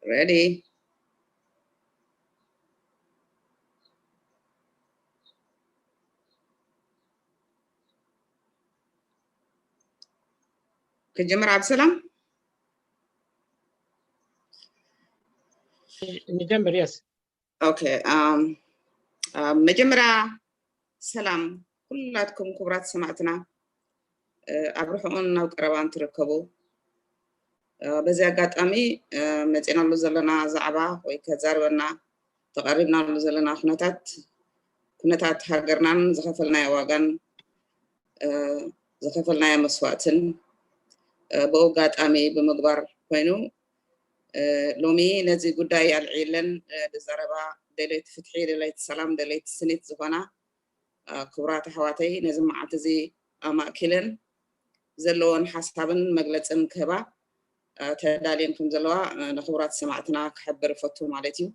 Ready? ክጅምር ዓብሰላም? ንጀምር። Yes. Okay. Um, መጀመርያ ሰላም ኩላትኩም ክቡራት ሰማዕትና፣ ኣብ ርሑቕን ናብ ቀረባን ትርከቡ። በዚ ኣጋጣሚ መፂናሉ ዘለና ዛዕባ ወይ ከዛርበና ተቐሪብናሉ ዘለና ኩነታት ኩነታት ሃገርናን ዝኸፈልናዮ ዋጋን ዝኸፈልናዮ መስዋእትን ብኡ ኣጋጣሚ ብምግባር ኮይኑ፣ ሎሚ ነዚ ጉዳይ ኣልዒለን ዝዛረባ ደለይቲ ፍትሒ፣ ደለይቲ ሰላም፣ ደለይቲ ስኒት ዝኾና ክቡራት ኣሕዋተይ ነዚ መዓልቲ እዚ ኣማእኪለን ዘለወን ሓሳብን መግለፅን ክህባ ተዳልየን ከም ዘለዋ ንክቡራት ሰማዕትና ክሕብር እፈቱ ማለት እዩ።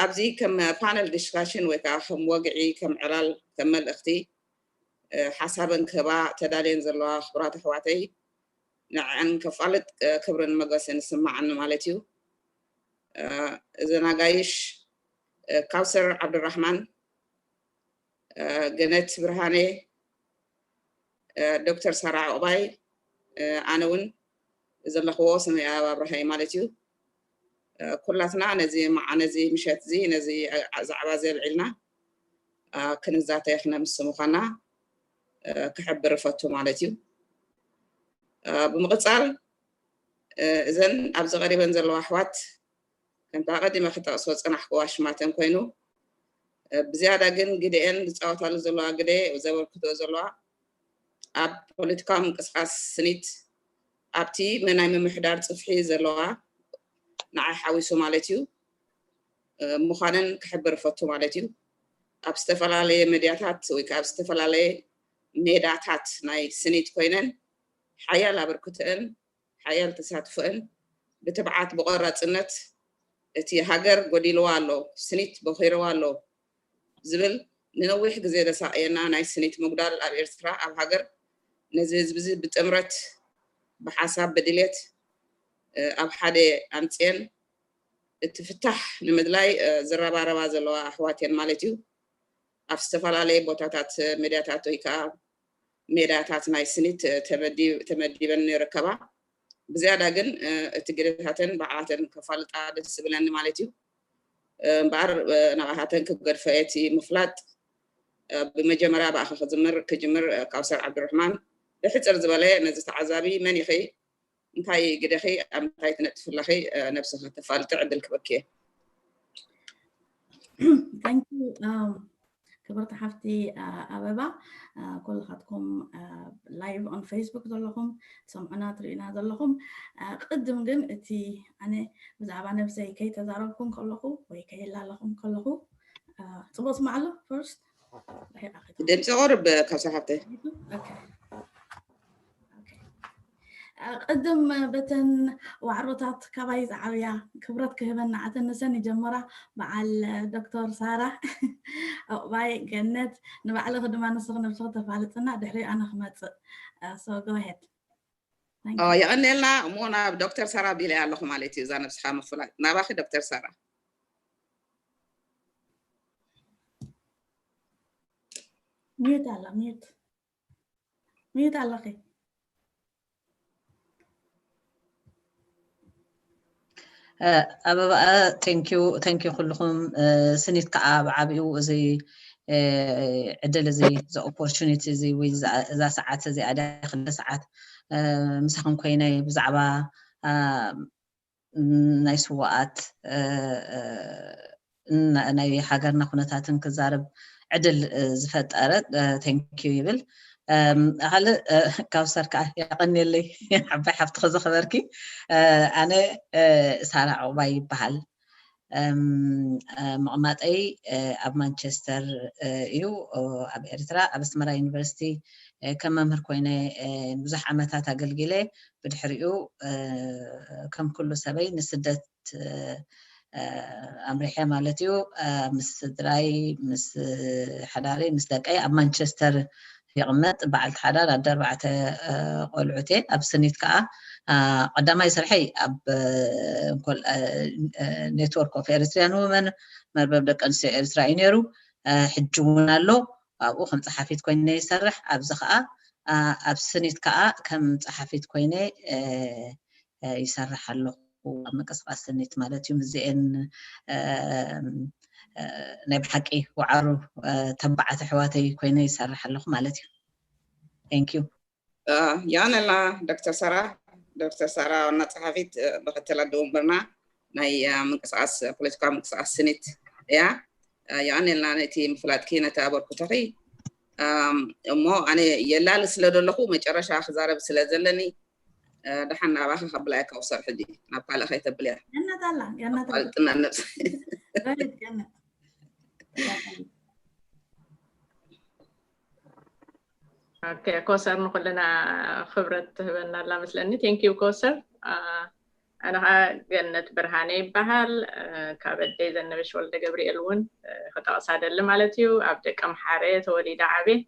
ኣብዚ ከም ፓነል ዲስካሽን ወይ ከዓ ከም ወግዒ፣ ከም ዕላል፣ ከም መልእኽቲ ሓሳበን ክህባ ተዳልየን ዘለዋ ክቡራት ኣሕዋተይ ንዐን ከፋልጥ ክብርን መገስን ይስማዓኒ ማለት እዩ። እዘን ኣጋይሽ ካውሰር ዓብዱራሕማን፣ ገነት ብርሃነ፣ ዶክተር ሳራ ዕቑባይ፣ ኣነ እውን ዘለኽዎ ስመይ ኣብ ኣብርሃይ ማለት እዩ። ኩላትና ነዚ መዓ ነዚ ምሸት እዚ ነዚ ዛዕባ እዚ ኣልዒልና ክንዛተ ክነምስ ምዃና ክሕብር እፈቱ ማለት እዩ። ብምቕፃል እዘን ኣብዚ ቀሪበን ዘለዋ ኣሕዋት ከምታ ቀዲመ ክጠቕሶ ዝፀናሕኩዋ ሽማተን ኮይኑ ብዝያዳ ግን ግደኤን ዝፃወታሉ ዘለዋ ግደ ዘበርክቶ ዘለዋ ኣብ ፖለቲካዊ ምንቅስቃስ ስኒት ኣብቲ ናይ ምምሕዳር ፅፍሒ ዘለዋ ንዓይ ሓዊሱ ማለት እዩ ምዃነን ክሕብር እፈቱ ማለት እዩ። ኣብ ዝተፈላለየ መድያታት ወይ ከዓ ኣብ ዝተፈላለየ ሜዳታት ናይ ስኒት ኮይነን ሓያል ኣበርክቶአን ሓያል ተሳትፎአን ብትብዓት ብቆራፅነት እቲ ሃገር ጎዲልዋ ኣሎ፣ ስኒት ቦኺርዋ ኣሎ ዝብል ንነዊሕ ግዜ ዘሳቀየና ናይ ስኒት ምጉዳል ኣብ ኤርትራ ኣብ ሃገር ነዚ ህዝቢ እዚ ብጥምረት ብሓሳብ ብድሌት ኣብ ሓደ ኣምፅኤን እቲ ፍታሕ ንምድላይ ዝረባረባ ዘለዋ ኣሕዋት እየን ማለት እዩ። ኣብ ዝተፈላለየ ቦታታት ሜድያታት ወይ ከዓ ሜዳታት ናይ ስኒት ተመዲበን ይርከባ። ብዝያዳ ግን እቲ ግደታተን ባዕላተን ከፋልጣ ደስ ዝብለኒ ማለት እዩ። እምበኣር ናብኣሃተን ክገድፎ እየ እቲ ምፍላጥ። ብመጀመርያ ብኣኸ ክዝምር ክጅምር ካውሰር ዓብዱርሕማን ብሕፅር ዝበለ ነዚ ተዓዛቢ መን ኢኺ እንታይ ግደኺ ኣብ ምንታይ ትነጥፊ ኣለኺ ነብስኺ ተፋልጢ ዕድል ክበኪ እየ። Thank you ክብርቲ ሓፍቲ ኣበባ። ኩልኻትኩም live on Facebook ዘለኹም ትሰምዑና ትርእዩና ዘለኹም፣ ቅድም ግን እቲ ኣነ ብዛዕባ ነብሰይ ከይተዛረብኩ ከለኹ ወይ ከይላለኹ ከለኹ ፅቡቅ ስማዕ ኣሎ first ድምፂ ቁርብ ካብ ሰሓብተይ ቅድም በተን ዋዕሮታት ካባይ ዝዓብያ ክብረት ክህበን ንዓተን ንሰን ይጀምራ። በዓል ዶክተር ሳራ ዕቑባይ ገነት፣ ንባዕልኺ ድማ ንስኺ ነብስኺ ተፋልጥና፣ ድሕሪ ኣነ ክመፅእ። So go ahead. የቐንየልና። እሞ ናብ ዶክተር ሳራ ቢለ ኣለኹ ማለት እዩ። እዛ ነብስኻ ምፍላጥ ናባኺ ዶክተር ሳራ። ሚዩት ኣላ ሚዩት ሚዩት ኣለኺ። ኣበባ thank you ኩልኹም። ስኒት ከዓ ብዓብኡ እዚ ዕድል እዚ እዚ opportunity እዚ ወይ እዛ ሰዓት እዚኣ ድያ ክልተ ሰዓት ምሳኹም ኮይነ ብዛዕባ ናይ ስዋኣት ናይ ሃገርና ኩነታትን ክዛረብ ዕድል ዝፈጠረ thank you ይብል። ካልእ ካብ ሰርካ የቐንየለይ ዓባይ ሓፍትኸ ዝኸበርኪ። ኣነ ሳራ ዕቑባይ ይበሃል። ምቕማጠይ ኣብ ማንቸስተር እዩ ኣብ ኤርትራ ኣብ ኣስመራ ዩኒቨርሲቲ ከም መምህር ኮይነ ብዙሕ ዓመታት ኣገልጊለ ብድሕሪኡ ከም ኩሉ ሰበይ ንስደት ኣምሪሐ ማለት እዩ። ምስ ስድራይ ምስ ሓዳረይ ምስ ደቀይ ኣብ ማንቸስተር ይቕመጥ በዓልቲ ሓዳር ኣደ ኣርባዕተ ቆልዑት እየ። ኣብ ስኒት ከዓ ቀዳማይ ስርሐይ ኣብ network of Eritrean women፣ መርበብ ደቂ ኣንስትዮ ኤርትራ እዩ ነይሩ። ሕጂ እውን ኣሎ። ኣብኡ ከም ጸሓፊት ኮይነ ይሰርሕ። ኣብዚ ከዓ ኣብ ስኒት ከዓ ከም ጸሓፊት ኮይነ ይሰርሕ ኣለኹ፣ ኣብ ምንቅስቃስ ስኒት ማለት እዩ። ምስዚኤን ናይ ብሓቂ ወዓሩ ተባዓት ኣሕዋተይ ኮይነ ይሰርሕ ኣለኹ ማለት እዩ። Thank you። የቐንየልና ዶክተር ሳራ። ዶክተር ሳራ ዋና ጸሓፊት ምክትል ኣደ ወንበርና ናይ ምንቅስቃስ፣ ፖለቲካዊ ምንቅስቃስ ስኒት እያ። የቐንየልና ነቲ ምፍላጥኪ፣ ነቲ ኣበርክቶኺ። እሞ ኣነ የላሊ ስለ ዘለኹ መጨረሻ ክዛረብ ስለ ዘለኒ ደሓን ናባኺ ከብላ እየ፣ ካውሰር። ሕጂ ናብ ካልእ ከይተብል እያ። ገነት ኣላ፣ ገነት ኣላ። ኣፋልጥና ነብሲ። በልት ገነት። ኦኬ፣ ኮሰር ንኩልና ክብረት ትህበና ኣላ መስለኒ። Thank you ኮሰር። ኣነ ከዓ ገነት ብርሃነ ይበሃል። ካብ ኣደይ ዘነበሽ ወልደ ገብርኤል እውን ክጠቕሳ ደሊ ማለት እዩ። ኣብ ደቀምሓረ ተወሊደ ዓብየ።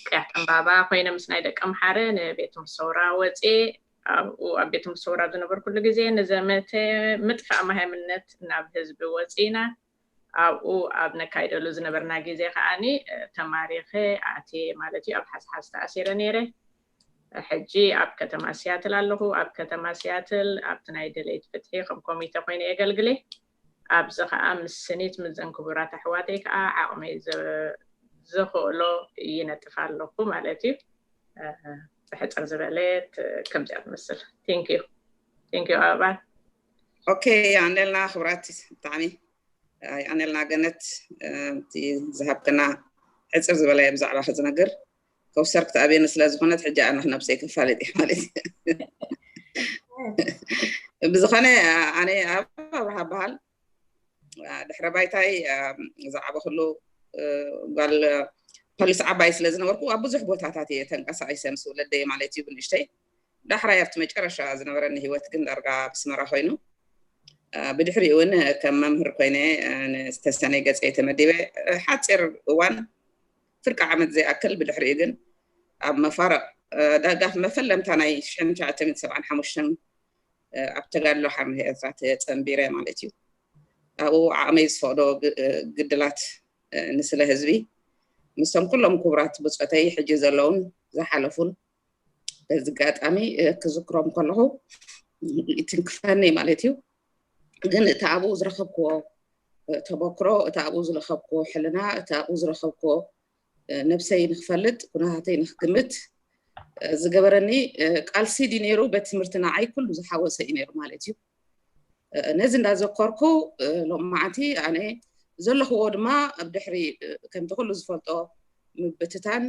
ቅያት ዕምባባ ኮይነ ምስ ናይ ደቀምሓረ ንቤት ትምህርቲ ሰውራ ወፅየ። ኣብኡ ኣብ ቤት ትምህርቲ ሰውራ ኣብ ዝነበርኩሉ ግዜ ንዘመተ ምጥፋእ ማህያምነት ናብ ህዝቢ ወፂና። ኣብኡ ኣብ ነካይደሉ ዝነበርና ግዜ ከዓኒ ተማሪኸ ኣትየ ማለት እዩ። ኣብ ሓስሓስ ተኣሲረ ነይረ። ሕጂ ኣብ ከተማ ሲያትል ኣለኹ። ኣብ ከተማ ሲያትል ኣብቲ ናይ ደለይቲ ፍትሒ ከም ኮሚተ ኮይነ የገልግለ። ኣብዚ ከዓ ምስ ስኒት ምስዘን ክቡራት ኣሕዋተይ ከዓ ዓቕመይ ዘኽእሎ ይነጥፍ ኣለኹ ማለት እዩ። ሕፅር ዝበለት ከምዚኣ ትመስል። Thank you። Thank you ኣበባ። ኦኬ፣ የቐንየልና ክብራት፣ ብጣዕሚ የቐንየልና ገነት፣ እቲ ዝሃብክና ሕፅር ዝበለ ብዛዕባ ክዝነግር። ከውሰር ክትኣብየኒ ስለ ዝኾነት ሕጂ ኣነ ነብሰይ ክፋለጥ እየ ማለት እዩ። ብዝኾነ ኣነ ኣብ ኣብርሃ በሃል። ድሕረ ባይታይ ዝዓበኹሉ ጓል ፖሊስ ዓባይ ስለ ዝነበርኩ ኣብ ብዙሕ ቦታታት እየ ተንቀሳቒሰ ምስ ወለደይ ማለት እዩ ብንእሽተይ። ዳሕራይ ኣብቲ መጨረሻ ዝነበረኒ ህይወት ግን ዳርጋ ኣብ ኣስመራ ኮይኑ። ብድሕሪኡ እውን ከም መምህር ኮይነ ንዝተሰነ ገፀይ ተመዲበ ሓፂር እዋን ፍርቂ ዓመት ዘይኣክል። ብድሕሪኡ ግን ኣብ መፋረቕ ዳርጋ መፈለምታ ናይ ሽሕን ትሽዓተ ሚእትን ሰብዓን ሓሙሽተን ኣብ ተጋድሎ ሓርነት ኤርትራ ተጸንቢረ ማለት እዩ። ኣብኡ ዓቕመይ ዝፈቕዶ ግድላት ንስለ ህዝቢ ምስቶም ኩሎም ክቡራት ብጾተይ ሕጂ ዘለውን ዝሓለፉን በዚ ኣጋጣሚ ክዝክሮም ከለኹ ይትንክፈኒ ማለት እዩ። ግን እቲ ኣብኡ ዝረኸብክዎ ተመክሮ፣ እቲ ኣብኡ ዝረኸብክዎ ሕልና፣ እቲ ኣብኡ ዝረኸብክዎ ነብሰይ ንክፈልጥ፣ ኩነታተይ ንክግምት ዝገበረኒ ቃልሲ ድዩ ነይሩ? ቤት ትምህርቲ ንዓይ ኩሉ ዝሓወሰ እዩ ነይሩ ማለት እዩ። ነዚ እንዳዘከርኩ ሎማዓንቲ ኣነ ዘለኽዎ ድማ ኣብ ድሕሪ ከምቲ ኩሉ ዝፈልጦ ምብትታን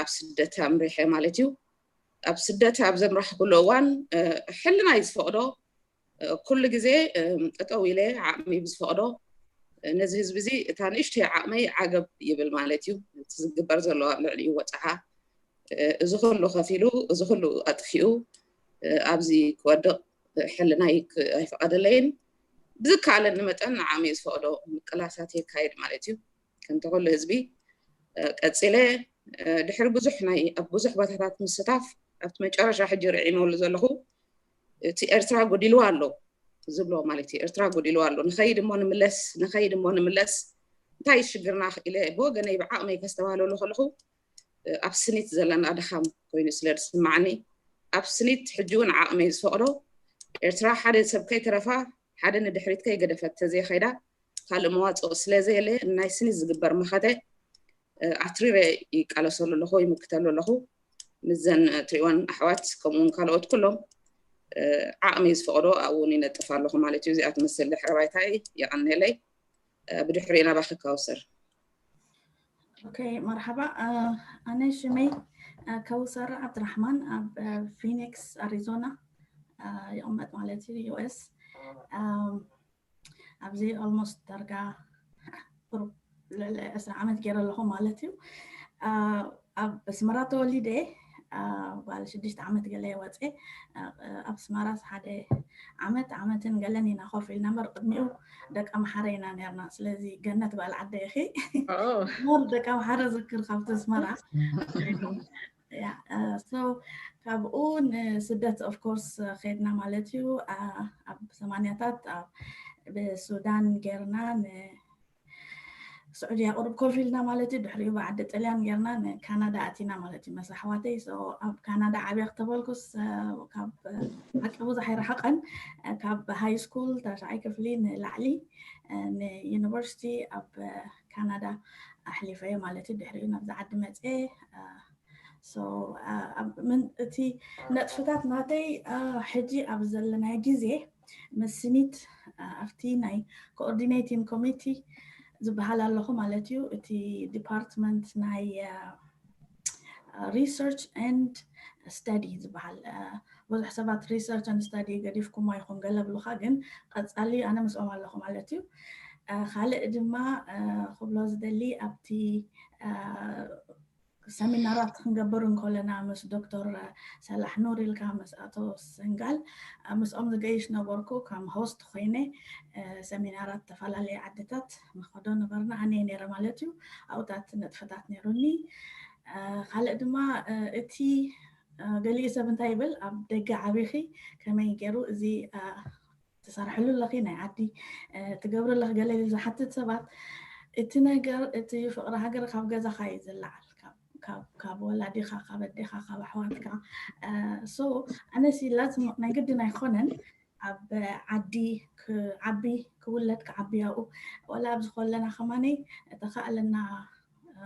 ኣብ ስደት ኣምሪሐ ማለት እዩ። ኣብ ስደት ኣብ ዘምራሕኩሉ እዋን ሕልናይ ዝፈቕዶ ኩሉ ግዜ ጠጠው ኢለ ዓቕሚ ብዝፈቕዶ ነዚ ህዝቢ እዚ እታ ንእሽተይ ዓቕመይ ዓገብ ይብል ማለት እዩ። እቲ ዝግበር ዘሎ ኣብ ልዕሊኡ ወፅዓ እዚ ኩሉ ከፊሉ እዚ ኩሉ ኣጥፊኡ ኣብዚ ክወድቕ ሕልናይ ኣይፈቐደለይን። ብዝከኣለኒ መጠን ንዓቕሚ ዝፈቕዶ ምቅላሳት የካይድ ማለት እዩ። ከምቲ ኩሉ ህዝቢ ቀፂለ ድሕሪ ብዙሕ ናይ ኣብ ብዙሕ ቦታታት ምስታፍ ኣብቲ መጨረሻ ሕጂ ርዒመሉ ዘለኹ እቲ ኤርትራ ጎዲልዋ ኣሎ ዝብሎ ማለት እዩ። ኤርትራ ጎዲልዋ ኣሎ፣ ንኸይድ እሞ ንምለስ፣ ንኸይድ እሞ ንምለስ፣ እንታይ ሽግርና ኢለ ብወገነይ ብዓቕመይ ከስተባህለሉ ከለኹ ኣብ ስኒት ዘለና ድኻም ኮይኑ ስለ ዝስማዓኒ ኣብ ስኒት ሕጂ እውን ዓቕመይ ዝፈቕዶ ኤርትራ ሓደ ሰብ ከይተረፋ ሓደ ንድሕሪት ከይገደፈት ተዘይኸይዳ ካልእ መዋፅኦ ስለ ዘየለ ናይ ስኒት ዝግበር መኸተ ኣትሪረ ይቃለሰሉ ኣለኹ፣ ይምክተሉ ኣለኹ። ምስዘን ትሪእወን ኣሕዋት ከምኡውን ካልኦት ኩሎም ዓቕሚ ዝፈቕዶ ኣብኡ እውን ይነጥፍ ኣለኹ ማለት እዩ። እዚኣ ትመስል ድሕረ ባይታይ። የቐንየለይ። ብድሕሪኡ ናባኺ ካውሰር። ኦኬ፣ መርሓባ። ኣነ ሽመይ ከውሰር ዓብድራሕማን ኣብ ፊኒክስ ኣሪዞና ይቕመጥ ማለት እዩ፣ ዩ ኤስ። ኣብዚ ኦልሞስት ዳርጋ ቁሩብ ልዕሊ ዕስራ ዓመት ገይረ ኣለኹ ማለት እዩ። ኣብ ኣስመራ ተወሊደ፣ ጓል ሽዱሽተ ዓመት ገለ ወፀ። ኣብ ኣስመራስ ሓደ ዓመት ዓመትን ገለን ኢና ኮፍ ኢልና እምበር ቅድሚኡ ደቂ ኣምሓረ ኢና ነርና። ስለዚ ገነት ጓል ዓደ ኢኺ። ሞር ደቂ ኣምሓረ ዝክር ካብቲ ኣስመራ። ያ፣ እ፣ so ካብኡ ንስደት of course ኸድና ማለት እዩ። እ፣ ኣብ ሰማንያታት ኣብ ብሱዳን ጌርና፣ ንስዑድያ ቁሩብ ኮፍ ኢልና ማለት እዩ። ድሕሪኡ ብዓዲ ጥልያን ጌርና ንካናዳ ኣቲና ማለት እዩ፣ መስ ኣሕዋተይ። So ኣብ ካናዳ ዓብየ ክተበልኩስ፣ እ፣ ካብ ዓቂ ብዙሕ ኣይረሓቐን። እ፣ ካብ ሃይ ስኩል ታሽዓይ ክፍሊ ንላዕሊ፣ እ፣ ንዩኒቨርሲቲ ኣብ ካናዳ ኣሕሊፈዮ ማለት እዩ። ድሕሪኡ ናብዚ ዓዲ መፅየ። እ፣ so፣ እ፣ ኣብ ምን-፣ እቲ ነጥፍታት ናተይ፣ እ፣ ሕጂ ኣብ ዘለናዮ ግዜ ምስ ስኒት፣ እ፣ ኣብቲ ናይ ኮኦርዲኔቲንግ ኮሚቲ ዝበሃል ኣለኹ ማለት እዩ። እቲ ዲፓርትመንት ናይ፣ እ፣ ሪሰርች ኤንድ ስተዲ ዝበሃል፣ እ፣ ብዙሕ ሰባት ሪሰርች ኤንድ ስተዲ ገዲፍኩሞ ይኹን ገለ ብሉኻ፣ ግን ቀጻሊ ኣነ ምስኦም ኣለኹ ማለት እዩ። እ፣ ካልእ ድማ፣ እ፣ ክብሎ ዝደሊ ኣብቲ፣ እ፣ ሰሚናራት ክንገብር እንከለና ምስ ዶክተር ሰላሕ ኑር ኢልካ ምስ ኣቶ ሰንጋል፣ እ፣ ምስኦም ዝገይሽ ነበርኩ። ከም ሆስት ኮይነ፣ እ፣ ሰሚናራት ተፈላለየ ዓድታት ንኸዶ ነበርና። ኣነ እየ ነይረ ማለት እዩ። ኣብታት ነጥፍታት ነይሩኒ። እ፣ ካልእ ድማ፣ እ፣ እቲ፣ እ፣ ገሊኡ ሰብ እንታይ ይብል፣ ኣብ ደገ ዓቢኺ ከመይ ገይሩ እዚ፣ እ፣ ትሰርሕሉ ኣለኺ፣ ናይ ዓዲ፣ እ፣ ትገብሪ ኣለኺ ገለ ኢሉ ዝሓትት ሰባት፣ እቲ ነገር፣ እቲ ፍቕሪ ሃገር ካብ ገዛኻ እዩ ዝለዓል። ካብ፣ ካብ፣ ካብ ወላዲኻ፣ ካብ ኣዴኻ፣ ካብ ኣሕዋትካ። እ፣ so ኣነሲ ላዝም ናይ ግድን ኣይኮነን ኣብ ዓዲ ክዓቢ፣ ክውለድ ክዓቢ ኣብኡ። ዋላ ኣብዚ ከለና ከማነይ ተኻእለና፣ እ፣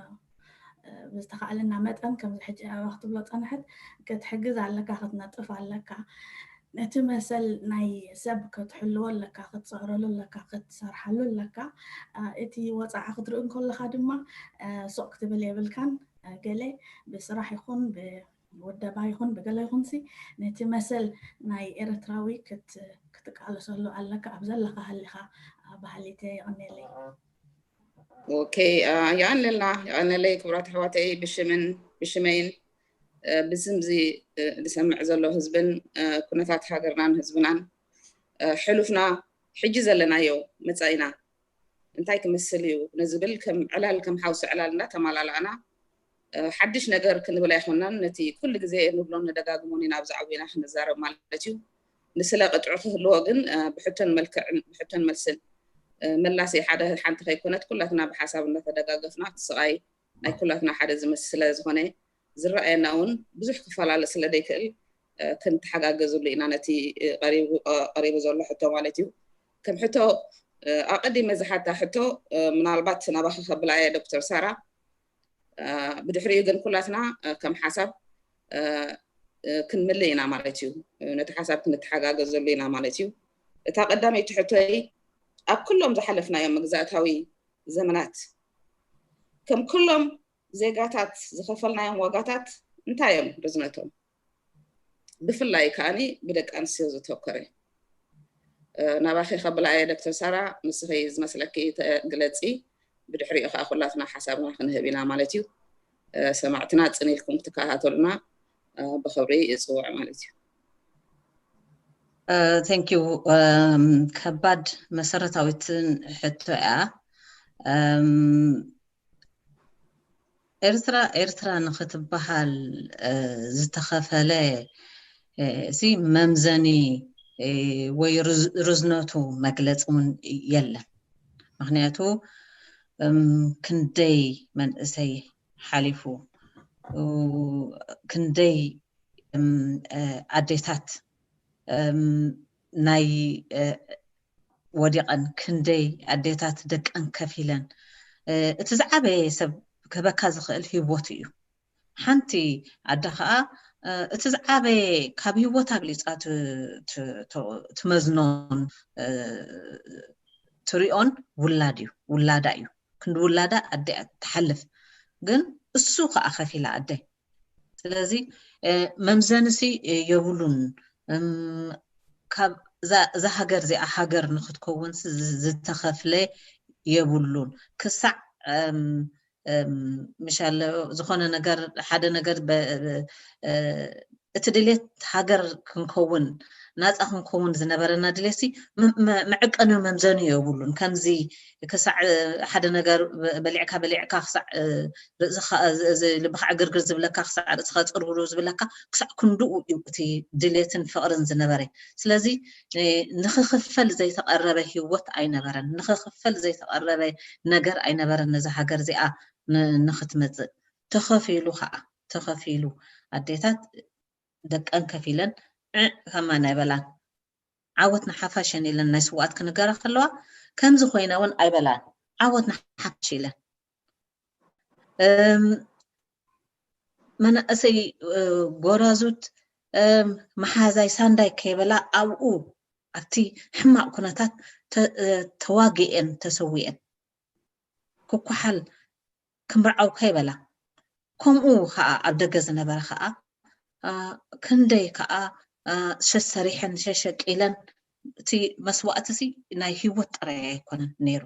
እ፣ ብዝተኻእለና መጠን ከምዚ ሕጂ ኣበባ ክትብሎ ጸንሐት፣ ክትሕግዝ ኣለካ፣ ክትነጥፍ ኣለካ። ነቲ መሰል ናይ ሰብ ክትሕልዎ ኣለካ፣ ክትጽዕረሉ ኣለካ፣ ክትሰርሓሉ ኣለካ። እ፣ እቲ ወጻዓ ክትርኢ እንከለኻ ድማ፣ እ፣ ሱቕ ክትብል የብልካን። እ፣ ገለ ብስራሕ ይኹን ብውደባ ይኹን ብገለ ይኹንሲ ነቲ መሰል ናይ ኤርትራዊ ክት-፣ ክትቃለሰሉ ኣለካ። ኣብ ዘለኻ ሃሊኻ፣ እ፣ በሃሊተ የቐንየለይ። ኦኬ፣ እ፣ የቐንየልና፣ የቐንየለይ ክቡራት ኣሕዋተይ፣ ብሽምን ብሽመይን፣ እ፣ ብስምዚ፣ እ፣ ዝሰምዕ ዘሎ ህዝብን፣ እ፣ ኩነታት ሃገርናን ህዝብናን፣ እ፣ ሕሉፍና፣ ሕጂ ዘለናዮ መጻኢና እንታይ ክመስል እዩ ንዝብል ከም ዕላል፣ ከም ሓውሲ ዕላል እንዳተማላላእና፣ እ፣ ሓድሽ ነገር ክንብል ኣይኮናን። ነቲ ኩሉ ግዜ ንብሎን ንደጋግሞን ኢና ኣብዚ ዓዊና ክንዛረብ ማለት እዩ። ንስለ ቅጥዑ ክህልዎ ግን፣ እ፣ ብሕቶን መልክዕን፣ ብሕቶን መልስን፣ እ፣ መላሲ ሓደ ሓንቲ ከይኮነት፣ ኩላትና ብሓሳብ እንዳተደጋገፍና፣ እቲ ስቓይ ናይ ኩላትና ሓደ ዝመስል ስለ ዝኾነ፣ ዝረኣየና እውን ብዙሕ ክፈላለ ስለ ዘይክእል፣ እ፣ ክንተሓጋገዝሉ ኢና ነቲ፣ እ፣ ቀሪቡ፣ እ፣ ቀሪቡ ዘሎ ሕቶ ማለት እዩ። ከም ሕቶ፣ እ፣ ኣቐዲመ ዝሓታ ሕቶ፣ እ፣ ምናልባት ናባኺ ከብላ እየ ዶክተር ሳራ። እ፣ ብድሕሪኡ ግን ኩላትና፣ እ፣ ከም ሓሳብ፣ እ፣ እ፣ ክንምልእ ኢና ማለት እዩ። እ፣ ነቲ ሓሳብ ክንተሓጋገዘሉ ኢና ማለት እዩ። እታ ቀዳመይቲ ሕቶይ፣ ኣብ ኩሎም ዝሓለፍናዮም መግዛእታዊ ዘመናት ከም ኩሎም ዜጋታት ዝኸፈልናዮም ዋጋታት እንታይ እዮም ርዝነቶም? ብፍላይ ከኣኒ ብደቂ ኣንስትዮ ዝተኮረ። እ፣ ናባኺ ከብላ እየ ዶክተር ሳራ፣ ንስኺ ዝመስለኪ ተግለጺ፣ ብድሕሪኡ ከኣ ኩላትና ሓሳብና ክንህብ ኢና ማለት እዩ። እ፣ ሰማዕትና ጽን ኢልኩም ክትከታተሉና፣ እ፣ ብኽብሪ ይጽውዕ ማለት እዩ። ቴንክ ዩ። ከባድ መሰረታዊትን ሕቶ እያ። ኤርትራ ኤርትራ ንኽትበሃል ዝተኸፈለ፣ እ፣ ሲ መምዘኒ፣ እ፣ ወይ ርዝ-፣ ርዝነቱ መግለፂ እውን የለን። ምኽንያቱ፣ እም፣ ክንደይ መንእሰይ ሓሊፉ፣ እ፣ ክንደይ፣ እም፣ እ፣ ኣዴታት፣ እም፣ ናይ፣ እ፣ ወዲቐን፣ ክንደይ ኣዴታት ደቀን ከፊለን። እ፣ እቲ ዝዓበየ ሰብ ክህበካ ዝኽእል ህይወቱ እዩ። ሓንቲ ኣደ ኸዓ፣ እ፣ እቲ ዝዓበየ ካብ ህይወት ኣብሊጻ ት-፣ ት-፣ ት-፣ ትመዝኖን፣ እ፣ ትሪኦን ውላድ እዩ፣ ውላዳ እዩ። ክንዲ ውላዳ ኣደ እያ ትሓልፍ። ግን እሱ ኸዓ ከፊላ ኣደ። ስለዚ፣ እ፣ መምዘንሲ፣ እ፣ የብሉን። እም፣ ካብ እዛ፣ እዛ ሃገር እዚኣ ሃገር ንኽትከውን ዝ-፣ ዝተኸፍለ የብሉን። ክሳዕ፣ እም፣ እም፣ ምሻለ ዝኾነ ነገር፣ ሓደ ነገር በ-፣ እ፣ እቲ ድሌት ሃገር ክንከውን፣ ናፃ ክንከውን ዝነበረና ድሌትሲ መ- መ- መዕቀኒ መምዘኒ የብሉን። ከምዚ ክሳዕ ሓደ ነገር በሊዕካ በሊዕካ ክሳዕ ርእስኻ እዚ ልብኻ ዕግርግር ዝብለካ፣ ክሳዕ ርእስኻ ፅርውሩ ዝብለካ፣ ክሳዕ ክንድኡ እዩ እቲ ድሌትን ፍቕርን ዝነበረ። ስለዚ ንክኽፈል ዘይተቐረበ ህይወት ኣይነበረን፣ ንክኽፈል ዘይተቐረበ ነገር ኣይነበረን። ነዚ ሃገር እዚኣ ንክትመፅእ ተኸፊሉ ከዓ፣ ተኸፊሉ ኣዴታት ደቀን ከፊለን ዕዕ ከማን ኣይበላን። ዓወት ንሓፋሽን ኢለን ናይ ስዋኣት ክንገራ ከለዋ ከምዚ ኮይነ እውን ኣይበላን። ዓወት ንሓፋሽ ኢለን መናእሰይ ጎራዙት መሓዛይ ሳንዳይ ከይበላ ኣብኡ ኣብቲ ሕማቕ ኩነታት ተዋጊኤን ተሰዊኤን ክኳሓል ክምርዓው ከይበላ። ከምኡ ከዓ ኣብ ደገ ዝነበረ ከዓ ክንደይ ከዓ ሸሽ ሰሪሐን ሸሸቂለን። እቲ መስዋእቲ ሲ ናይ ህይወት ጥራይ ኣይኮነን ነይሩ።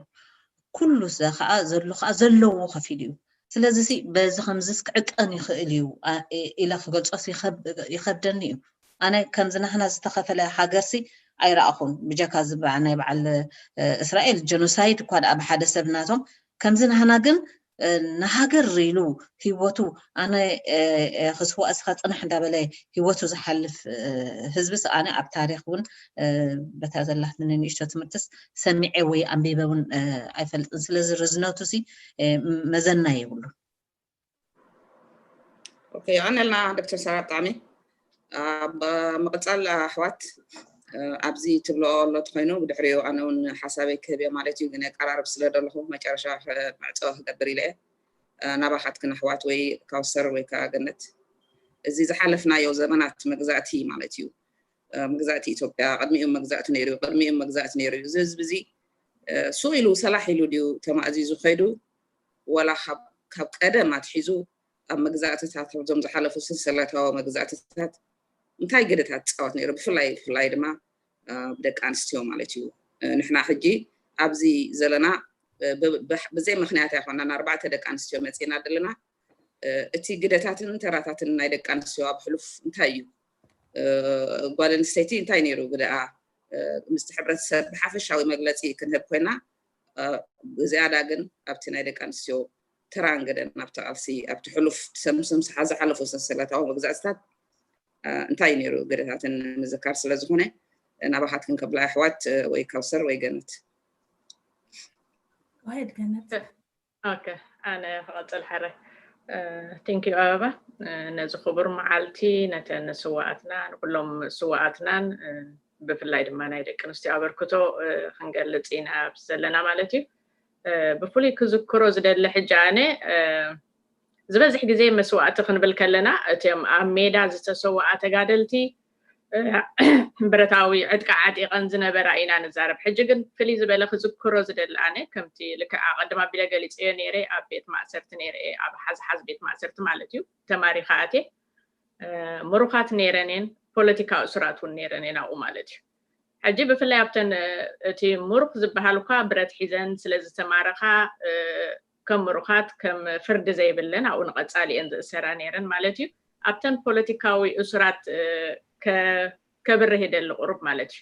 ኩሉ ዘ ከዓ ዘሎ ከዓ ዘለዎ ከፊሉ እዩ። ስለዚ ሲ በዚ ከምዚ ክዕቀን ይኽእል እዩ ኢለ ክገልፆ ይኸብደኒ እዩ። ኣነ ከምዚ ናህና ዝተኸፈለ ሃገር ሲ ኣይረኣኹን። ብጀካ ናይ በዓል እስራኤል ጀኖሳይድ እኳ ደኣ ብሓደ ሰብ ናቶም ከምዚ ናህና ግን ንሃገር ኢሉ ህይወቱ ኣነ ክስዋእ እስኻ ፅናሕ እንዳበለ ህይወቱ ዝሓልፍ ህዝብስ ኣነ ኣብ ታሪክ እውን በታ ዘላትኒ ንእሽቶ ትምህርትስ ሰሚዐ ወይ ኣንቢበ እውን ኣይፈልጥን። ስለዚ ርዝነቱ ሲ መዘና የብሉን። ኦኬ፣ የቐነልና ዶክተር ሳራ ብጣዕሚ። ኣብ ምቕፃል ኣሕዋት ኣብዚ ትብልኦ ኣሎ ተኮይኑ ብድሕሪኡ ኣነ እውን ሓሳበይ ክህብ እየ ማለት እዩ። ግን የቀራርብ ስለ ዘለኹ መጨረሻ መዕፀዊ ክገብር ኢለ እየ። ናባኻትክን ኣሕዋት ወይ ካውሰር ወይ ከዓ ገነት፣ እዚ ዝሓለፍናዮ ዘመናት መግዛእቲ ማለት እዩ። መግዛእቲ ኢትዮጵያ ቅድሚኡ መግዛእቲ ነይሩ፣ ቅድሚኡ መግዛእቲ ነይሩ እዩ። እዚ ህዝቢ እዚ ሱቕ ኢሉ ሰላሕ ኢሉ ድዩ ተማእዚዙ ከይዱ፣ ወላ ካብ ቀደም ኣትሒዙ ኣብ መግዛእትታት፣ ኣብዞም ዝሓለፉ ሰንሰለታዊ መግዛእትታት እንታይ ግደታት ትፃወት ነይሩ? ብፍላይ ብፍላይ ድማ ብደቂ ኣንስትዮ ማለት እዩ። ንሕና ሕጂ ኣብዚ ዘለና ብዘይ ምክንያት ኣይኮናን፣ ኣርባዕተ ደቂ ኣንስትዮ መፂና ዘለና። እቲ ግደታትን ተራታትን ናይ ደቂ ኣንስትዮ ኣብ ሕሉፍ እንታይ እዩ? ጓል ኣንስተይቲ እንታይ ነይሩ ግደኣ? ምስቲ ሕብረተሰብ ብሓፈሻዊ መግለፂ ክንህብ ኮይና፣ ብዝያዳ ግን ኣብቲ ናይ ደቂ ኣንስትዮ ተራን ግደን ኣብቲ ቃልሲ ኣብቲ ሕሉፍ ሰምስም ዝሓለፉ ሰንሰለታዊ መግዛእትታት እንታይ ነይሩ ግደታትን ምዝካር ስለ ዝኾነ፣ ናባኻትክን ከብላ ኣሕዋት ወይ ካውሰር ወይ ገነት። Go ahead ገነት። ኦኬ፣ ኣነ ክቐፅል ሓረ። Thank you ኣበባ፣ ነዚ ክቡር መዓልቲ፣ ነተን ስዋኣትና፣ ንኩሎም ስዋኣትናን ብፍላይ ድማ ናይ ደቂ ኣንስትዮ ኣበርክቶ ክንገልፅ ኢና ኣብዚ ዘለና ማለት እዩ። ብፍሉይ ክዝክሮ ዝደሊ ሕጂ ኣነ ዝበዝሕ ግዜ መስዋእቲ ክንብል ከለና እቲም ኣብ ሜዳ ዝተሰወኣ ተጋደልቲ ብረታዊ ዕጥቂ ዓጢቐን ዝነበራ ኢና ንዛረብ። ሕጂ ግን ፍልይ ዝበለ ክዝክሮ ዝደሊ ኣነ ከምቲ ልክዕ ኣቐድም ኣቢለ ገሊፀዮ ነይረ፣ ኣብ ቤት ማእሰርቲ ነይረ፣ ኣብ ሓዝሓዝ ቤት ማእሰርቲ ማለት እዩ ተማሪኸ ኣትየ። ምሩኻት ነይረን እየን፣ ፖለቲካዊ እሱራት እውን ነይረን እየን ኣብኡ ማለት እዩ። ሕጂ ብፍላይ ኣብተን እቲ ምሩኽ ዝበሃል እኳ ብረት ሒዘን ስለ ዝተማረኻ ከም ምሩኻት ከም ፍርዲ ዘይብለን ኣብኡ ንቐፃሊ እየን ዝእሰራ ነይረን ማለት እዩ። ኣብተን ፖለቲካዊ እሱራት ከብርህ ይደሊ ቁሩብ ማለት እዩ።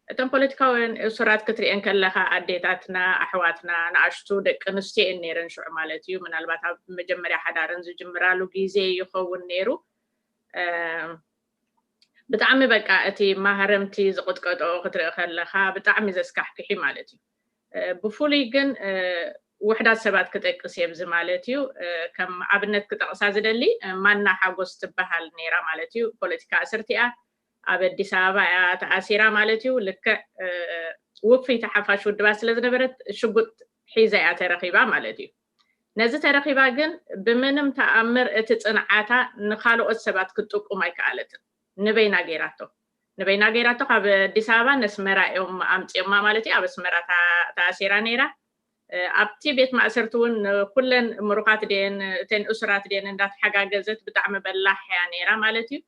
እተን ፖለቲካውያን እሱራት ክትሪኤን ከለኻ ኣዴታትና፣ ኣሕዋትና፣ ንኣሽቱ ደቂ ኣንስትዮ እየን ነይረን ሽዑ ማለት እዩ። ምናልባት ኣብ መጀመርያ ሓዳረን ዝጅምራሉ ግዜ ይኸውን ነይሩ። ብጣዕሚ በቃ እቲ ማህረምቲ ዝቕጥቀጦ ክትርኢ ከለኻ ብጣዕሚ ዘስካሕክሒ ማለት እዩ። ብፍሉይ ግን ውሕዳት ሰባት ክጠቅስ የብዚ ማለት እዩ። ከም ኣብነት ክጠቕሳ ዝደሊ ማና ሓጎስ ትበሃል ነይራ ማለት እዩ። ፖለቲካ ኣስርቲያ ኣብ ኣዲስ ኣበባ እያ ተኣሲራ ማለት እዩ። ልክዕ ውፍይቲ ሓፋሽ ውድባ ስለ ዝነበረት ሽጉጥ ሒዛ እያ ተረኺባ ማለት እዩ። ነዚ ተረኺባ ግን ብምንም ተኣምር እቲ ፅንዓታ ንኻልኦት ሰባት ክትጥቁም ኣይከኣለትን። ንበይና ገይራቶ ንበይና ገይራቶ ካብ ኣዲስ ኣበባ ነስመራ እዮም ኣምፅዮማ ማለት እዩ። ኣብ ኣስመራ ተኣሲራ ነይራ። ኣብቲ ቤት ማእሰርቲ እውን ኩለን ምሩኻት ድየን እተን እሱራት ድየን እንዳተሓጋገዘት ብጣዕሚ በላሕ እያ ነይራ ማለት እዩ።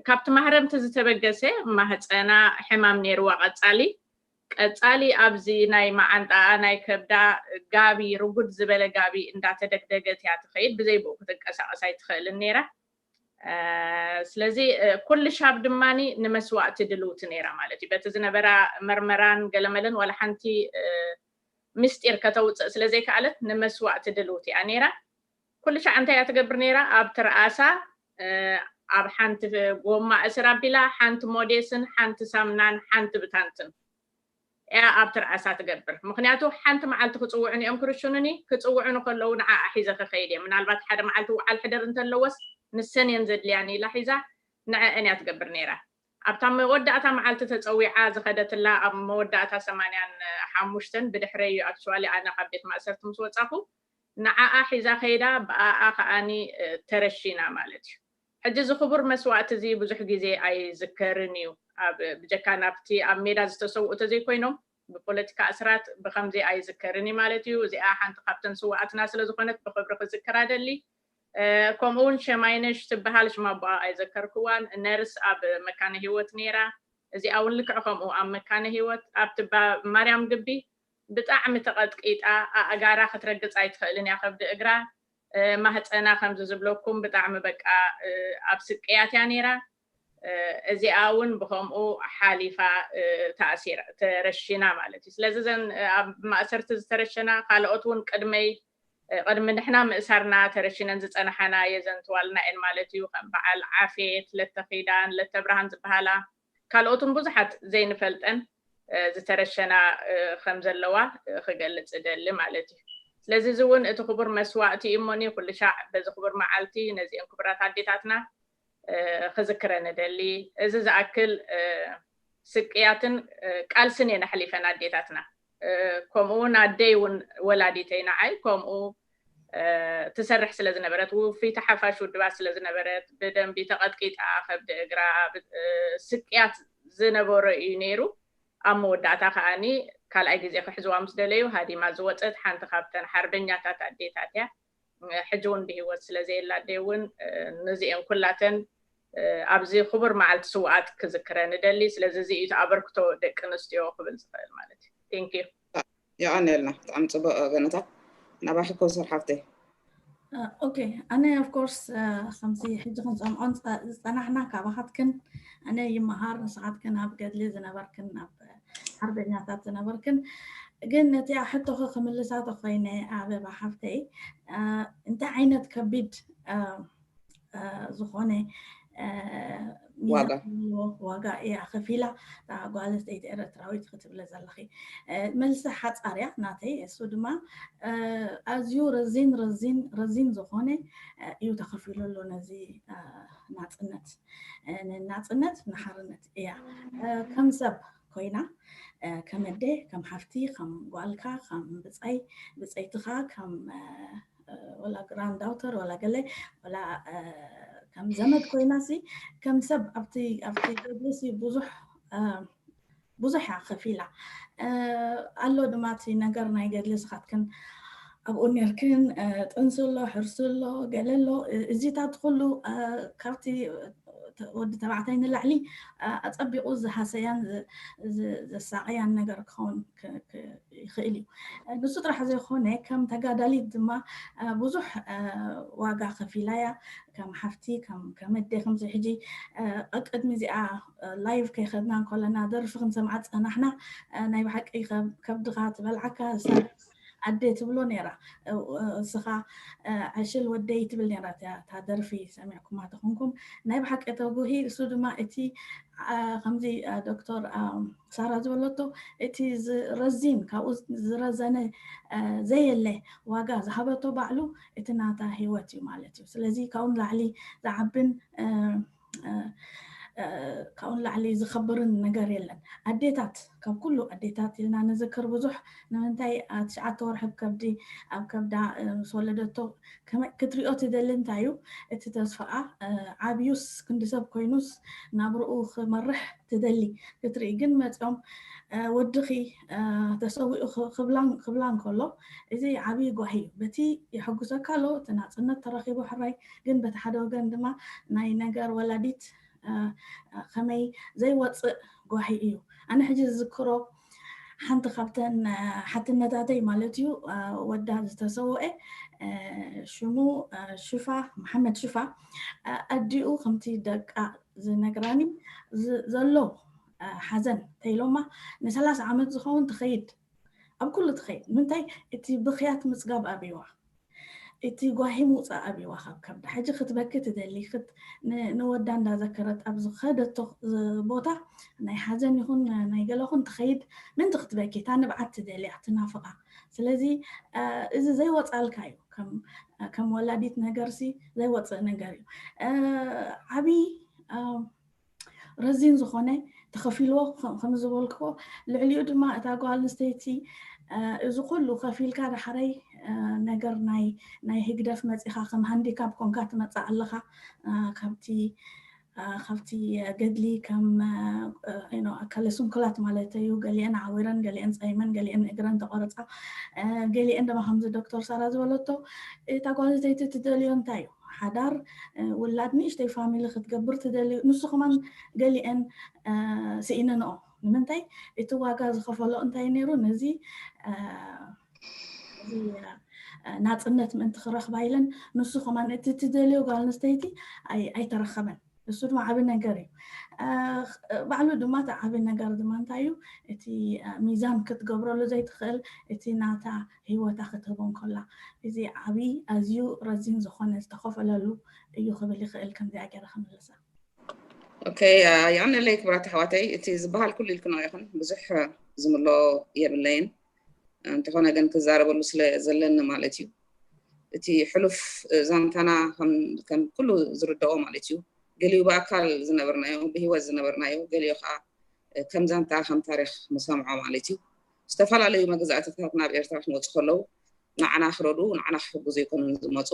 ካብቲ ማህረምቲ ዝተበገሰ ማህፀና ሕማም ነይርዋ። ቀፃሊ ቀፃሊ ኣብዚ ናይ መዓንጣኣ ናይ ከብዳ ጋቢ ርጉድ ዝበለ ጋቢ እንዳተደግደገት እያ ትኸይድ። ብዘይ ብኡ ክትንቀሳቐስ ኣይትኽእልን ነይራ። ስለዚ ኩሉ ሻብ ድማኒ ንመስዋእቲ ድልውቲ ነይራ ማለት እዩ። በቲ ዝነበራ መርመራን ገለመለን ዋላ ሓንቲ ምስጢር ከተውፅእ ስለ ዘይከኣለት ንመስዋእቲ ድልውቲ እያ ነይራ። ኩሉ ሻዕ እንታይ እያ ትገብር ነይራ? ኣብ ትርኣሳ ኣብ ሓንቲ ጎማ እስር ኣቢላ ሓንቲ ሞዴስን ሓንቲ ሳምናን ሓንቲ ብታንትን እያ ኣብ ትርኣሳ ትገብር። ምክንያቱ ሓንቲ መዓልቲ ክፅውዑን እዮም ክርሽኑኒ፣ ክፅውዑኒ ከለዉ ንዓኣ ሒዘ ክኸይድ እየ። ምናልባት ሓደ መዓልቲ ውዓል ሕደር እንተለወስ ንሰን እየን ዘድልያኒ ኢላ ሒዛ ንዐአን እያ ትገብር ነይራ። ኣብታ መወዳእታ መዓልቲ ተፀዊዓ ዝኸደትላ ኣብ መወዳእታ ሰማንያን ሓሙሽተን ብድሕረይ እዩ ኣክቹዋሊ ኣነ ካብ ቤት ማእሰርቲ ምስ ወፃኹ ንዓኣ ሒዛ ከይዳ ብኣኣ ከዓኒ ተረሺና ማለት እዩ። ሕጂ እዚ ክቡር መስዋእቲ እዚ ብዙሕ ግዜ ኣይዝከርን እዩ። ኣብ ብጀካ ናብቲ ኣብ ሜዳ ዝተሰውኡ ተዘይኮይኖም ብፖለቲካ እስራት ብከምዚ ኣይዝከርን እዩ ማለት እዩ። እዚኣ ሓንቲ ካብተን ስዋኣትና ስለ ዝኾነት ብክብሪ ክዝክራ ደሊ። ከምኡ እውን ሸማይነሽ ትበሃል ሽማ ኣቦኣ ኣይዘከርክዋን ነርስ ኣብ መካነ ህይወት ነይራ። እዚኣ እውን ልክዕ ከምኡ ኣብ መካነ ህይወት ኣብቲ ማርያም ግቢ ብጣዕሚ ተቐጥቂጣ ኣእጋራ ክትረግፅ ኣይትኽእልን እያ ከብዲ እግራ ማህፀና ከምዚ ዝብለኩም ብጣዕሚ በቃ ኣብ ስቅያት እያ ነይራ። እዚኣ እውን ብከምኡ ሓሊፋ ተኣሲራ ተረሺና ማለት እዩ። ስለዚ ዘን ኣብ ማእሰርቲ ዝተረሸና ካልኦት እውን ቅድመይ ቅድሚ ንሕና ምእሳርና ተረሽነን ዝፀናሓና የዘንትዋልና እየን ማለት እዩ። ከም በዓል ዓፌት፣ ለተኺዳን፣ ለተብርሃን ዝበሃላ ካልኦትን ብዙሓት ዘይንፈልጠን ዝተረሸና ከም ዘለዋ ክገልፅ እደሊ ማለት እዩ። ስለዚ እዚ እውን እቲ ክቡር መስዋእቲ እዩ እሞኒ ኩሉ ሻዕ በዚ ክቡር መዓልቲ ነዚአን ክቡራት ኣዴታትና ክዝክረን እደሊ። እዚ ዝኣክል ስቅያትን ቃልስን እየን ኣሕሊፈን ኣዴታትና። ከምኡ እውን ኣደይ እውን ወላዲተይ ንዓይ ከምኡ ትሰርሕ ስለ ዝነበረት ውፍይቲ ሓፋሽ ውድባት ስለ ዝነበረት ብደንቢ ተቐጥቂጣ ከብዲ እግራ ስቅያት ዝነበሮ እዩ ነይሩ። ኣብ መወዳእታ ከዓኒ ካልኣይ ግዜ ክሕዝዋ ምስ ደለዩ ሃዲማ ዝወፀት ሓንቲ ካብተን ሓርበኛታት ኣዴታት እያ። ሕጂ እውን ብህይወት ስለ ዘየላ ኣደይ እውን ነዚአን ኩላተን ኣብዚ ክቡር መዓልቲ ስውኣት ክዝክረ ንደሊ። ስለዚ እዚ እዩ ኣበርክቶ ደቂ ኣንስትዮ ክብል ዝኽእል ማለት እዩ። ቴንክ ዩ። የቐንየልና። ብጣዕሚ ፅቡቅ ገነታ። ናባኺ ኮንሰር ሓፍተይ። ኦኬ፣ ኣነ ኦፍ ኮርስ ከምዚ ሕጂ ክንሰምዖን ዝፀናሕና ካባኻትክን ኣነ ይመሃር፣ ንስኻትክን ኣብ ገድሊ ዝነበርክን ኣብ ሓርበኛታት ዝነበርክን፣ ግን ነቲኣ ሕቶኺ ክምልሳ ተኾይነ ኣበባ ሓፍተይ እንታይ ዓይነት ከቢድ ዝኾነ ዋጋ ዋጋ እያ ከፊላ ጓል ኣንስተይቲ ኤረትራዊት ክትብለ ዘለኺ? መልሲ ሓጻር እያ ናተይ። እሱ ድማ ኣዝዩ ረዚን ረዚን ረዚን ዝኾነ እዩ ተኸፊሉ ኣሎ ነዚ ናጽነት። ናጽነት ንሓርነት እያ ከም ሰብ ኮይና ከም ኣደ፣ ከም ሓፍቲ፣ ከም ጓልካ፣ ከም ብጻይ ብጸይትኻ፣ ከም ወላ ግራንድ ዳውተር ወላ ገለ ወላ ከም ዘመድ ኮይና ሲ ከም ሰብ ኣብቲ ኣብቲ ገድሊ ሲ ብዙሕ ብዙሕ እያ ከፊላ ኣሎ ድማ እቲ ነገር ናይ ገድሊ ስኻትክን ኣብኡ ነርክን ጥንሲ ኣሎ ሕርሲ ኣሎ ገለ ኣሎ እዚታት ኩሉ ካብቲ ወዲ ተባዕታይ ንላዕሊ ኣፀቢቑ ዝሃሰያን ዘሳቀያን ነገር ክኸውን ይኽእል እዩ። ንሱ ጥራሕ ዘይኮነ ከም ተጋዳሊት ድማ ብዙሕ ዋጋ ከፊላ እያ። ከም ሓፍቲ ከም ኣደ ከምዚ ሕጂ ቅድሚ እዚኣ ላይቭ ከይኸድና እንከለና ደርፊ ክንሰምዓ ዝፀናሕና ናይ ብሓቂ ከብድኻ ትበልዓካ ኣደ ትብሎ ነይራ። እስኻ ዕሽል ወደይ ትብል ነይራ እታ ደርፊ ሰሚዕኩማ ተኾንኩም ናይ ብሓቂ ተጉሂ። እሱ ድማ እቲ ከምዚ ዶክተር ሳራ ዝበለቶ እቲ ረዚን ካብኡ ዝረዘነ ዘየለ ዋጋ ዝሃበቶ ባዕሉ እቲ ናታ ህይወት እዩ ማለት እዩ። ስለዚ ካብኡ ንላዕሊ ዝዓብን ካብኡ ንላዕሊ ዝኸብርን ነገር የለን። ኣዴታት ካብ ኩሉ ኣዴታት ኢልና ንዝክር ብዙሕ ንምንታይ ትሽዓተ ወርሒ ከብዲ ኣብ ከብዳ ምስ ወለደቶ ክትሪኦ ትደሊ እንታይ እዩ እቲ ተስፋኣ ዓብዩስ ክንዲ ሰብ ኮይኑስ ናብርኡ ክመርሕ ትደሊ ክትርኢ ግን መፅኦም ወድኺ ተሰዊኡ ክብላ እንከሎ እዚ ዓብዪ ጓሂ እዩ። በቲ የሐጉሰካ ኣሎ እቲ ናፅነት ተረኺቡ ሕራይ ግን በቲ ሓደ ወገን ድማ ናይ ነገር ወላዲት ከመይ ዘይወፅእ ጓሂ እዩ። ኣነ ሕጂ ዝዝክሮ ሓንቲ ካብተን ሓትነታተይ ማለት እዩ፣ ወዳ ዝተሰወኤ ሽሙ ሽፋ፣ መሓመድ ሽፋ፣ ኣዲኡ ከምቲ ደቃ ዝነግራኒ ዘሎ ሓዘን ተይሎማ ንሰላሳ ዓመት ዝኸውን ትኸይድ፣ ኣብ ኩሉ ትኸይድ። ምንታይ እቲ ብኽያት ምፅጋብ ኣብይዋ፣ እቲ ጓሂ ምውፃእ ኣብይዋ ካብ ከብዳ። ሕጂ ክትበኪ ትደሊ፣ ንወዳ እንዳዘከረት ኣብ ዝኸደቶ ቦታ ናይ ሓዘን ይኹን ናይ ገለኹን ትኸይድ፣ ምንቲ ክትበኪ፣ እታ ንብዓት ትደልያ፣ ትናፍቓ። ስለዚ እዚ ዘይወፃልካ እዩ፣ ከም ወላዲት ነገርሲ ዘይወፅእ ነገር እዩ። ዓብዪ ረዚን ዝኾነ ተኸፊልዎ፣ ከም ዝበልክዎ፣ ልዕሊኡ ድማ እታ ጓል ኣንስተይቲ እዚ ኩሉ ከፊልካ ዳሕረይ ነገር ናይ ናይ ህግደፍ መፂኻ ከም ሃንዲካፕ ኮንካ ትመፅእ ኣለኻ። ካብቲ ካብቲ ገድሊ ከም ኣካለ ስንኩላት ማለት እዩ። ገሊአን ዓዊረን፣ ገሊአን ፀይመን፣ ገሊአን እግረን ተቆረፃ፣ ገሊአን ድማ ከምዚ ዶክተር ሳራ ዝበለቶ እታ ጓል ኣንስተይቲ ትደልዮ እንታይ እዩ? ሓዳር፣ ውላድ፣ ንእሽተይ ፋሚሊ ክትገብር ትደልዩ። ንሱ ከማን ገሊአን ስኢነንኦ። ንምንታይ? እቲ ዋጋ ዝኸፈሎ እንታይ ነይሩ? ነዚ ናፅነት ምእንቲ ክረኽባ ኢለን፣ ንሱ ከማን እቲ ትደልዮ ጓል ኣንስተይቲ ኣይተረኸበን። እሱ ድማ ዓቢ ነገር እዩ። ባዕሉ ድማ እቲ ዓቢ ነገር ድማ እንታይ እዩ? እቲ ሚዛን ክትገብረሉ ዘይትኽእል፣ እቲ ናታ ህይወታ ክትህቦ እንከላ፣ እዚ ዓቢ ኣዝዩ ረዚን ዝኾነ ዝተኸፈለሉ እዩ ክብል ይኽእል። ከምዚኣ ገይረ ክምልሳ። ኦኬ፣ የቐንለይ ክብራት ኣሕዋተይ። እቲ ዝበሃል ኩሉ ኢልክኖ ይኹን፣ ብዙሕ ዝምሎ የብለይን። እንተኾነ ግን ክዛረበሉ ስለ ዘለኒ ማለት እዩ። እቲ ሕሉፍ ዛንታና ከም ኩሉ ዝርደኦ ማለት እዩ፣ ገሊኡ ብኣካል ዝነበርናዮ፣ ብህይወት ዝነበርናዮ፣ ገሊኡ ከዓ ከም ዛንታ ከም ታሪክ ንሰምዖ ማለት እዩ። ዝተፈላለዩ መግዛእትታት ናብ ኤርትራ ክመፁ ከለዉ ንዓና ክረድኡ፣ ንዓና ክሕግዙ ኣይኮኑን ዝመፁ።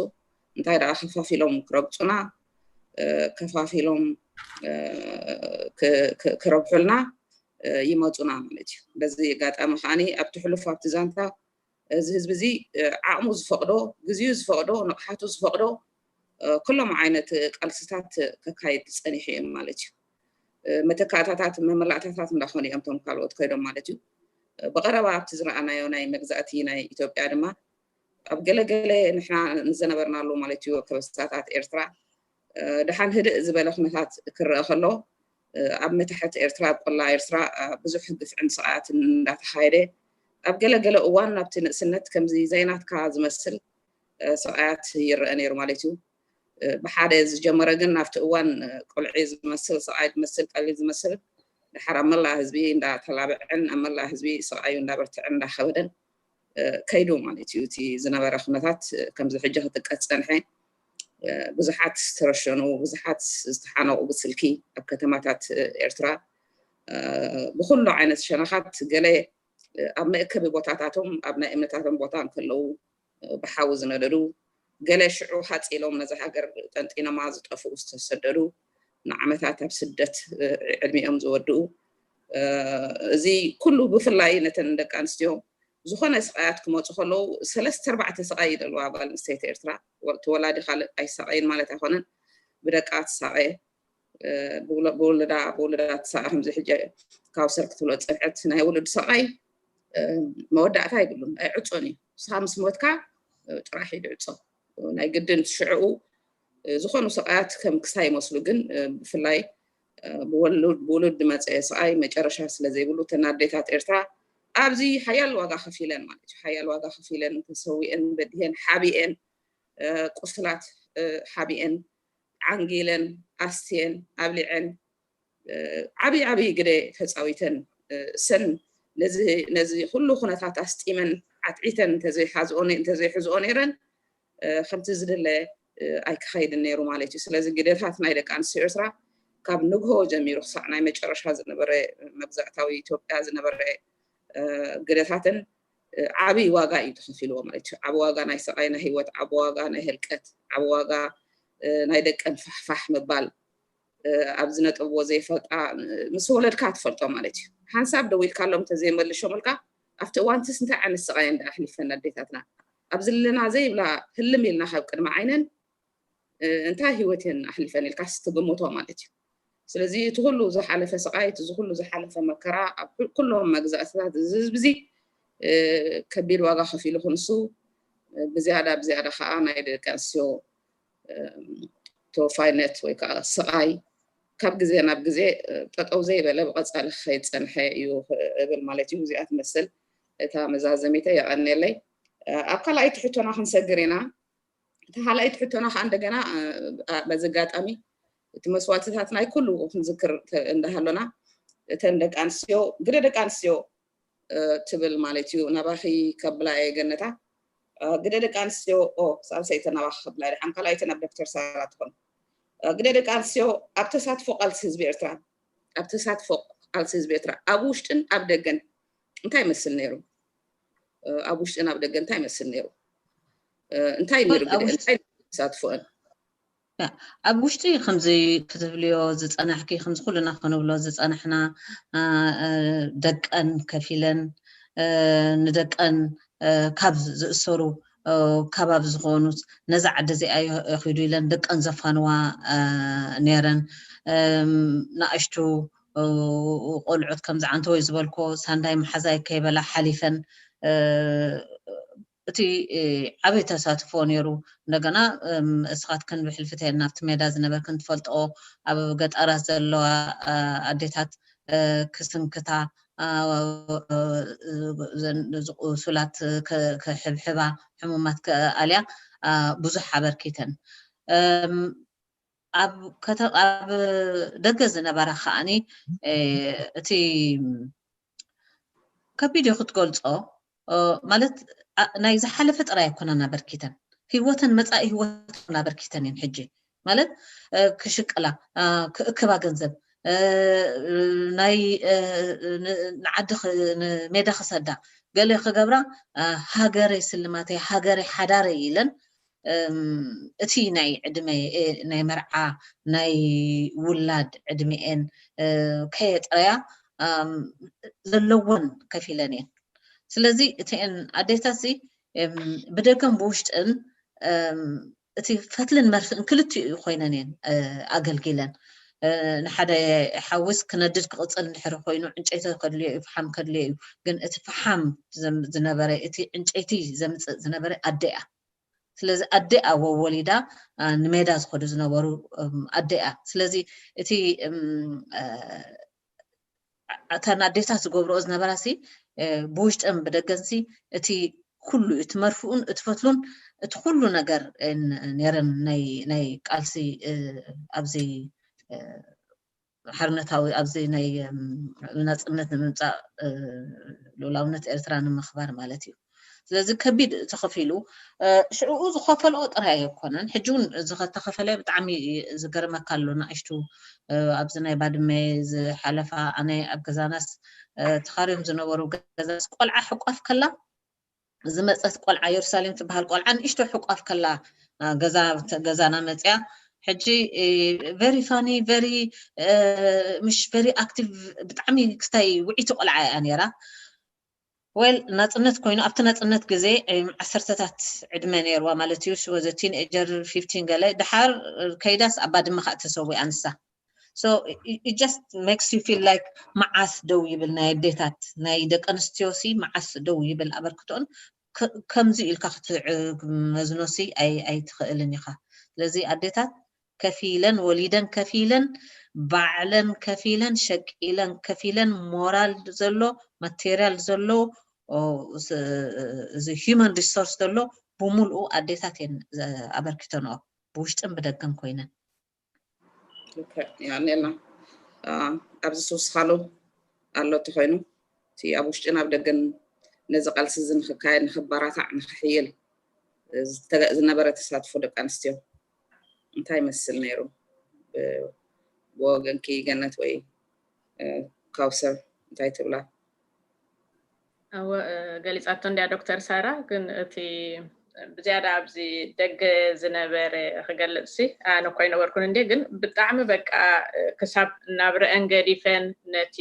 እንታይ ደኣ ከፋፊሎም ክረግፁና፣ ከፋፊሎም ክረብሑልና ይመፁና ማለት እዩ። በዚ ኣጋጣሚ ከዓኒ ኣብቲ ሕሉፍ ኣብቲ ዛንታ እዚ ህዝቢ እዚ ዓቕሙ ዝፈቕዶ፣ ግዜኡ ዝፈቕዶ፣ ንቕሓቱ ዝፈቕዶ ኩሎም ዓይነት ቃልስታት ከካይድ ፀኒሑ እዩ ማለት እዩ። መተካእታታት መመላእታታት እንዳኾኑ እዮም እቶም ካልኦት ከይዶም ማለት እዩ። ብቐረባ ኣብቲ ዝረኣናዮ ናይ መግዛእቲ ናይ ኢትዮጵያ ድማ ኣብ ገለገለ ንሕና ንዝነበርናሉ ማለት እዩ ከበሳታት ኤርትራ ደሓን ህድእ ዝበለ ኩነታት ክረአ ከሎ ኣብ መታሕት ኤርትራ ኣብ ቆላ ኤርትራ ብዙሕ ግፍዕን ስቓያትን እንዳተኻየደ ኣብ ገለገለ እዋን ናብቲ ንእስነት ከምዚ ዘይናትካ ዝመስል ስቓያት ይረአ ነይሩ ማለት እዩ። ብሓደ ዝጀመረ ግን ናብቲ እዋን ቆልዒ ዝመስል ስቓይ ዝመስል ቀሊል ዝመስል ድሓር ኣብ መላእ ህዝቢ እንዳተላብዐን ኣብ መላእ ህዝቢ ስቓዩ እንዳበርትዐን እንዳኸበደን ከይዱ ማለት እዩ። እቲ ዝነበረ ኩነታት ከምዚ ሕጂ ክጥቀስ ዝፀንሐ ብዙሓት ዝተረሸኑ፣ ብዙሓት ዝተሓነቑ ብስልኪ ኣብ ከተማታት ኤርትራ ብኩሉ ዓይነት ሸነኻት ገለ ኣብ መእከቢ ቦታታቶም ኣብ ናይ እምነታቶም ቦታ እንከለዉ ብሓዊ ዝነደዱ፣ ገለ ሽዑ ሃፅ ኢሎም ነዛ ሃገር ጠንጢኖማ ዝጠፍኡ ዝተሰደዱ፣ ንዓመታት ኣብ ስደት ዕድሚኦም ዝወድኡ፣ እዚ ኩሉ ብፍላይ ነተን ደቂ ኣንስትዮ ዝኾነ ስቓያት ክመፁ ከለዉ ሰለስተ ኣርባዕተ ስቓይ ይደልዋ ጓል ኣንስተይቲ ኤርትራ። እቲ ወላዲ ካልእ ኣይሳቐይን ማለት ኣይኮነን፣ ብደቃ ትሳቐየ። ብውልዳ ብውልዳ ትሳቐ ከምዚ ሕጂ ካውሰር ክትብሎ ዝፀንሐት ናይ ውሉድ ሰብኣይ መወዳእታ የብሉን፣ ኣይዕፆን እዩ። ንስኻ ምስ ሞትካ ጥራሕ እዩ ዝዕፆ። ናይ ግድን ሽዕኡ ዝኾኑ ስቓያት ከም ክሳይ ይመስሉ፣ ግን ብፍላይ ብውሉድ ዝመፀ ስቓይ መጨረሻ ስለ ዘይብሉ እተን ኣዴታት ኤርትራ ኣብዚ ሓያል ዋጋ ከፊለን ማለት እዩ። ሓያል ዋጋ ከፊለን ተሰዊአን በዲሀን ሓቢአን ቁስላት ሓቢአን ዓንጊለን ኣስትየን ኣብሊዐን ዓብዪ ዓብዪ ግደ ተፃዊተን ሰን ነዚ ኩሉ ኩነታት ኣስጢመን ዓትዒተን እንተዘይሓዝኦ እንተዘይሕዝኦ ነይረን ከምቲ ዝድለ ኣይክኸይድን ነይሩ ማለት እዩ። ስለዚ ግደታት ናይ ደቂ ኣንስትዮ ኤርትራ ካብ ንግሆ ጀሚሩ ክሳዕ ናይ መጨረሻ ዝነበረ መግዛእታዊ ኢትዮጵያ ዝነበረ ግደታትን ዓብዪ ዋጋ እዩ ተኸፊልዎ ማለት እዩ። ዓቢ ዋጋ ናይ ስቓይ ናይ ህይወት፣ ዓቢ ዋጋ ናይ ህልቀት፣ ዓቢ ዋጋ ናይ ደቀን ፋሕፋሕ ምባል፣ ኣብ ዝነጠብዎ ዘይፈልጣ ምስ ወለድካ ትፈልጦ ማለት እዩ። ሓንሳብ ደው ኢልካሎም እንተዘይመልሾምልካ ኣብቲ እዋንትስ እንታይ ዓይነት ስቓይ እንዳ ኣሕሊፈን ኣዴታትና ኣብ ዝልና ዘይብላ ህልም ኢልና ካብ ቅድሚ ዓይነን እንታይ ህይወት እየን ኣሕሊፈን ኢልካስ ትግምቶ ማለት እዩ። ስለዚ እቲ ኩሉ ዝሓለፈ ስቓይ፣ እቲ ዝኩሉ ዝሓለፈ መከራ ኣብ ኩ- ኩሎም መግዛእትታት እዚ ህዝቢ እዚ እ፣ ከቢድ ዋጋ ከፊሉ ክንሱ፣ እ፣ ብዝያዳ ብዝያዳ ከዓ ናይ ደቂ ኣንስትዮ እ፣ ተወፋይነት ወይ ከዓ ስቓይ ካብ ግዜ ናብ ግዜ እ፣ ጠጠው ዘይበለ ብቐፃሊ ክኸይድ ፀንሐ እዩ እብል ማለት እዩ። እዚኣ ትመስል እታ መዛዘሚተ። የቐንየለይ። እ፣ ኣብ ካልኣይቲ ሕቶና ክንሰግር ኢና። እቲ ካልኣይቲ ሕቶና ከዓ እንደገና እ፣ ኣ- በዚ ኣጋጣሚ እቲ መስዋዕትታት ናይ ኩሉ ክንዝክር ተ- እንዳሃሎና እተን ደቂ ኣንስትዮ ግደ ደቂ ኣንስትዮ እ፣ ትብል ማለት እዩ። ናባኺ ከብላ እየ ገነታ። እ፣ ግደ ደቂ ኣንስትዮ ኦ ሳልሰይቲ ናባኺ ከብላ እየ፣ ደሓን ካልኣይቲ ናብ ዶክተር ሳራ ትኾን። እ፣ ግደ ደቂ ኣንስትዮ ኣብ ተሳትፎ ቃልሲ ህዝቢ ኤርትራ ኣብ ተሳትፎ ቃልሲ ህዝቢ ኤርትራ ኣብ ውሽጥን ኣብ ደገን እንታይ ይመስል ነይሩ? እ፣ ኣብ ውሽጥን ኣብ ደገን እንታይ ይመስል ነይሩ? እ፣ እንታይ ነይሩ ኣብ ግደ ውሽጢ እንታይ ነይሩ ተሳትፎን? ያ፣ ኣብ ውሽጢ ከምዚ ክትብልዮ ዝጸናሕኪ፣ ከምዚ ኩልና ክንብሎ ዝጸናሕና፣ አ፣ አ፣ ደቀን ከፊለን፣ አ፣ ንደቀን፣ አ፣ ካብ ዝእሰሩ፣ አ፣ ከባቢ ዝኾኑት ነዛ ዓዲ እዚኣ ዮ- ይኺዱ ኢለን ደቀን ዘፋንዋ፣ አ፣ ነይረን። እም፣ ንኣሽቱ፣ አ፣ ቆልዑት ከምዚ ዓንተወይ ዝበልኮ ሳንዳይ መሓዛይ ከይበላ ሓሊፈን፣ አ፣ እቲ እ፣ ዓብዪ ተሳትፎ ነይሩ። እንደገና እም፣ እስኻትክን ብሕልፊተን ናብቲ ሜዳ ዝነበርክን ትፈልጥኦ ኣብ ገጠራት ዘለዋ አ፣ ኣዴታት እ፣ ክስንክታ አ፣ እ፣ ዘን- ዝቁሱላት ከ- ከሕብሕባ ሕሙማት ከኣልያ አ፣ ብዙሕ ኣበርኪተን። እም፣ ኣብ ከተ- ኣብ ደገ ዝነበራ ከዓኒ እ፣ እቲ ከቢድ እዩ ክትገልጾ እ፣ ማለት ኣ- ናይ ዝሓለፈ ጥራይ ኣይኮነን ኣበርኪተን፣ ህይወተን መጻኢ ህይወተን ኣበርኪተን እየን። ሕጂ ማለት እ፣ ክሽቅላ እ፣ ክእክባ ገንዘብ እ፣ ናይ እ፣ ን- ንዓዲ ክ- ንሜዳ ክሰዳ ገለ ክገብራ እ፣ ሃገረይ ስልማተይ ሃገረይ ሓዳረይ ኢለን እም፣ እቲ ናይ ዕድመ እ፣ ናይ መርዓ ናይ ውላድ ዕድሜኤን እ፣ ከየጥረያ እም፣ ዘለወን ከፊለን እየን። ስለዚ እቲአን ኣዴታት እዚ እም፣ ብደገን ብውሽጥን እም፣ እቲ ፈትልን መርፍእን ክልቲኡ ኮይነን እየን እ፣ ኣገልጊለን። እ፣ ንሓደ ሓዊስ ክነድድ ክቕፅል እንድሕር ኮይኑ ዕንጨይቲ ከድልዮ እዩ፣ ፈሓም ከድልዮ እዩ። ግን እቲ ፈሓም ዘም- ዝነበረ እቲ ዕንጨይቲ ዘምፅእ ዝነበረ ኣደኣ ስለዚ ኣዴኣ ወ- ወሊዳ አ፣ ንሜዳ ዝኸዱ ዝነበሩ እም፣ ኣዴኣ ስለዚ እቲ እም፣ አ፣ እተን ኣዴታት ዝገብርኦ ዝነበራ ሲ እ፣ ብውሽጠን ብደገን ሲ እቲ ኩሉ እቲ መርፍኡን እቲ ፈትሉን እቲ ኩሉ ነገር እ፣ ን- ነይረን ናይ ናይ ቃልሲ እ፣ ኣብዚ እ፣ ሓርነታዊ ኣብዚ ናይ እም፣ ናጽነት ንምምጻእ እ፣ ልኡላውነት ኤርትራ ንምኽባር ማለት እዩ። ስለዚ ከቢድ ተኸፊሉ እ፣ ሽዕኡ ዝኸፈልኦ ጥራይ ኣይኮነን። ሕጂ እውን ዝተኸፈለ ብጣዕሚ ዝገርመካ ኣሎ። ንኣሽቱ እ፣ ኣብዚ ናይ ባድመ ዝሓለፋ ኣነ ኣብ ገዛናስ እ፣ ተኻርዮም ዝነበሩ ገዛስ ቆልዓ ሕቋፍ ከላ ዝመፀት ቆልዓ የሩሳሌም ትበሃል ቆልዓ ንእሽቶ ሕቋፍ ከላ እ፣ ገዛ ገዛና መፅያ ሕጂ very funny very ምሽ very active ብጣዕሚ ክስታይ ውዒቲ ቆልዓ እያ ነይራ። ወል ናፅነት ኮይኑ ኣብቲ ናፅነት ግዜ እም፣ ዓሰርተታት ዕድመ ነይርዋ ማለት እዩ። ሽወዘ ቲንኤጀር ፊፍቲን ገለ ድሓር ከይዳስ ኣብ ባድመ ከዓ ተሰዊኣ ንሳ። So it just makes you feel like መዓስ ደው ይብል ናይ ኣዴታት ናይ ደቂ ኣንስትዮ ሲ መዓስ ደው ይብል ኣበርክቶን ከ- ከምዚ ኢልካ ክትመዝኖ ሲ ኣይ- ኣይትኽእልን ኢኻ። ስለዚ ኣዴታት ከፊለን ወሊደን ከፊለን ባዕለን ከፊለን ሸቂለን ከፊለን ሞራል ዘሎ ማቴሪያል ዘሎ ኦ፣ ስ- እዚ human resource ዘሎ ብምልኡ ኣዴታት እየን ዘ- ኣበርኪተንኦ ብውሽጥን ብደገን ኮይነን። ልክዕ። ያኔልና አ፣ ኣብዚ ስውስኻሉ ኣሎ ተኮይኑ እቲ ኣብ ውሽጥን ኣብ ደገን ነዚ ቃልሲ እዚ ንክካየድ ንክበራታዕ ንክሕይል ዝተገ- ዝነበረ ተሳትፎ ደቂ ኣንስትዮ እንታይ ይመስል ነይሩ? ብ- ብወገንኪ ገነት ወይ እ፣ ካውሰር እንታይ ትብላ? እወ፣ እ፣ ገሊጻቶ እንድያ ዶክተር ሳራ፣ ግን እቲ ብዝያዳ ኣብዚ ደገ ዝነበረ ክገልጽ ሲ ኣነ እኮ ኣይነበርኩን እንዴ፣ ግን ብጣዕሚ በቃ እ፣ ክሳብ ናብ ርአን ገዲፈን ነቲ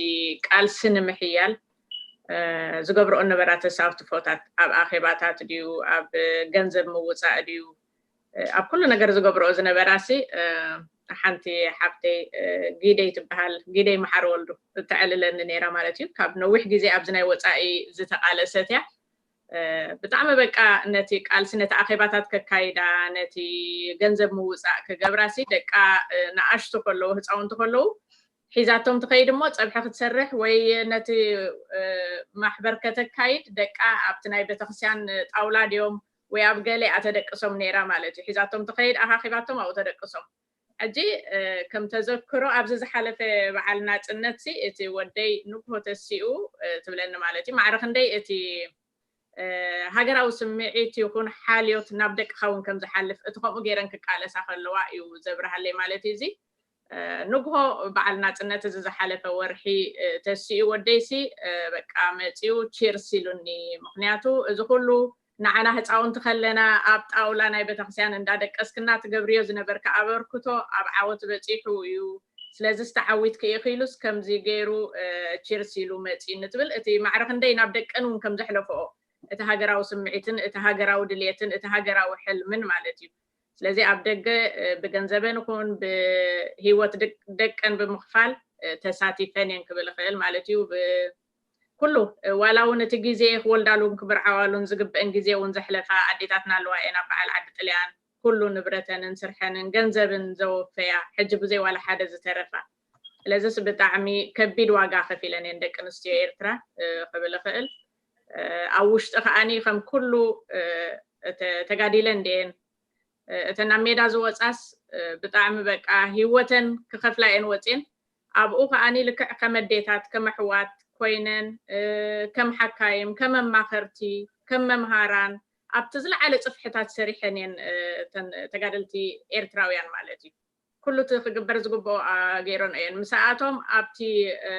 ቃልሲ ንምሕያል እ፣ ዝገብርኦ ነበራ ተሳትፎታት ኣብ ኣኼባታት ድዩ ኣብ ገንዘብ ምውጻእ ድዩ እ፣ ኣብ ኩሉ ነገር ዝገብርኦ ዝነበራ ሲ እ፣ ሓንቲ ሓፍተይ እ፣ ጊደይ ትበሃል፣ ጊደይ መሓሪ ወልዱ እተዕልለኒ ነይራ ማለት እዩ። ካብ ነዊሕ ግዜ ኣብዚ ናይ ወፃኢ ዝተቓለሰት እያ። እ፣ ብጣዕሚ በቃ ነቲ ቃልሲ፣ ነቲ ኣኼባታት ከካይዳ፣ ነቲ ገንዘብ ምውፃእ ክገብራሲ ደቃ እ፣ ንኣሽቱ ከለዉ፣ ህፃውንቲ ከለዉ ሒዛቶም ትኸይድ እሞ ፀብሒ ክትሰርሕ ወይ ነቲ እ፣ ማሕበር ከተካይድ ደቃ ኣብቲ ናይ ቤተክርስትያን ጣውላ ድዮም ወይ ኣብ ገለ እያ ተደቅሶም ነይራ ማለት እዩ። ሒዛቶም ትኸይድ፣ ኣኻኺባቶም ኣብኡ ተደቅሶም። ሕጂ እ፣ ከም ተዘክሮ ኣብዚ ዝሓለፈ በዓል ናፅነት ሲ እቲ ወደይ ንግሆ ተሲኡ እ፣ ትብለኒ ማለት እዩ። ማዕረ ክንደይ እቲ እ፣ ሃገራዊ ስምዒት ይኹን ሓልዮት ናብ ደቅኻ እውን ከም ዝሓልፍ እቲ ከምኡ ገይረን ክቃለሳ ከለዋ እዩ ዘብርሃለይ ማለት እዩ። እዚ እ፣ ንግሆ በዓል ናፅነት እዚ ዝሓለፈ ወርሒ እ፣ ተሲኡ ወደይሲ እ፣ በቃ መፂኡ ቺርስ ኢሉኒ። ምክንያቱ እዚ ኩሉ ንዓና ህፃውንቲ ከለና ኣብ ጣውላ ናይ ቤተክርስትያን እንዳደቀስክና ትገብርዮ ዝነበርካ ኣበርክቶ ኣብ ዓወት በፂሑ እዩ። ስለዚ ዝተዓዊትክ ኢኺ ኢሉስ ከምዚ ገይሩ እ፣ ቺርስ ኢሉ መፂኡኒ ትብል። እቲ ማዕረ ክንደይ ናብ ደቀን እውን ከም ዘሕለፈኦ፣ እቲ ሃገራዊ ስምዒትን እቲ ሃገራዊ ድልየትን እቲ ሃገራዊ ሕልምን ማለት እዩ። ስለዚ ኣብ ደገ እ፣ ብገንዘበን ይኹን ብህይወት ደቅ- ደቀን ብምኽፋል እ፣ ተሳቲፈን እየን ክብል እኽእል ማለት እዩ። ብ- ኩሉ እ፣ ዋላ እውን እቲ ግዜ ክወልዳሉን ክምርዓዋሉን ዝግበአን ግዜ እውን ዘሕለፋ ኣዴታትና ኣለዋ እየን። ኣብ በዓል ዓዲ ጥልያን ኩሉ ንብረተንን ስርሐንን ገንዘብን ዘወፈያ፣ ሕጂ ብዘይ ዋላ ሓደ ዝተረፋ። ስለዚስ ብጣዕሚ ከቢድ ዋጋ ከፊለን እየን ደቂ ኣንስትዮ ኤርትራ እ፣ ክብል እኽእል። እ፣ ኣብ ውሽጢ ከዓኒ ከም ኩሉ እ፣ እተ- ተጋዲለን ድየን እ፣ እተን ኣብ ሜዳ ዝወፃስ እ፣ ብጣዕሚ በቃ ህይወተን ክኸፍላ እየን ወፅየን። ኣብኡ ከዓኒ ልክዕ ከም ኣዴታት፣ ከም ኣሕዋት ኮይነን እ፣ ከም ሓካይም፣ ከም ኣማኸርቲ፣ ከም መምሃራን ኣብቲ ዝለዓለ ፅፍሕታት ሰሪሐን እየን እ፣ እተን ተጋደልቲ ኤርትራውያን ማለት እዩ። ኩሉ እቲ ክግበር ዝግብኦ ኣ፣ ገይረን እየን። ምስኣቶም ኣብቲ እ፣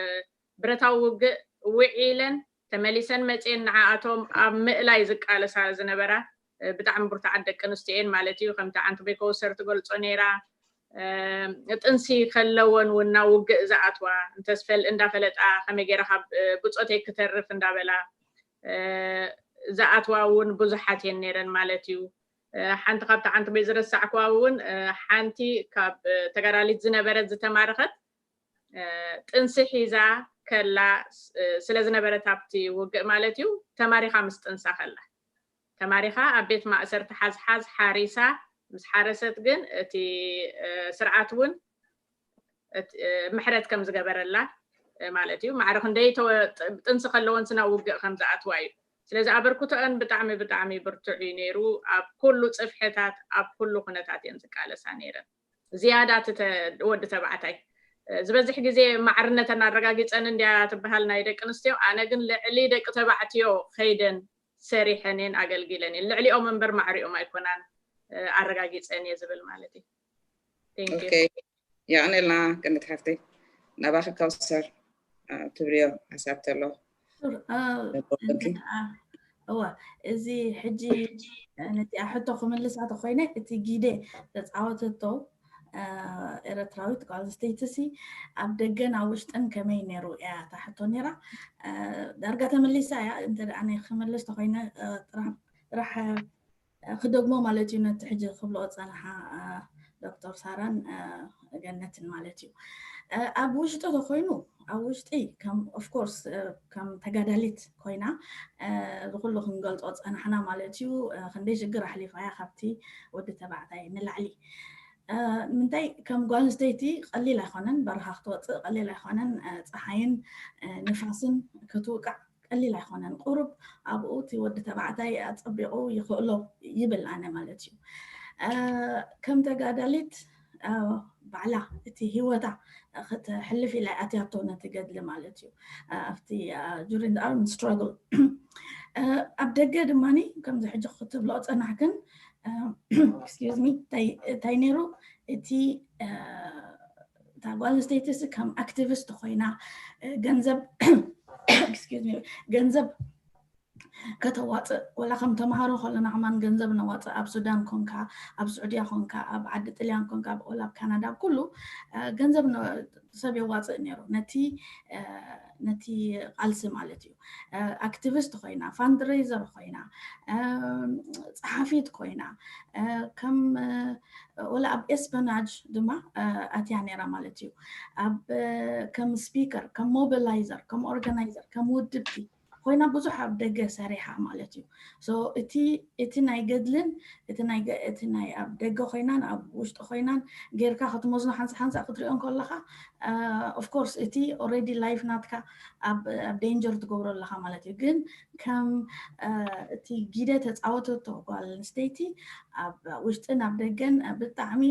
ብረታዊ ውግእ ውዒለን ተመሊሰን መፅየን ንዓኣቶም ኣብ ምእላይ ዝቃለሳ ዝነበራ እ፣ ብጣዕሚ ብርቱዓት ደቂ ኣንስትዮ እየን ማለት እዩ። ከምቲ ዓንቱ ቤከውሰር ትገልፆ ነይራ እ፣ ጥንሲ ከለወን እውን ናብ ውግእ ዝኣትዋ እንተስፈል እንዳፈለጣ ከመይ ገይረ ካብ እ፣ ብፆተይ ክተርፍ እንዳበላ እ፣ ዝኣትዋ እውን ብዙሓት እየን ነይረን ማለት እዩ። እ፣ ሓንቲ ካብቲ ዓንቱ ቤት ዝረሳዕክዋ እውን እ፣ ሓንቲ ካብ እ፣ ተጋዳሊት ዝነበረት ዝተማረኸት እ፣ ጥንሲ ሒዛ ከላ ስ- እ፣ ስለ ዝነበረት ኣብቲ ውግእ ማለት እዩ ተማሪኻ ምስ ጥንሳ ከላ ተማሪኻ ኣብ ቤት ማእሰርቲ ሓዝሓዝ ሓሪሳ ምስ ሓረሰት ግን እቲ እ፣ ስርዓት እውን እቲ እ፣ ምሕረት ከም ዝገበረላ እ፣ ማለት እዩ። ማዕረ ክንደይ ተወ- ጥ- ጥንሲ ከለወን ስና ውግእ ከም ዝኣትዋ እዩ። ስለዚ ኣበርክቶአን ብጣዕሚ ብጣዕሚ ብርቱዕ እዩ ነይሩ። ኣብ ኩሉ ፅፍሕታት ኣብ ኩሉ ኩነታት እየን ዝቃለሳ ነይረን። ዝያዳ እቲ ተ- ወዲ ተባዕታይ እ፣ ዝበዝሕ ግዜ ማዕርነተን ኣረጋጊፀን እንድያ ትበሃል ናይ ደቂ ኣንስትዮ። ኣነ ግን ልዕሊ ደቂ ተባዕትዮ ከይደን ሰሪሐን እየን ኣገልጊለን እየን። ልዕሊኦም እምበር ማዕሪኦም ኣይኮናን እ፣ ኣረጋጊፀን እየ ዝብል ማለት እዩ። Thank you። ኦኬ፣ የቐኔልና ገነት ሓፍተይ። ናባኺ ካውሰር እ፣ ትብልዮ ሓሳብ ተሎ ሱር፣ እ፣ ተቦልኪ። እንተ ደኣ እወ፣ እዚ ሕጂ ነቲ ሕቶ ክምልሳ ተኮይነ፣ እቲ ጊደ ተፃወተቶ እ፣ ኤረትራዊት ጓል ኣንስተይቲ ሲ ኣብ ደገን ኣብ ውሽጥን ከመይ ነይሩ እያ እታ ሕቶ ነይራ። እ፣ ዳርጋ ተመሊሳ እያ። እንተ ደኣ ናይ ክምልስ ተኮይነ እ፣ ጥራሕ ጥራሕ እ፣ ክደግሞ ማለት እዩ ነቲ ሕጂ ክብልኦ ዝፀንሓ እ፣ ዶክተር ሳራን እ፣ ገነትን ማለት እዩ። እ፣ ኣብ ውሽጢ ተኮይኑ ኣብ ውሽጢ ከም of course እ፣ ከም ተጋዳሊት ኮይና እ፣ ዝኩሉ ክንገልፆ ዝፀናሕና ማለት እዩ። እ፣ ክንደይ ሽግር ኣሕሊፋ እያ ካብቲ ወዲ ተባዕታይ ንላዕሊ። እ፣ ንምንታይ ከም ጓል ኣንስተይቲ ቀሊል ኣይኮነን፣ በረኻ ክትወፅእ ቀሊል ኣይኮነን። እ፣ ፀሓይን እ፣ ንፋስን ክትውቃዕ ቀሊል ኣይኮነን። ቁሩብ ኣብኡ እቲ ወዲ ተባዕታይ ኣፀቢቑ ይኽእሎ ይብል ኣነ ማለት እዩ። እ፣ ከም ተጋዳሊት እ፣ ባዕላ እቲ ህይወታ ክተሕልፍ ኢላ ኣትያቶ ነቲ ገድሊ ማለት እዩ። እ፣ ኣብቲ እ፣ during the armed struggle እ፣ ኣብ ደገ ድማ ከምዚ ሕጂ ክትብሎ ፀናሕክን እ፣ excuse me እንታይ እንታይ ነይሩ እቲ እ፣ እታ ጓል ኣንስተይቲ ሲ ከም ኣክቲቪስት ኮይና እ፣ ገንዘብ excuse me ገንዘብ ከተዋፅእ፣ ወላ ከም ተምሃሮ ከለና ከማን ገንዘብ ነዋፅእ። ኣብ ሱዳን ኮንካ፣ ኣብ ስዑድያ ኮንካ፣ ኣብ ዓዲ ጥልያን ኮንካ፣ ወላ ኣብ ካናዳ፣ ኣብ ኩሉ ገንዘብ ሰብ የዋፅእ ነይሩ ነቲ ቃልሲ ማለት እዩ። ኣክቲቪስት ኮይና፣ ፋንድሬዘር ኮይና፣ ፀሓፊት ኮይና፣ ከም ወላ ኣብ ኤስፐናጅ ድማ ኣትያ ነይራ ማለት እዩ። ኣብ ከም ስፒከር፣ ከም ሞቢላይዘር፣ ከም ኦርጋናይዘር፣ ከም ውድብቲ ኮይና ብዙሕ ኣብ ደገ ሰሪሓ ማለት እዩ። እቲ እቲ ናይ ገድልን እቲ ናይ ገ- እቲ ናይ ኣብ ደገ ኮይናን ኣብ ውሽጢ ኮይናን ጌርካ ክትመዝኖ ሓንሳ ሓንሳ ክትሪኦ ከለካ ኦፍኮርስ እቲ ኦልሬዲ ላይፍ ናትካ ኣብ ኣብ ዴንጀር ትገብሮ ኣለካ ማለት እዩ። ግን ከም እቲ ጊደ ተፃወተቶ ጓል ኣንስተይቲ ኣብ ውሽጥን ኣብ ደገን ብጣዕሚ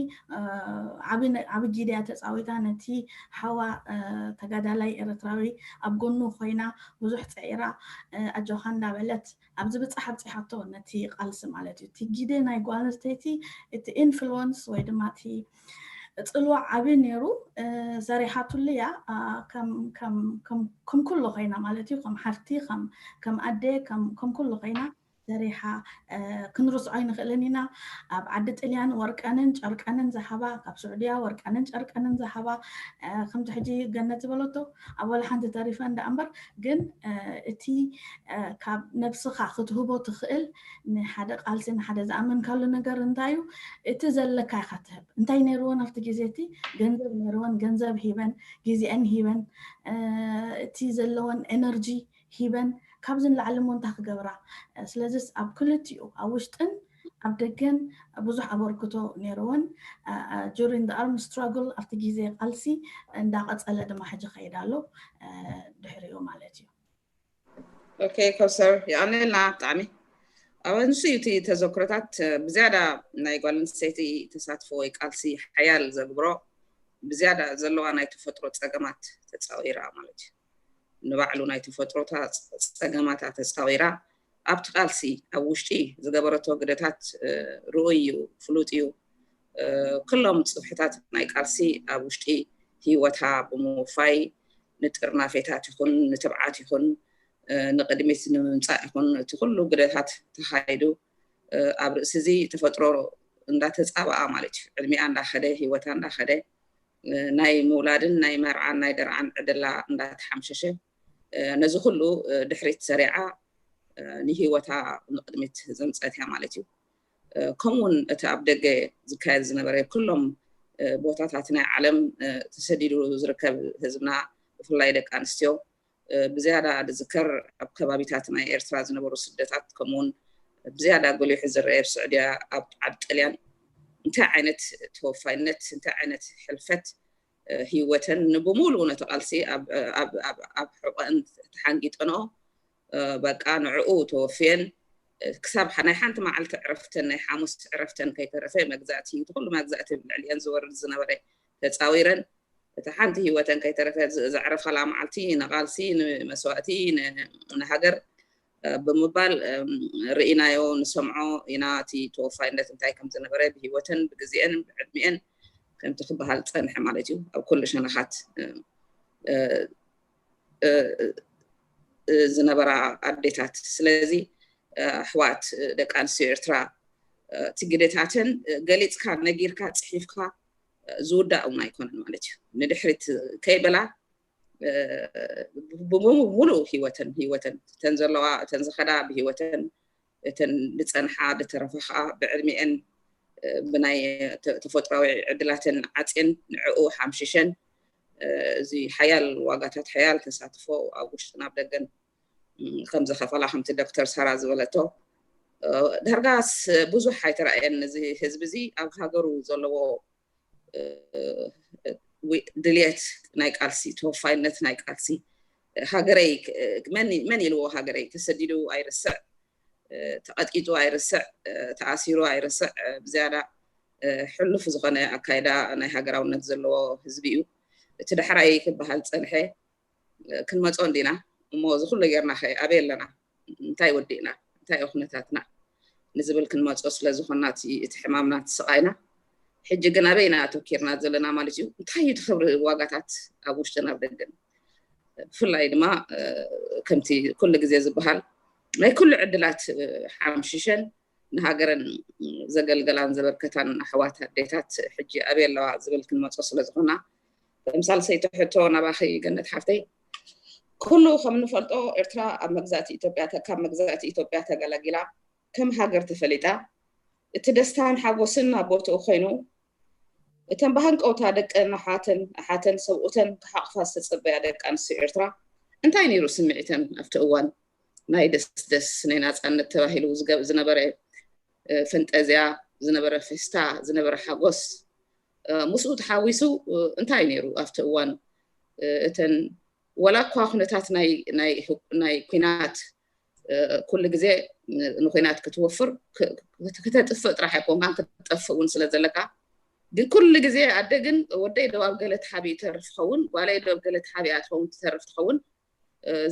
ዓቢ ዓቢ ጊደ እያ ተፃዊታ። ነቲ ሓዋ ተጋዳላይ ኤርትራዊ ኣብ ጎኑ ኮይና ብዙሕ ፅዒራ ኣጆኻ እንዳበለት ኣብዚ ብፃሕ ኣብፂሓቶ ነቲ ቃልሲ ማለት እዩ። እቲ ጊደ ናይ ጓል ኣንስተይቲ እቲ ኢንፍሉወንስ ወይ ድማ እቲ ፅልዋ ዓቢ ነይሩ። ሰሪሓትሉ እያ። ከም ኩሉ ኮይና ማለት እዩ፣ ከም ሓፍቲ፣ ከም ኣደ፣ ከም ኩሉ ኮይና ሰሪሓ ክንርስዖ ኣይንኽእልን ኢና። ኣብ ዓዲ ጥልያን ወርቀንን ጨርቀንን ዝሃባ፣ ካብ ስዑድያ ወርቀንን ጨርቀንን ዝሃባ፣ ከምቲ ሕጂ ገነት ዝበለቶ ኣብ ወላ ሓንቲ ተሪፈ እንዳ እምበር፣ ግን እቲ ካብ ነብስኻ ክትህቦ ትኽእል ንሓደ ቃልሲ ንሓደ ዝኣመንካሉ ነገር እንታይ እዩ? እቲ ዘለካ ኢኻ ትህብ። እንታይ ነይርወን ኣብቲ ግዜ እቲ ገንዘብ ነይርወን፣ ገንዘብ ሂበን፣ ግዜአን ሂበን፣ እቲ ዘለወን ኤነርጂ ሂበን ካብዚ ንላዕሊ እሞ እንታይ ክገብራ? ስለዚስ ኣብ ክልቲኡ ኣብ ውሽጥን ኣብ ደገን ብዙሕ ኣበርክቶ ነይርወን። ዱሪንግ ኣርም ስትራግል ኣብቲ ግዜ ቃልሲ እንዳቐጸለ ድማ ሕጂ ከይድ ኣሎ ድሕሪኡ ማለት እዩ። ኦኬ ኮሰር የቐንየልና ብጣዕሚ ኣብ ንሱ እዩ እቲ ተዘክሮታት ብዝያዳ ናይ ጓል ኣንስተይቲ ተሳትፎ ወይ ቃልሲ ሓያል ዘግብሮ ብዝያዳ ዘለዋ ናይ ተፈጥሮ ፀገማት ተፃዊራ ማለት እዩ። ንባዕሉ ናይ ተፈጥሮታ ፀገማታ ተፃዊራ ኣብቲ ቃልሲ ኣብ ውሽጢ ዝገበረቶ ግደታት ርኡይ እዩ፣ ፍሉጥ እዩ። ኩሎም ፅፍሕታት ናይ ቃልሲ ኣብ ውሽጢ ህይወታ ብምውፋይ ንጥርናፌታት ይኹን ንትብዓት ይኹን ንቅድሚት ንምምፃእ ይኹን እቲ ኩሉ ግደታት ተኻይዱ ኣብ ርእሲ እዚ ተፈጥሮ እንዳተፃበኣ ማለት እዩ። ዕድሚኣ እንዳኸደ ህይወታ እንዳኸደ ናይ ምውላድን ናይ መርዓን ናይ ደርዓን ዕድላ እንዳተሓምሸሸ ነዚ ኩሉ ድሕሪት ሰሪዓ ንህይወታ ንቅድሚት ዘምፀት እያ ማለት እዩ። ከምኡውን እቲ ኣብ ደገ ዝካየድ ዝነበረ ኩሎም ቦታታት ናይ ዓለም ተሰዲዱ ዝርከብ ህዝብና ብፍላይ ደቂ ኣንስትዮ ብዝያዳ ዝዝከር ኣብ ከባቢታት ናይ ኤርትራ ዝነበሩ ስደታት ከምኡውን ብዝያዳ ጎሊሑ ዝረአ ኣብ ስዑድያ ኣብ ዓዲ ጥልያን እንታይ ዓይነት ተወፋይነት እንታይ ዓይነት ሕልፈት ህይወተን ንብሙሉ ነቲ ቃልሲ ኣብ ሕቆአን ተሓንጊጠንኦ በቃ ንዕኡ ተወፍየን ክሳብ ናይ ሓንቲ መዓልቲ ዕረፍተን ናይ ሓሙስ ዕረፍተን ከይተረፈ መግዛእቲ እቲ ኩሉ መግዛእቲ ልዕሊአን ዝወርድ ዝነበረ ተፃዊረን እቲ ሓንቲ ህይወተን ከይተረፈ ዘዕረፋላ መዓልቲ ንቃልሲ ንመስዋእቲ ንሃገር ብምባል ርኢናዮ ንሰምዖ ኢና። እቲ ተወፋይነት እንታይ ከም ዝነበረ ብህይወተን ብግዜአን ብዕድሚአን ከምቲ ክበሃል ዝፀንሐ ማለት እዩ ኣብ ኩሉ ሸነኻት ዝነበራ ኣዴታት። ስለዚ ኣሕዋት ደቂ ኣንስትዮ ኤርትራ እቲ ግደታተን ገሊፅካ ነጊርካ ፅሒፍካ ዝውዳእ እውን ኣይኮነን ማለት እዩ። ንድሕሪት ከይበላ ብሙሉእ ህይወተን ህይወተን እተን ዘለዋ እተን ዝኸዳ ብህይወተን እተን ዝፀንሓ ዝተረፋ ከዓ ብዕድሚአን ብናይ ተፈጥራዊ ዕድላተን ዓፅየን ንዕኡ ሓምሽሸን እዚ ሓያል ዋጋታት ሓያል ተሳትፎ ኣብ ውሽጥን ኣብ ደገን ከም ዝኸፈላ ከምቲ ዶክተር ሳራ ዝበለቶ ዳርጋስ ብዙሕ ኣይተራእየን። እዚ ህዝቢ እዚ ኣብ ሃገሩ ዘለዎ ድልየት ናይ ቃልሲ ተወፋይነት ናይ ቃልሲ ሃገረይ መን ኢልዎ ሃገረይ ተሰዲዱ ኣይርስዕ ተቐጥቂጡ ኣይርስዕ ተኣሲሩ ኣይርስዕ ብዝያዳ ሕሉፍ ዝኾነ ኣካይዳ ናይ ሃገራውነት ዘለዎ ህዝቢ እዩ። እቲ ዳሕራይ ክበሃል ዝፀንሐ ክንመፆ እንዲና እሞ እዚ ኩሉ ጌርና ከ ኣበይ ኣለና እንታይ ወዲእና እንታይ ኩነታትና ንዝብል ክንመፆ ስለዝኾና እቲ ሕማምና እቲ ስቓይና ሕጂ ግን ኣበይና ኣተኪርና ዘለና ማለት እዩ። እንታይ እዩ እቲ ክብሪ ዋጋታት ኣብ ውሽጥን ኣብ ደገን ብፍላይ ድማ ከምቲ ኩሉ ግዜ ዝበሃል ናይ ኩሉ ዕድላት ሓምሽሸን ንሃገረን ዘገልገላን ዘበርከታን ኣሕዋት ኣዴታት ሕጂ ኣበይ ኣለዋ ዝብል ክንመጾ ስለ ዝኾና፣ ከም ሳልሰይቲ ሕቶ ናባኺ ገነት ሓፍተይ፣ ኩሉ ከም ንፈልጦ ኤርትራ ኣብ መግዛእቲ ኢትዮጵያ ካብ መግዛእቲ ኢትዮጵያ ተገላጊላ ከም ሃገር ተፈሊጣ፣ እቲ ደስታን ሓጎስን ኣብ ቦትኡ ኮይኑ፣ እተን ብሃንቀውታ ደቀን ኣሓተን ኣሓተን ሰብኡተን ክሓቕፋ ዝተጸበያ ደቂ ኣንስትዮ ኤርትራ እንታይ ነይሩ ስምዒተን ኣብቲ እዋን? ናይ ደስ ደስ ናይ ናጻነት ተባሂሉ ዝገብ ዝነበረ ፈንጠዝያ፣ ዝነበረ ፌስታ፣ ዝነበረ ሓጎስ፣ ምስኡ ተሓዊሱ እንታይ ነይሩ ኣብቲ እዋን? እተን ወላ እኳ ኩነታት ናይ ኩናት ኩሉ ግዜ ንኩናት ክትወፍር ክተጥፍእ ጥራሕ ኣይኮንካን፣ ክትጠፍእ እውን ስለ ዘለካ፣ ግን ኩሉ ግዜ ኣደ ግን ወደይ ዶ ኣብ ገለ ተሓቢኡ ይተርፍ ትኸውን፣ ጓለይ ዶ ኣብ ገለ ተሓቢኣ ትኸውን ትተርፍ ትኸውን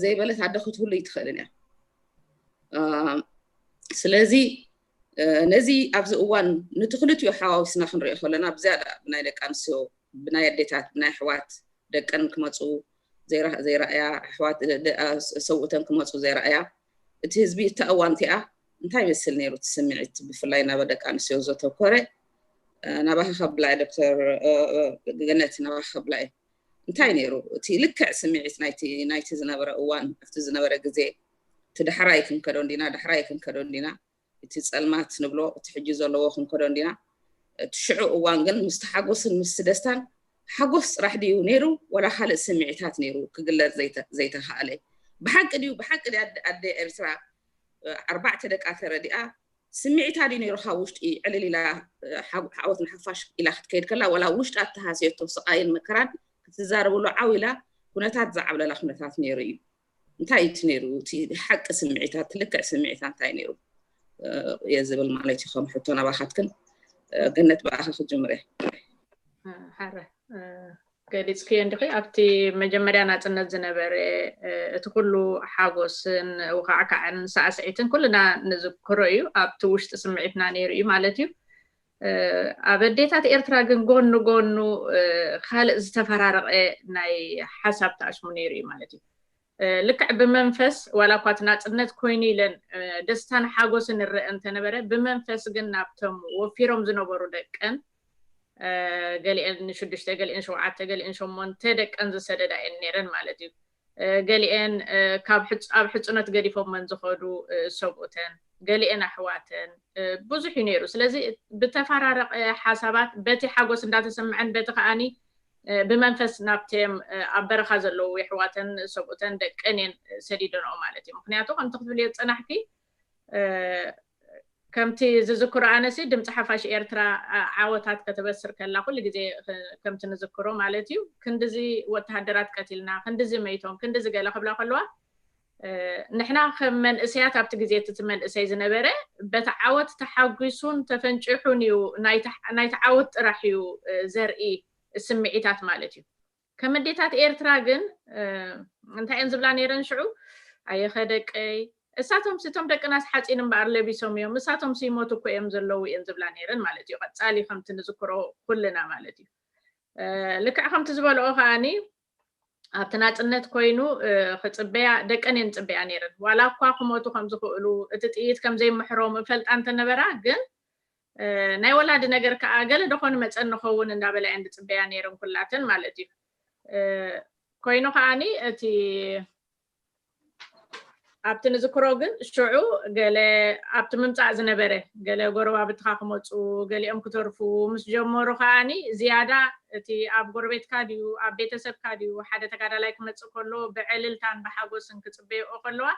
ዘይበለት ኣደ ክትህሉ ይትኽእልን እያ። ስለዚ ነዚ ኣብዚ እዋን ነቲ ክልቲኡ ሓዋዊስና ክንሪኦ ከለና ብዝያዳ ብናይ ደቂ ኣንስትዮ፣ ብናይ ኣዴታት፣ ብናይ ኣሕዋት ደቀን ክመፁ ዘይረኣያ፣ ኣሕዋት ሰብኡተን ክመፁ ዘይረኣያ እቲ ህዝቢ እታ እዋን እቲኣ እንታይ ይመስል ነይሩ እቲ ስምዒት፣ ብፍላይ ናብ ደቂ ኣንስትዮ ዘተኮረ? ናባኺ ከብላ ዶክተር ገነት፣ ናባኺ ከብላ እንታይ ነይሩ እቲ ልክዕ ስምዒት ናይቲ ዝነበረ እዋን፣ ኣብቲ ዝነበረ ግዜ? እቲ ዳሕራይ ክንከዶ እንዲና፣ ዳሕራይ ክንከዶ እንዲና፣ እቲ ጸልማት ንብሎ እቲ ሕጂ ዘለዎ ክንከዶ እንዲና? እቲ ሽዑ እዋን ግን ምስቲ ሓጎስን ምስቲ ደስታን፣ ሓጎስ ጥራሕ ድዩ ነይሩ ወላ ካልእ ስምዒታት ነይሩ ክግለጽ ዘይተኻእለ? ብሓቂ ድዩ፣ ብሓቂ ድያ ኣደ ኤርትራ ኣርባዕተ ደቃ ተረዲኣ ስምዒታ ድዩ ነይሩ ካብ ውሽጢ ዕልል ኢላ ዓወት ንሓፋሽ ኢላ ክትከይድ ከላ፣ ወላ ውሽጣ እተሃስየቶ ስቓይን መከራን ክትዛረብሉ ዓው ኢላ ኩነታት ዝዓብለላ ኩነታት ነይሩ እዩ? እንታይ እዩ እቲ ነይሩ እቲ ሓቂ ስምዒታት፣ እቲ ልክዕ ስምዒታ እንታይ ነይሩ እየ ዝብል ማለት እዩ። ከም ሕቶ ናባኻትክን ገነት ብኣኻ ክጅምር እየ። ሓረ ገሊፅክዮ እንዲኺ ኣብቲ መጀመርያ ናፅነት ዝነበረ እቲ ኩሉ ሓጎስን ውካዕካዕን ሳዕስዒትን ኩልና ንዝክሮ እዩ። ኣብቲ ውሽጢ ስምዒትና ነይሩ እዩ ማለት እዩ። ኣብ ኣዴታት ኤርትራ ግን ጎኑ ጎኑ ካልእ ዝተፈራረቐ ናይ ሓሳብ ተኣሽሙ ነይሩ እዩ ማለት እዩ። ልክዕ ብመንፈስ ዋላ እኳ እቲ ናፅነት ኮይኑ ኢለን ደስታን ሓጎስን ንረአ እንተነበረ፣ ብመንፈስ ግን ናብቶም ወፊሮም ዝነበሩ ደቀን፣ ገሊአን ሽዱሽተ፣ ገሊአን ሸውዓተ፣ ገሊአን ሸሞንተ ደቀን ዝሰደዳ እየን ነይረን ማለት እዩ። ገሊአን ኣብ ሕፁነት ገዲፎመን ዝኸዱ ሰብኡተን፣ ገሊአን ኣሕዋተን፣ ብዙሕ እዩ ነይሩ። ስለዚ ብተፈራረቀ ሓሳባት በቲ ሓጎስ እንዳተሰምዐን በቲ ከዓኒ ብመንፈስ ናብቶም ኣብ በረኻ ዘለዉ የሕዋተን ሰብኡተን ደቀን እየን ሰዲደንኦ ማለት እዩ። ምክንያቱ ከምቲ ክትብልዮ ዝፀናሕኪ ከምቲ ዝዝክሮ ኣነሲ ድምፂ ሓፋሽ ኤርትራ ዓወታት ከተበስር ከላ ኩሉ ግዜ ከምቲ ንዝክሮ ማለት እዩ፣ ክንድዚ ወተሃደራት ቀቲልና፣ ክንድዚ መይቶም፣ ክንድዚ ገለ ክብላ ከለዋ ንሕና ከም መንእሰያት ኣብቲ ግዜ እቲ መንእሰይ ዝነበረ በቲ ዓወት ተሓጒሱን ተፈንጭሑን እዩ፣ ናይቲ ዓወት ጥራሕ እዩ ዘርኢ ስምዒታት ማለት እዩ። ከም ኣዴታት ኤርትራ ግን እንታይ እየን ዝብላ ነይረን ሽዑ? ኣየኸ ደቀይ፣ እሳቶም ስቶም ደቅናስ ሓፂን እምበኣር ለቢሶም እዮም፣ እሳቶም ሲሞት እኮ እዮም ዘለዉ እየን ዝብላ ነይረን ማለት እዩ። ቀፃሊ ከምቲ ንዝክሮ ኩልና ማለት እዩ። ልክዕ ከምቲ ዝበልኦ ከዓኒ ኣብቲ ናፅነት ኮይኑ ክፅበያ ደቀን እየን ዝፅበያ ነይረን። ዋላ እኳ ክሞቱ ከም ዝኽእሉ እቲ ጥይት ከም ዘይምሕሮም እፈልጣ እንተነበራ ግን ናይ ወላዲ ነገር ከዓ ገለ ደኾን መፀን ንኸውን እንዳበላ እየን ዝፅበያ ነይረን ኩላተን ማለት እዩ። ኮይኑ ከዓኒ እቲ ኣብቲ ንዝክሮ ግን ሽዑ ገለ ኣብቲ ምምፃእ ዝነበረ ገለ ጎረባብትካ ክመፁ ገሊኦም ክተርፉ ምስ ጀመሩ ከዓኒ ዝያዳ እቲ ኣብ ጎረቤትካ ድዩ ኣብ ቤተሰብካ ድዩ ሓደ ተጋዳላይ ክመፅእ ከሎ ብዕልልታን ብሓጎስን ክፅበይኦ ከለዋ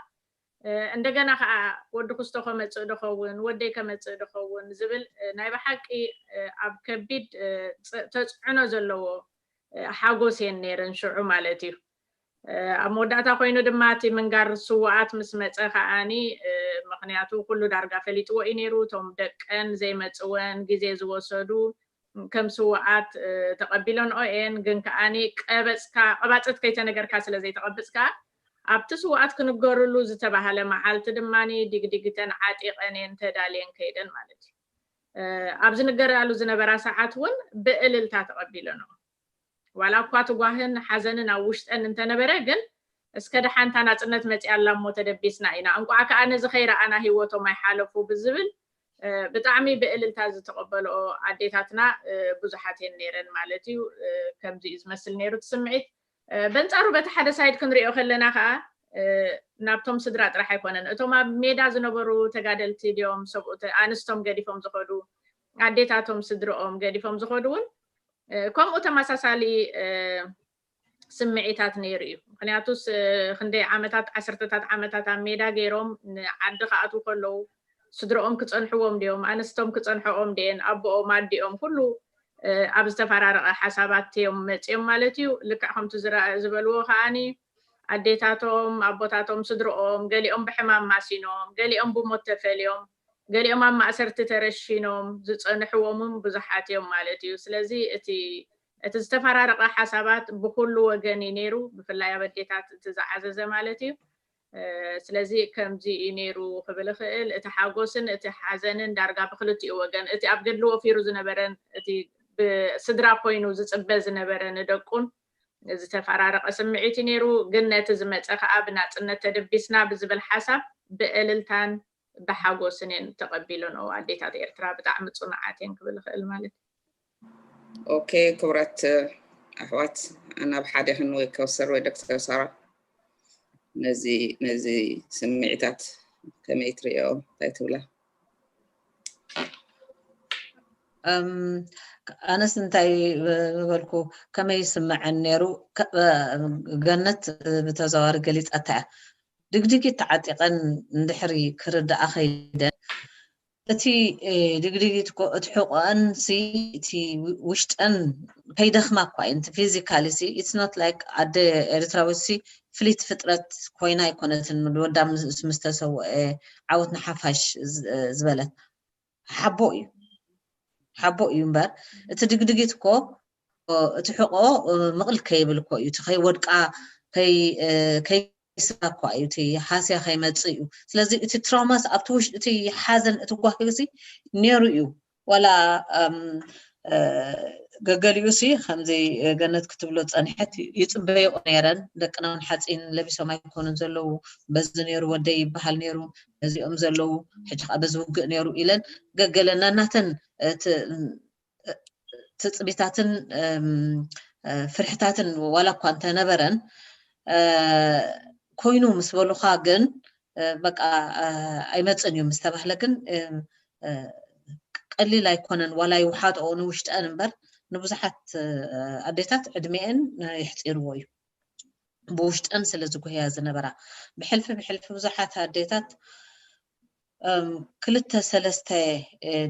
እንደገና ከዓ ወዲ ክስቶ ከመፅእ ድኸውን ወደይ ከመፅእ ድኸውን ዝብል ናይ ብሓቂ ኣብ ከቢድ ተፅዕኖ ዘለዎ ሓጎስ እየን ነይረን ሽዑ ማለት እዩ። ኣብ መወዳእታ ኮይኑ ድማ እቲ ምንጋር ስውኣት ምስ መፀ ከዓኒ ምክንያቱ ኩሉ ዳርጋ ፈሊጥዎ እዩ ነይሩ። እቶም ደቀን ዘይመፅወን ግዜ ዝወሰዱ ከም ስውኣት ተቐቢለንኦ እየን። ግን ከዓኒ ቀበፅካ ቀባፅት ከይተነገርካ ስለ ዘይተቐብፅካ ኣብቲ ስውኣት ክንገርሉ ዝተባሃለ መዓልቲ ድማ ዲግዲግተን ዓጢቐን እየን ተዳልየን ከይደን ማለት እዩ። ኣብ ዝንገራሉ ዝነበራ ሰዓት እውን ብእልልታ ተቐቢለንኦ። ዋላ እኳ ትጓህን ሓዘንን ኣብ ውሽጠን እንተነበረ ግን እስከ ደሓንታ ናፅነት መፅያ ኣላ እሞ ተደቢስና ኢና፣ እንቋዕ ከዓ ነዚ ከይረኣና ህይወቶም ኣይሓለፉ ብዝብል ብጣዕሚ ብእልልታ ዝተቐበልኦ ኣዴታትና ብዙሓት እየን ነይረን ማለት እዩ። ከምዚ እዩ ዝመስል ነይሩ እቲ ስምዒት። በንፃሩ በቲ ሓደ ሳይድ ክንሪኦ ከለና ከዓ ናብቶም ስድራ ጥራሕ ኣይኮነን። እቶም ኣብ ሜዳ ዝነበሩ ተጋደልቲ ድዮም ሰብኡት ኣንስቶም ገዲፎም ዝኸዱ፣ ኣዴታቶም ስድርኦም ገዲፎም ዝኸዱ እውን ከምኡ ተመሳሳሊ ስምዒታት ነይሩ እዩ። ምክንያቱስ ክንደይ ዓመታት፣ ዓሰርተታት ዓመታት ኣብ ሜዳ ገይሮም ንዓዲ ክኣትዉ ከለዉ ስድርኦም ክፀንሕዎም ድዮም፣ ኣንስቶም ክፀንሕኦም ድየን፣ ኣቦኦም ኣዲኦም ኩሉ ኣብ ዝተፈራረቐ ሓሳባት እዮም መፂኦም ማለት እዩ። ልክዕ ከምቲ ዝበልዎ ከዓኒ ኣዴታቶም ኣቦታቶም ስድርኦም ገሊኦም ብሕማም ማሲኖም፣ ገሊኦም ብሞት ተፈልዮም፣ ገሊኦም ኣብ ማእሰርቲ ተረሺኖም ዝፀንሕዎምም ብዙሓት እዮም ማለት እዩ። ስለዚ እቲ እቲ ዝተፈራረቐ ሓሳባት ብኩሉ ወገን እዩ ነይሩ። ብፍላይ ኣብ ኣዴታት እቲ ዝዓዘዘ ማለት እዩ። ስለዚ ከምዚ እዩ ነይሩ ክብል እኽእል። እቲ ሓጎስን እቲ ሓዘንን ዳርጋ ብክልቲኡ ወገን፣ እቲ ኣብ ገድሊ ወፊሩ ዝነበረን እቲ ብስድራ ኮይኑ ዝፅበ ዝነበረ ንደቁን ዝተፈራረቐ ስምዒት እዩ ነይሩ። ግን ነቲ ዝመፀ ከዓ ብናፅነት ተደቢስና ብዝብል ሓሳብ ብእልልታን ብሓጎስን እየን ተቐቢለንኦ ኣዴታት ኤርትራ። ብጣዕሚ ፅኑዓት እየን ክብል እኽእል ማለት እዩ። ኦኬ፣ ክብረት ኣሕዋት፣ ናብ ሓደ ክንወይ ከውሰር ወይ ዶክተር ሳራ ነዚ ነዚ ስምዒታት ከመይ ትርእዮ? እንታይ ትብላ? ኣነስ እንታይ ምበልኩ፣ ከመይ ይስምዐን ነይሩ? ገነት ብተዘዋዋሪ ገሊፃታ እያ። ድግድጊት ተዓጢቐን እንድሕሪ ክርድኣ ከይደን፣ እቲ ድግድጊት እኮ እቲ ሕቆአን ሲ እቲ ውሽጠን ከይደኽማ እኳ እዩ። እቲ ፊዚካሊ ሲ it's not like ኣደ ኤርትራዊት ሲ ፍሊት ፍጥረት ኮይና ኣይኮነትን፣ ወዳ ምስ ምስ ተሰወአ ዓወት ንሓፋሽ ዝበለት ሓቦ እዩ። ሓቦ እዩ እምበር እቲ ድግድጊት እኮ እቲ ሕቆ ምቕል ከይብል እኮ እዩ። እቲ ከይወድቃ ከይስራ እኳ እዩ። እቲ ሃስያ ከይመፅእ እዩ። ስለዚ እቲ ትራውማስ ኣብቲ ውሽጢ እቲ ሓዘን እቲ ጓሂ ሲ ነይሩ እዩ። ዋላ ገገሊኡ ሲ ከምዚ ገነት ክትብሎ ዝፀንሐት ይፅበይኦ ነይረን። ደቅና እውን ሓፂን ለቢሶም ኣይኮኑን ዘለዉ። በዚ ነይሩ ወደይ ይበሃል ነይሩ፣ በዚኦም ዘለዉ ሕጂ ከዓ በዚ ውግእ ነይሩ ኢለን ገገለ ናናተን ትፅቢታትን ፍርሕታትን ዋላ እኳ እንተነበረን ኮይኑ ምስ በሉካ ግን በቃ ኣይመፅን እዩ ምስ ተባህለ ግን ቀሊል ኣይኮነን። ዋላ ይውሓጥኦ ንውሽጠን እምበር ንብዙሓት ኣዴታት ዕድሜአን የሕፂርዎ እዩ። ብውሽጠን ስለ ዝጉህያ ዝነበራ ብሕልፊ ብሕልፊ ብዙሓት ኣዴታት ክልተ ሰለስተ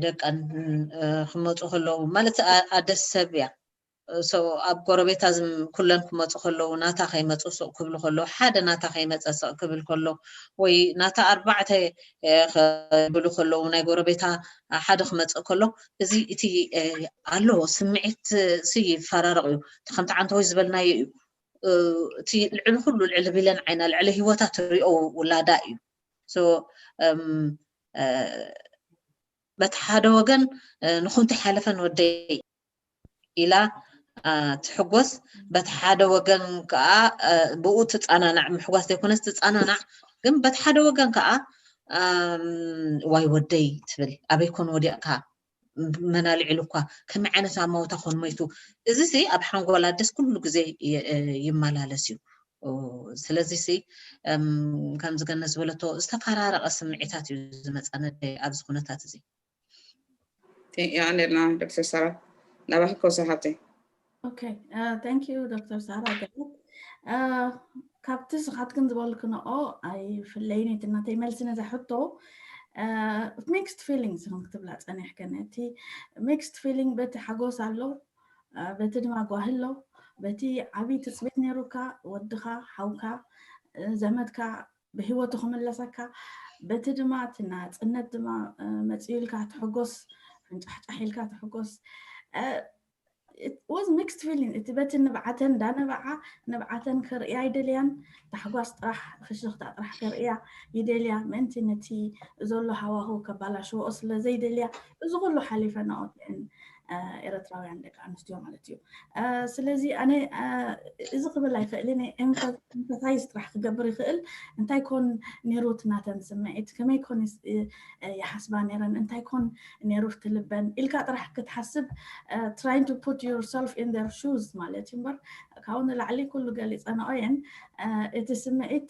ደቀን ክመፁ ከለዉ ማለት ኣደ ሰብ እያ። ኣብ ጎረቤታ ኩለን ክመፁ ከለዉ ናታ ከይመፁ ስቕ ክብሉ ከለዉ ሓደ ናታ ከይመፀ ስቕ ክብል ከሎ ወይ ናታ ኣርባዕተ ክብሉ ከለዉ ናይ ጎረቤታ ሓደ ክመፅእ ከሎ እዚ እቲ ኣሎ ስምዒት ሲ ይፈራረቕ እዩ። ከምቲ ዓንተወይ ዝበልናዮ እዩ። እቲ ልዕሊ ኩሉ ልዕሊ ቢለን ዓይና ልዕሊ ህይወታ ትሪኦ ውላዳ እዩ። በቲ ሓደ ወገን ንኹንቲ ሓለፈን ወደይ ኢላ ትሕጎስ፣ በቲ ሓደ ወገን ከዓ ብኡ ትፃናናዕ፣ ምሕጓስ ዘይኮነስ ትፃናናዕ። ግን በቲ ሓደ ወገን ከዓ ዋይ ወደይ ትብል፣ ኣበይ ኮን ወዲቕካ፣ መን ኣልዒሉኳ፣ ከመይ ዓይነት ኣማውታ ኮን ሞይቱ። እዚ ሲ ኣብ ሓንጎል ኣደስ ኩሉ ግዜ ይመላለስ እዩ። ስለዚ ሲ ከምዚ ገነት ዝበለቶ ዝተፈራረቐ ስምዒታት እዩ ዝመፃ ነደይ ኣብዚ ኩነታት እዚ። የቐንየልና ዶክተር ሳራ። ናባኺ ከውሰር ሃብተይ። ኦኬ፣ ታንክ ዩ ዶክተር ሳራ ገነት። ካብቲ ስኻትክን ዝበልክንኦ ኣይፍለይን እዩ እቲ ናተይ መልሲ ነዛ ሕቶ። ሚክስድ ፊሊንግስ ኢኹም ክትብላ ፀኒሕክን። እቲ ሚክስድ ፊሊንግ በቲ ሓጎስ ኣሎ፣ በቲ ድማ ጓሂ ኣሎ። በቲ ዓብዪ ትፅቢት ነይሩካ፣ ወድኻ፣ ሓውካ፣ ዘመድካ ብህይወቱ ክምለሰካ፣ በቲ ድማ እቲ ናፅነት ድማ መፅኡ ኢልካ ትሕጎስ፣ ፍንጫሕጫሕ ኢልካ ትሕጎስ። Was mixed feeling። እቲ በቲ ንብዓተን እንዳነበዓ ንብዓተን ክርእያ ኣይደልያን። ታሕጓስ ጥራሕ ፍሽኽታ ጥራሕ ክርእያ ይደልያ። ምእንቲ ነቲ ዘሎ ሃዋሁ ከባላሽዎ ስለ ዘይደልያ እዚ ኩሉ ሓሊፈናኦ እየን። ኤረትራውያን ደቂ ኣንስትዮ ማለት እዩ። ስለዚ ኣነ እዚ ክብል ኣይክእልን፣ ኤምፓታይዝ ጥራሕ ክገብር ይኽእል። እንታይ ኮን ነይሩ እቲ ናተን ስምዒት፣ ከመይ ኮን ይሓስባ ነይረን፣ እንታይ ኮን ነይሩ እቲ ልበን ኢልካ ጥራሕ ክትሓስብ፣ trying to put yourself in their shoes ማለት እዩ እምበር፣ ካብኡ ንላዕሊ ኩሉ ገሊፀንኦ እየን። እቲ ስምዒት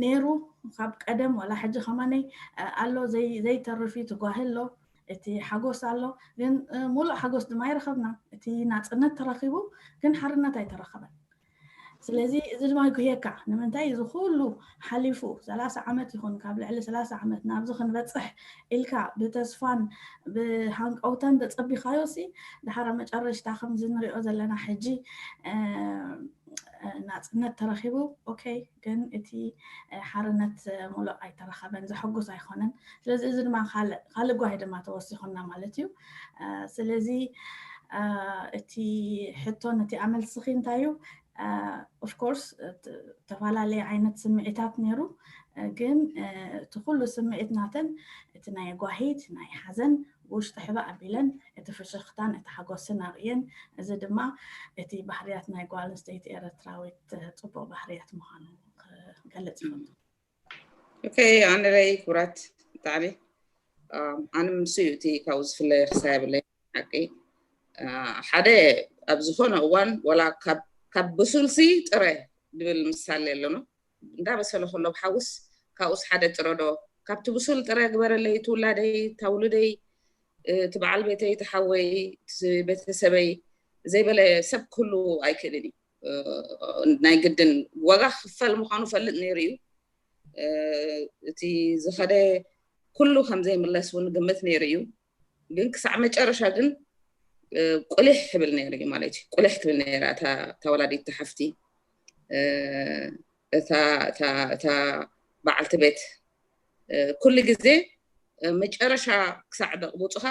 ነይሩ ካብ ቀደም ዋላ ሕጂ ከማነይ ኣሎ፣ ዘይተርፍ እዩ። ትጓሂ ኣሎ፣ እቲ ሓጎስ ኣሎ፣ ግን ሙሉእ ሓጎስ ድማ ኣይረኸብና። እቲ ናፅነት ተረኪቡ ግን ሓርነት ኣይተረኸበን። ስለዚ እዚ ድማ ይጉህየካ። ንምንታይ እዚ ኩሉ ሓሊፉ ሰላሳ ዓመት ይኹን ካብ ልዕሊ ሰላሳ ዓመት ናብዚ ክንበፅሕ ኢልካ ብተስፋን ብሃንቀውተን ተፀቢኻዮ ሲ፣ ድሓር መጨረሽታ ከምዚ ንሪኦ ዘለና ሕጂ ናፅነት ተረኪቡ፣ ኦኬ፣ ግን እቲ ሓርነት ሙሉእ ኣይተረኸበን፣ ዘሐጉስ ኣይኮነን። ስለዚ እዚ ድማ ካልእ ጓሂ ድማ ተወሲኹና ማለት እዩ። ስለዚ እቲ ሕቶን እቲ ኣመልስኺ እንታይ እዩ? ኦፍኮርስ ተፈላለየ ዓይነት ስምዒታት ነይሩ፣ ግን እቲ ኩሉ ስምዒት ናተን፣ እቲ ናይ ጓሂ፣ እቲ ናይ ሓዘን፣ ብውሽጢ ሕባእ ኣቢለን እቲ ፍሽኽታን እቲ ሓጎስን ኣርእየን። እዚ ድማ እቲ ባህርያት ናይ ጓል ኣንስተይቲ ኤረትራዊት ፅቡቕ ባህርያት ምዃኑ ክገልፅ ይፈቱ። ኦኬ፣ ኣነለይ ክቡራት ብጣዕሚ ኣነ ምስ እዩ እቲ ካብኡ ዝፍለየ ክሳ የብለይ ሓቂ። ሓደ ኣብ ዝኾነ እዋን ወላ ካብ ብሱልሲ ጥረ ድብል ምሳሌ ኣለኖ። እንዳበሰለ ከሎ ብሓውስ ካብኡስ ሓደ ጥረ ዶ ካብቲ ብሱል ጥረ ግበረለይ፣ እቲ ውላደይ፣ እታ ውሉደይ፣ እቲ በዓል ቤተይ፣ እቲ ሓወይ፣ እቲ ቤተሰበይ ዘይበለ ሰብ ክህሉ ኣይክእልን እዩ። ናይ ግድን ዋጋ ክፈል ምዃኑ ፈልጥ ነይሩ እዩ። እቲ ዝኸደ ኩሉ ከም ዘይምለስ እውን ግምት ነይሩ እዩ። ግን ክሳዕ መጨረሻ ግን ቁሊሕ ክብል ነይሩ እዩ ማለት እዩ። ቁሊሕ ክብል ነይራ እታ ወላዲት ሓፍቲ፣ እታ በዓልቲ ቤት። ኩሉ ግዜ መጨረሻ ክሳዕ ደቕቡፅኻ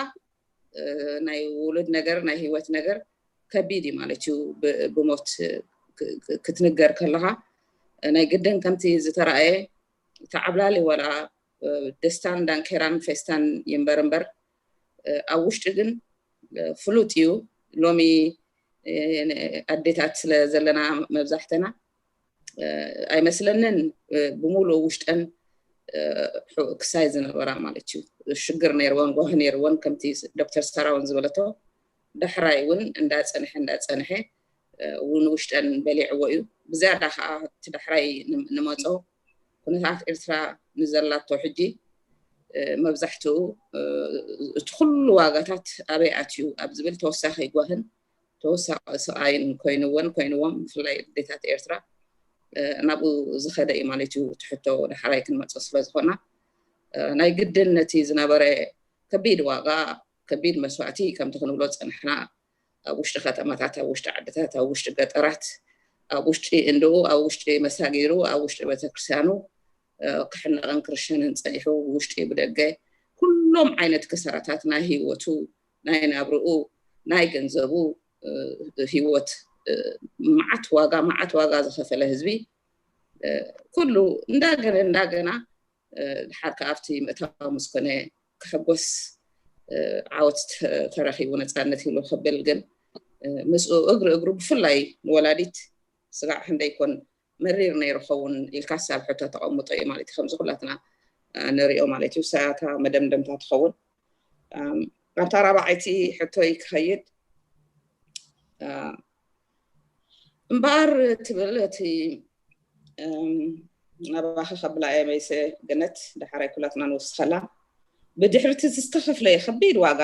ናይ ውሉድ ነገር ናይ ህይወት ነገር ከቢድ እዩ ማለት እዩ። ብሞት ክትንገር ከለኻ ናይ ግድን ከምቲ ዝተረኣየ ተዓብላሊ ወላ ደስታን ዳንኬራን ፌስታን ይንበር እምበር ኣብ ውሽጢ ግን ፍሉጥ እዩ። ሎሚ ኣዴታት ስለ ዘለና መብዛሕተና ኣይመስለንን ብሙሉእ ውሽጠን ክሳይ ዝነበራ ማለት እዩ። ሽግር ነይርወን፣ ጓሂ ነይርወን፣ ከምቲ ዶክተር ሳራ እውን ዝበለቶ ዳሕራይ እውን እንዳፀንሐ እንዳፀንሐ እውን ውሽጠን በሊዕዎ እዩ። ብዝያዳ ከዓ እቲ ዳሕራይ ንመፆ ኩነታት ኤርትራ ንዘላቶ ሕጂ መብዛሕትኡ እቲ ኩሉ ዋጋታት ኣበይ ኣትዩ ኣብ ዝብል ተወሳኺ ጓህን ተወሳኺ ስቓይን ኮይንወን ኮይንዎም፣ ብፍላይ ኣዴታት ኤርትራ ናብኡ ዝኸደ እዩ ማለት እዩ። እቲ ሕቶ ዳሕራይ ክንመፅእ ስለ ዝኾና ናይ ግድን ነቲ ዝነበረ ከቢድ ዋጋ ከቢድ መስዋእቲ ከምቲ ክንብሎ ዝፀናሕና ኣብ ውሽጢ ከተማታት፣ ኣብ ውሽጢ ዓድታት፣ ኣብ ውሽጢ ገጠራት፣ ኣብ ውሽጢ እንድኡ፣ ኣብ ውሽጢ መሳጊሩ፣ ኣብ ውሽጢ ቤተክርስትያኑ ክሕነቕን ክርሸንን ፀኒሑ፣ ውሽጢ ብደገ ኩሎም ዓይነት ክሳራታት ናይ ህይወቱ፣ ናይ ናብርኡ፣ ናይ ገንዘቡ ህይወት መዓት ዋጋ መዓት ዋጋ ዝኸፈለ ህዝቢ ኩሉ እንዳገነ እንዳገና ድሓር ከኣ ኣብቲ ምእታው ምስ ኮነ ክሕጎስ ዓወት ተረኺቡ ነፃነት ኢሉ ክብል ግን ምስኡ እግሪ እግሩ ብፍላይ ንወላዲት ስጋዕ ክንደይ ኮን መሪር ነይሩ ኸውን ኢልካስ ኣብ ሕቶ ተቐምጦ እዩ ማለት እዩ። ከምዚ ኩላትና ንሪኦ ማለት እዩ። ሳያታ መደምደምታ ትኸውን። ኣብታ ራብዓይቲ ሕቶይ ክኸይድ እምበኣር ትብል እቲ ናባኺ ከብላ እየ መይሰ ገነት ዳሕራይ ኩላትና ንወስኸላ። ብድሕሪ እቲ ዝተኸፍለ ከቢድ ዋጋ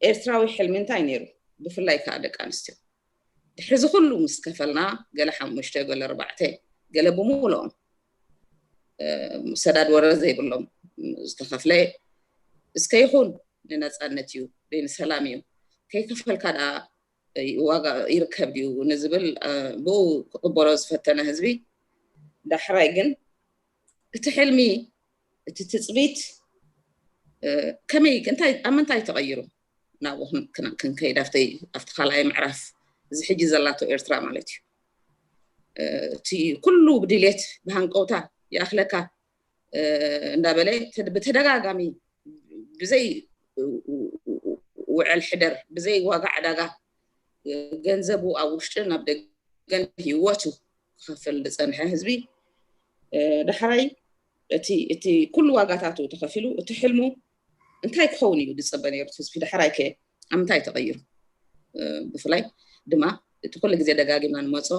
ኤርትራዊ ሕልሚ እንታይ ነይሩ? ብፍላይ ከዓ ደቂ ኣንስትዮ ድሕሪ እዚ ኩሉ ምስ ከፈልና ገለ ሓሙሽተ ገለ ኣርባዕተ ገለ ብምሉኦም ሰዳድ ወረ ዘይብሎም ዝተኸፍለ እስከ ይኹን ንነፃነት እዩ ወይ ንሰላም እዩ ከይከፈልካ ደኣ ዋጋ ይርከብ ድዩ ንዝብል ብኡ ክቕበሎ ዝፈተነ ህዝቢ ዳሕራይ ግን እቲ ሕልሚ እቲ ትፅቢት ከመይ እንታይ ኣብ ምንታይ ተቐይሩ ናብኡ ክንከይድ ኣብቲ ካልኣይ ምዕራፍ እዚ ሕጂ ዘላቶ ኤርትራ ማለት እዩ። እቲ ኩሉ ብድሌት ብሃንቀውታ ይኣኽለካ እንዳበለ ብተደጋጋሚ ብዘይ ውዕል ሕደር ብዘይ ዋጋ ዕዳጋ ገንዘቡ ኣብ ውሽጥን ኣብ ደገን ህይወቱ ክኸፍል ዝጸንሐ ህዝቢ፣ ዳሕራይ እቲ እቲ ኩሉ ዋጋታቱ ተኸፊሉ እቲ ሕልሙ እንታይ ክኸውን እዩ ዝጸበ ነይሩ? ህዝቢ ዳሕራይ ከ ኣብ ምንታይ ተቐይሩ? ብፍላይ ድማ እቲ ኩሉ ግዜ ደጋጊምና ንመጾ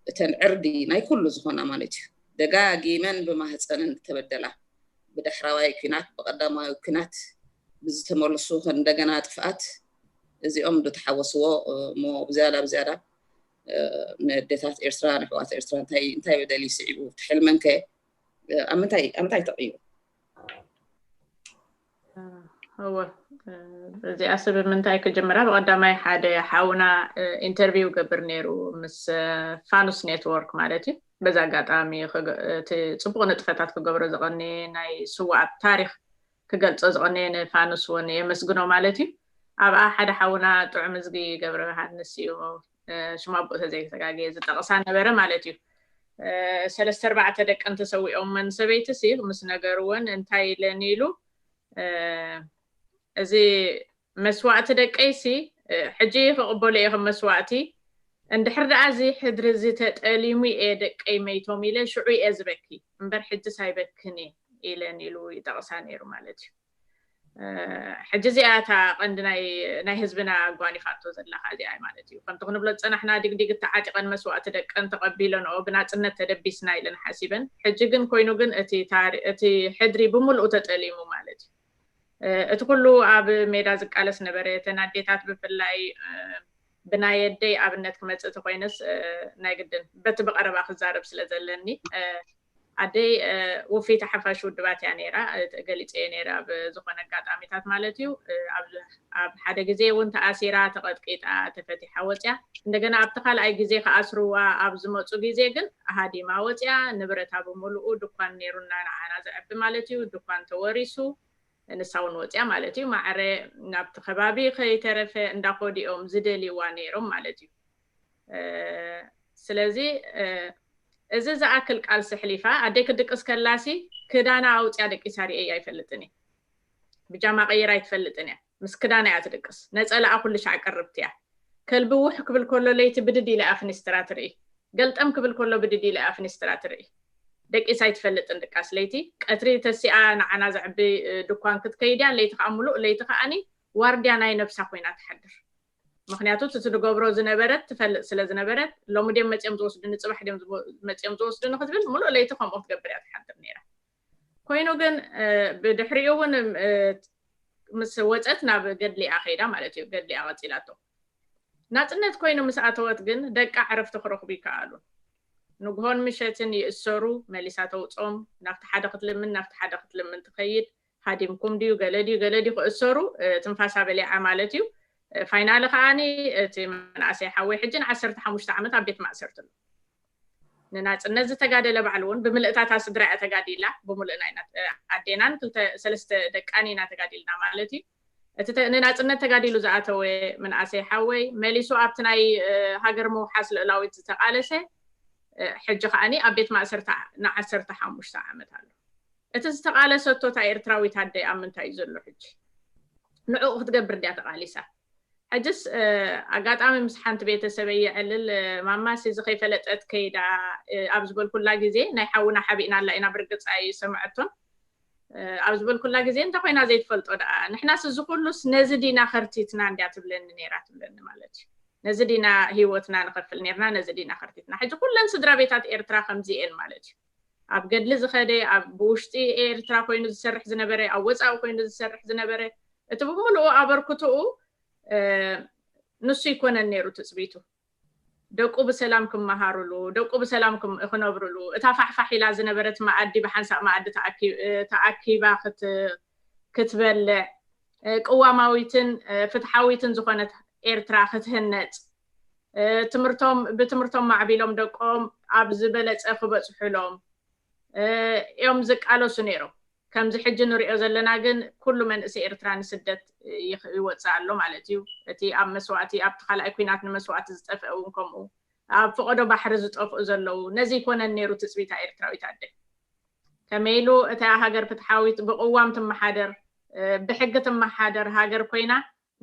እተን ዕርዲ ናይ ኩሉ ዝኾና ማለት እዩ፣ ደጋጊመን ብማህፀነን ዝተበደላ፣ ብዳሕራዋይ ኲናት፣ ብቐዳማዊ ኲናት ብዝተመለሱ እንደገና ጥፍኣት፣ እዚኦም ዝተሓወስዎ እሞ ብዝያዳ ብዝያዳ ንኣዴታት ኤርትራ፣ ንሕዋት ኤርትራ እንታይ እንታይ በደል ይስዒቡ? እቲ ሕልመን ከ ኣብ ምንታይ ኣብ ምንታይ ተቐይሩ? እወ፣ እዚኣ ሰብ ምንታይ ክጅምራ? ብቐዳማይ ሓደ ሓውና ኢንተርቪው ገብር ነይሩ ምስ ፋኑስ ኔትወርክ ማለት እዩ። በዚ ኣጋጣሚ እቲ ፅቡቕ ንጥፈታት ክገብሮ ዝቐነየ ናይ ስዋኣት ታሪክ ክገልፆ ዝቐነየ ንፋኑስ እውን የመስግኖ ማለት እዩ። ኣብኣ ሓደ ሓውና ጥዑም እዝጊ ገብረ ዮሃንስ እዩ፣ ሽሙ ኣቦ ተዘይተጋግየ ዝጠቕሳ ነበረ ማለት እዩ። ሰለስተ ኣርባዕተ ደቀን ተሰዊኦመን ሰበይቲ ሲ ምስ ነገርወን እንታይ ኢለን ኢሉ፣ እዚ መስዋእቲ ደቀይ ሲ ሕጂ ክቕበሎ እየ ከም መስዋእቲ፣ እንድሕር ደኣ እዚ ሕድሪ እዚ ተጠሊሙ እየ ደቀይ መይቶም ኢለ ሽዑ እየ ዝበኪ እምበር ሕጅስ ኣይበክን እየ ኢለን ኢሉ ይጠቕሳ ነይሩ ማለት እዩ። ሕጂ እዚኣ እታ ቀንዲ ናይ ናይ ህዝብና ኣጓኒፋቶ ዘላ እዚኣ ማለት እዩ። ከምቲ ክንብሎ ዝፀናሕና ዲግዲግ ተዓጢቐን መስዋእቲ ደቀን ተቐቢለንኦ ብናፅነት ተደቢስና ኢለን ሓሲበን። ሕጂ ግን ኮይኑ ግን እቲ ታሪ- እቲ ሕድሪ ብምልኡ ተጠሊሙ ማለት እዩ። እቲ ኩሉ ኣብ ሜዳ ዝቃለስ ነበረ። እተን ኣዴታት ብፍላይ ብናይ ኣደይ ኣብነት ክመፅእ ተኮይነስ ናይ ግድን በቲ ብቐረባ ክዛረብ ስለ ዘለኒ ኣደይ ውፍይቲ ሓፋሽ ውድባት እያ ነይራ፣ ገሊፀ እየ ነይረ ኣብ ዝኾነ ኣጋጣሚታት ማለት እዩ። ኣብ ሓደ ግዜ እውን ተኣሲራ፣ ተቐጥቂጣ፣ ተፈቲሓ ወፅያ። እንደገና ኣብቲ ካልኣይ ግዜ ክኣስርዋ ኣብ ዝመፁ ግዜ ግን ሃዲማ ወፅያ፣ ንብረታ ብምልኡ ድኳን ነይሩና ንዓና ዘዕቢ ማለት እዩ፣ ድኳን ተወሪሱ፣ ንሳ እውን ወፅያ ማለት እዩ። ማዕረ ናብቲ ከባቢ ከይተረፈ እንዳኮዲኦም ዝደልይዋ ነይሮም ማለት እዩ። ስለዚ እዚ ዝኣክል ቃልሲ ኣሕሊፋ ኣደይ ክድቅስ ከላሲ ክዳና ኣውፅያ ደቂሳ ርእየ ኣይፈልጥን እየ። ብጃማ ቀይራ ኣይትፈልጥን እያ። ምስ ክዳና እያ ትድቅስ። ነፀላኣ ኩሉ ሻዕ ቀርብቲ እያ። ከልቢ ውሕ ክብል ከሎ ለይቲ ብድድ ኢለ ኣፍኒስትራ ትርኢ። ገልጠም ክብል ከሎ ብድድ ኢለ ኣፍኒስትራ ትርኢ። ደቂሳ ኣይትፈልጥን ድቃስ ለይቲ። ቀትሪ ተሲኣ ንዓና ዘዕቢ ድኳን ክትከይድ እያ። ለይቲ ከዓ ሙሉእ ለይቲ ከዓኒ ዋርድያ ናይ ነብሳ ኮይና ትሓድር። ምክንያቱ እቲ ትገብሮ ዝነበረት ትፈልጥ ስለ ዝነበረት፣ ሎሚ ድም መፅኦም ዝወስዱኒ፣ ፅባሕ ድም መፅኦም ዝወስዱኒ ክትብል ሙሉእ ለይቲ ከምኡ ክትገብር እያ ትሓድር ነይራ። ኮይኑ ግን ብድሕሪኡ እውን ምስ ወፀት ናብ ገድሊ እያ ከይዳ ማለት እዩ። ገድሊ እያ ቀፂላቶ። ናፅነት ኮይኑ ምስ ኣተወት ግን ደቃ ዕረፍቲ ክረኽቡ ይከኣሉ። ንግሆን ምሸትን ይእሰሩ፣ መሊሳ ተውፆም። ናብቲ ሓደ ክትልምን ናብቲ ሓደ ክትልምን ትኸይድ። ሃዲምኩም ድዩ ገለ ድዩ ገለ ድዩ ክእሰሩ፣ ትንፋሳ በሊዓ ማለት እዩ። ፋይናሊ ከዓኒ እቲ መንእሰይ ሓወይ ሕጂ ንዓሰርተ ሓሙሽተ ዓመት ኣብ ቤት ማእሰርቲ ኣሎ። ንናፅነት ዝተጋደለ ባዕሉ እውን ብምልእታታ ስድራ እያ ተጋዲላ። ብምሉእ ናይ ኣዴናን ክልተ ሰለስተ ደቃን ኢና ተጋዲልና ማለት እዩ። እቲ ንናፅነት ተጋዲሉ ዝኣተወ ምንኣሰይ ሓወይ መሊሱ ኣብቲ ናይ ሃገር ምውሓስ ልእላዊት ዝተቃለሰ ሕጂ ከዓኒ ኣብ ቤት ማእሰርታ ንዓሰርተ ሓሙሽተ ዓመት ኣሎ። እቲ ዝተቃለሰቶ እታ ኤርትራዊት ኣደ ኣብ ምንታይ እዩ ዘሎ ሕጂ? ንዕኡ ክትገብር ድያ ተቃሊሳ? ሕጅስ ኣጋጣሚ ምስ ሓንቲ ቤተሰበይ የዕልል፣ ማማስ እዚ ከይፈለጠት ከይዳ ኣብ ዝበልኩላ ግዜ ናይ ሓውና ሓቢእና ኣላ ኢና ብርግፅ ኣይሰምዐቶን። ኣብ ዝበልኩላ ግዜ እንተ ኮይና ዘይትፈልጦ ደኣ ንሕናስ እዚ ኩሉስ ነዚ ዲና ከርቲትና እንድያ ትብለኒ ነይራ ትብለኒ ማለት እዩ። ነዚ ዲና ህይወትና ንኸፍል ነርና፣ ነዚ ዲና ከርቲትና። ሕጂ ኩለን ስድራ ቤታት ኤርትራ ከምዚ እየን ማለት እዩ። ኣብ ገድሊ ዝኸደ፣ ኣብ ብውሽጢ ኤርትራ ኮይኑ ዝሰርሕ ዝነበረ፣ ኣብ ወፃኢ ኮይኑ ዝሰርሕ ዝነበረ፣ እቲ ብምልኡ ኣበርክትኡ ንሱ ይኮነን ነይሩ ትፅቢቱ። ደቁ ብሰላም ክመሃሩሉ፣ ደቁ ብሰላም ክነብሩሉ፣ እታ ፋሕፋሕ ኢላ ዝነበረት መኣዲ ብሓንሳእ መኣዲ ተኣኪባ ክትበልዕ፣ ቅዋማዊትን ፍትሓዊትን ዝኾነት ኤርትራ ክትህነፅ፣ ትምህርቶም ብትምህርቶም ማዕቢሎም ደቆም ኣብ ዝበለፀ ክበፅሑሎም እዮም ዝቃለሱ ነይሮም። ከምዚ ሕጂ ንሪኦ ዘለና ግን ኩሉ መንእሰይ ኤርትራ ንስደት ይወፅእ ኣሎ ማለት እዩ። እቲ ኣብ መስዋእቲ ኣብቲ ካልኣይ ኩናት ንመስዋእቲ ዝጠፍአ እውን ከምኡ ኣብ ፈቐዶ ባሕሪ ዝጠፍኡ ዘለዉ። ነዚ ይኮነን ነይሩ ትፅቢታ ኤርትራዊት ኣደ። ከመይ ኢሉ እታ ሃገር ፍትሓዊት ብቅዋም ትመሓደር ብሕጊ ትመሓደር ሃገር ኮይና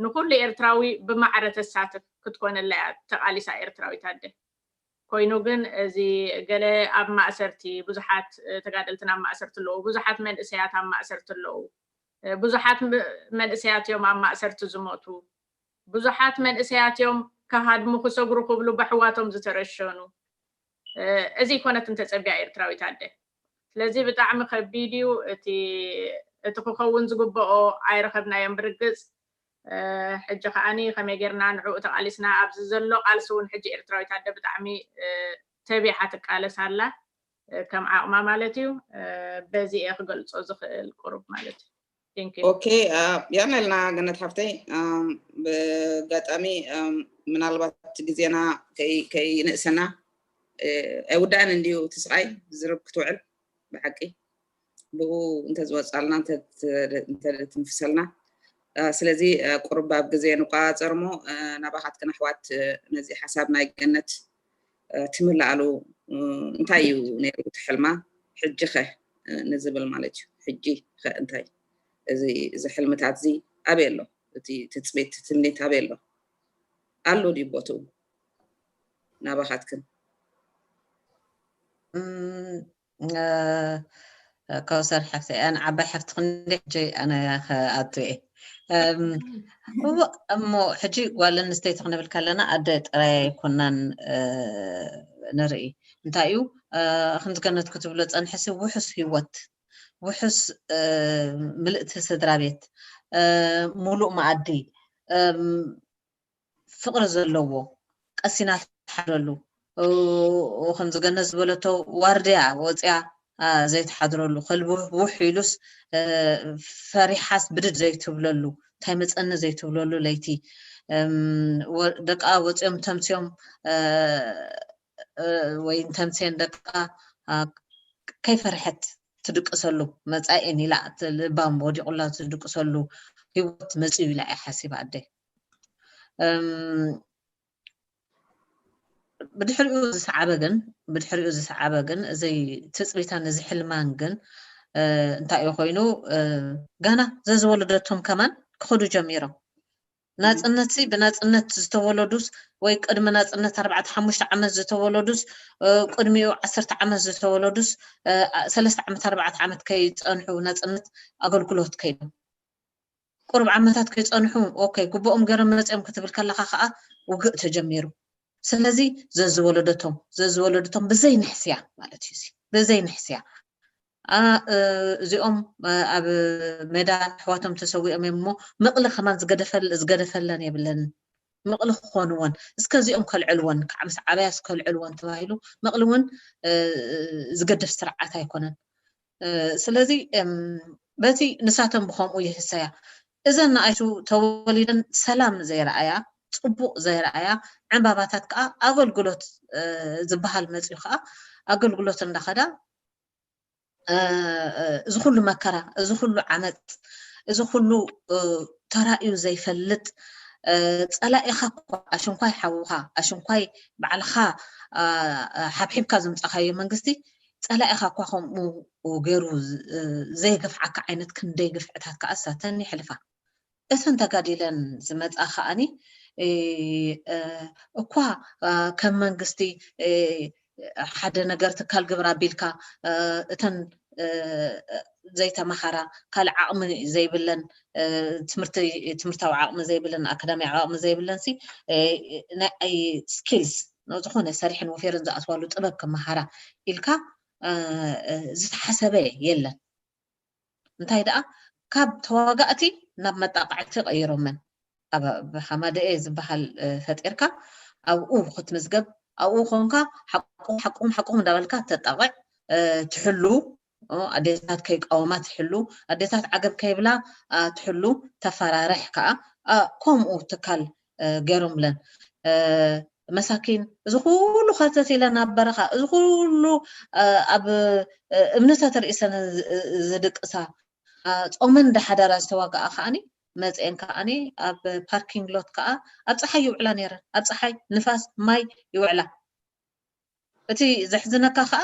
ንኩሉ ኤርትራዊ ብማዕረ ተሳትፍ ክትኮነላ እያ ተቓሊሳ ኤርትራዊት ኣደ። ኮይኑ ግን እዚ ገለ ኣብ ማእሰርቲ፣ ብዙሓት ተጋደልትን ኣብ ማእሰርቲ ኣለዉ፣ ብዙሓት መንእሰያት ኣብ ማእሰርቲ ኣለዉ፣ ብዙሓት መንእሰያት እዮም ኣብ ማእሰርቲ ዝሞቱ፣ ብዙሓት መንእሰያት እዮም ክሃድሙ ክሰግሩ ክብሉ በሕዋቶም ዝተረሸኑ። እዚ ይኮነትን ተጸቢያ ኤርትራዊት ኣደ። ስለዚ ብጣዕሚ ከቢድ እዩ እቲ ክኸውን ዝግበኦ ኣይረኸብናዮም ብርግጽ። ሕጂ ከዓኒ ከመይ ጌርና ንዕኡ ተቓሊስና ኣብዚ ዘሎ ቃልሲ እውን ሕጂ ኤርትራዊት ኣደ ብጣዕሚ ተቢዓ ትቃለስ ኣላ፣ ከም ዓቕማ ማለት እዩ። በዚ እየ ክገልጾ ዝኽእል ቁሩብ ማለት እዩ። ኦኬ፣ ያና ኢልና ገነት ሓፍተይ። ብጋጣሚ ምናልባት ግዜና ከይንእሰና ኣይውዳእን እንድዩ እቲ ስቓይ ዝርብ ክትውዕል ብሓቂ ብኡ እንተዝወፃልና እንተትንፍሰልና። ስለዚ ቁሩብ ኣብ ግዜ ንቆፃፀር እሞ ናባኻትክን ኣሕዋት ነዚ ሓሳብ ናይ ገነት ትምልኣሉ እንታይ እዩ ነይሩ እቲ ሕልማ ሕጂ ኸ ንዝብል ማለት እዩ። ሕጂ ኸ እንታይ እዚ እዚ ሕልምታት እዚ ኣበይ ኣሎ? እቲ ትፅቢት ትምኒት ኣበይ ኣሎ? ኣሎ ድዩ ቦትኡ ናባኻትክን? ከውሰር ሓፍተይ ኣነ ዓባይ ሓፍቲ ክንዲ ሕጂ ኣነ ከኣቱ እየ። እሞ ሕጂ ጓል ኣንስተይቲ ክንብል ከለና ኣደ ጥራይ ኣይኮናን ንርኢ። እንታይ እዩ ከምዚ ገነት ክትብሎ ፀንሕሲ ውሑስ ህይወት ውሑስ ምልእቲ ስድራ ቤት ሙሉእ መኣዲ ፍቕሪ ዘለዎ ቀሲና ትሓድረሉ ከምዚ ገነት ዝበለቶ ዋርድያ ወፅያ ዘይትሓድረሉ ከልቢ ውሕ ኢሉስ ፈሪሓስ ብድድ ዘይትብለሉ እንታይ መፀኒ ዘይትብለሉ ለይቲ ደቃ ወፅዮም ተምስዮም ወይ እንተምስየን ደቃ ከይፈርሐት ትድቅሰሉ መፃኤን ኢላ ልባም ወዲቁላ ትድቅሰሉ ህይወት መፅዩ ኢላ እያ ሓሲባ ኣደ። ብድሕሪኡ ዝሰዓበ ግን ብድሕሪኡ ዝሰዓበ ግን እዚ ትፅቢታን እዚ ሕልማን ግን እንታይ እዩ ኮይኑ ገና ዘዝወለደቶም ከማን ክኸዱ ጀሚሮም። ናፅነት ሲ ብናፅነት ዝተወለዱስ ወይ ቅድሚ ናፅነት ኣርባዕተ ሓሙሽተ ዓመት ዝተወለዱስ ቅድሚኡ ዓሰርተ ዓመት ዝተወለዱስ ሰለስተ ዓመት ኣርባዕተ ዓመት ከይፀንሑ ናፅነት ኣገልግሎት ከይዶም ቁሩብ ዓመታት ከይፀንሑ ኦኬ ግቡኦም ገይሮም መፅኦም ክትብል ከለካ ከዓ ውግእ ተጀሚሩ። ስለዚ ዘዝወለደቶም ዘዝወለደቶም ብዘይ ንሕስያ ማለት እዩ ብዘይ ንሕስያ እዚኦም ኣብ ሜዳ ኣሕዋቶም ተሰዊኦም እዮም እሞ መቕሊ ከማን ዝገደፈለን የብለንን። መቕሊ ክኾንወን እስከ እዚኦም ከልዕልወን ከዓ ምስ ዓበያስ ከልዕልወን ተባሂሉ መቕሊ እውን ዝገድፍ ስርዓት ኣይኮነን። ስለዚ በቲ ንሳተን ብኸምኡ ይህሰያ። እዘን ንኣሽቱ ተወሊደን ሰላም ዘይረኣያ፣ ፅቡቕ ዘይረኣያ ዕምባባታት ከዓ ኣገልግሎት ዝበሃል መፅዩ ከዓ ኣገልግሎት እንዳኸዳ እዚ ኩሉ መከራ፣ እዚ ኩሉ ዓመፅ፣ እዚ ኩሉ ተራእዩ ዘይፈልጥ ፀላኢኻ እኳ ኣሽንኳይ ሓውኻ ኣሽንኳይ ባዕልኻ ሓብሒብካ ዘምፃኻዮ መንግስቲ ፀላኢኻ እኳ ከምኡ ገይሩ ዘይገፍዓካ ዓይነት ክንደይ ግፍዕታት ከዓ እሳተን ይሕልፋ። እተን ተጋዲለን ዝመፃ ከዓኒ እኳ ከም መንግስቲ ሓደ ነገር ትካል ግብር ኣቢልካ እተን ዘይተማሃራ ካልእ ዓቕሚ ዘይብለን ትምህርታዊ ዓቕሚ ዘይብለን ኣካዳሚያዊ ዓቕሚ ዘይብለን ሲ ናይ skills ዝኾነ ሰሪሐን ወፊረን ዝኣትዋሉ ጥበብ ክመሃራ ኢልካ ዝተሓሰበ የለን። እንታይ ደኣ ካብ ተዋጋእቲ ናብ መጣቃዕቲ ቀይሮመን። ኣብ ሓማደኤ ዝበሃል ፈጢርካ ኣብኡ ክትምዝገብ ኣብኡ ኮንካ ሓቁም ሓቁም ሓቁም እንዳበልካ ተጣቕዕ ትሕሉ ኣዴታት ከይቃወማ ትሕሉ ኣዴታት ዓገብ ከይብላ ትሕሉ ተፈራርሕ ከዓ ከምኡ ትካል ገይሮምለን። መሳኪን እዚ ኩሉ ከርተት ኢለን ኣብ በረኻ እዚ ኩሉ ኣብ እምኒ ተተርኢሰን ዝድቅሳ ፆመን እንዳሓደራ ዝተዋጋኣ ከዓኒ መፅኤን ከዓኒ ኣብ parking lot ከዓ ኣብ ፀሓይ ይውዕላ ነይረን ኣብ ፀሓይ ንፋስ ማይ ይውዕላ። እቲ ዘሕዝነካ ከዓ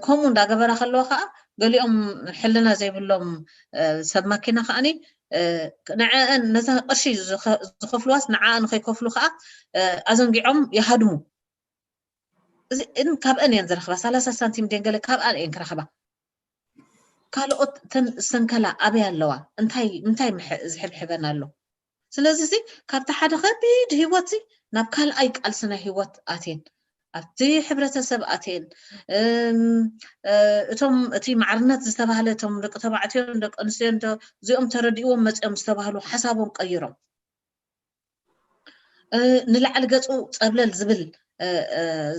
ከምኡ እንዳገበራ ከለዋ ከዓ ገሊኦም ሕልና ዘይብሎም ሰብ ማኪና ከዓኒ ንዐአን ነዛ ቅርሺ ዝኸፍልዋስ ንዓኣ ንኸይከፍሉ ከዓ ኣዘንጊዖም ይሃድሙ። እዚን ካብአን እየን ዝረኽባ፣ ሰላሳ ሳንቲም ድየን ገለ ካብኣን እየን ክረኽባ። ካልኦት ተን ሰንከላ ኣበይ ኣለዋ? እንታይ ምንታይ ዝሕብሕበን ኣሎ? ስለዚ እዚ ካብቲ ሓደ ከቢድ ህይወት ናብ ካልኣይ ቃልሲ ናይ ህይወት ኣትየን፣ ኣብቲ ሕብረተሰብ ኣትየን። እቶም እቲ ማዕርነት ዝተባህለ እቶም ደቂ ተባዕትዮን ደቂ ኣንስትዮን እዚኦም ተረዲእዎም መፅኦም ዝተባህሉ ሓሳቦም ቀይሮም ንላዕሊ ገፁ ፀብለል ዝብል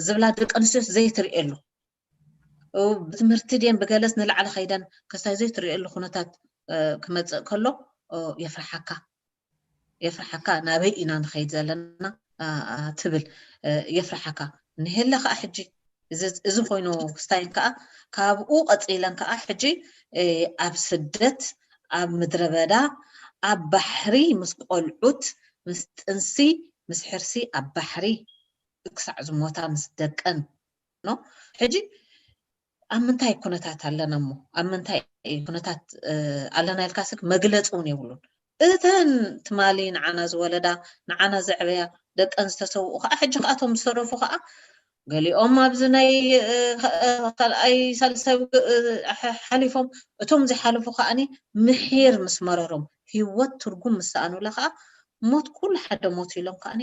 ዝብላ ደቂ ኣንስትዮስ ዘይትርእየሉ፣ ብትምህርቲ ድየን ብገለስ ንላዕሊ ከይደን ክስታይ ዘይትርእየሉ ኩነታት ክመፅእ ከሎ የፍርሓካ። የፍርሓካ፣ ናበይ ኢና ንኸይድ ዘለና ትብል፣ የፍርሓካ። ንሄለ ከዓ ሕጂ እዚ ኮይኑ ክስታይን ከዓ ካብኡ ቀፂለን ከዓ ሕጂ ኣብ ስደት፣ ኣብ ምድረ በዳ፣ ኣብ ባሕሪ ምስ ቆልዑት፣ ምስ ጥንሲ፣ ምስ ሕርሲ ኣብ ባሕሪ ክሳዕ ዝሞታ ምስ ደቀን ኖ። ሕጂ ኣብ ምንታይ ኩነታት ኣለና እሞ ኣብ ምንታይ ኩነታት ኣለና ኢልካ ስክ መግለፂ እውን የብሉን። እተን ትማሊ ንዓና ዝወለዳ ንዓና ዘዕበያ ደቀን ዝተሰውኡ ከዓ ሕጂ ከኣቶም ዝተረፉ ከዓ ገሊኦም ኣብዚ ናይ ካልኣይ ሳልሳይ ሓሊፎም እቶም ዝሓለፉ ከዓኒ ምሒር ምስ መረሮም ህይወት ትርጉም ምስ ሰኣኑላ ከዓ ሞት ኩሉ ሓደ ሞት ኢሎም ከዓኒ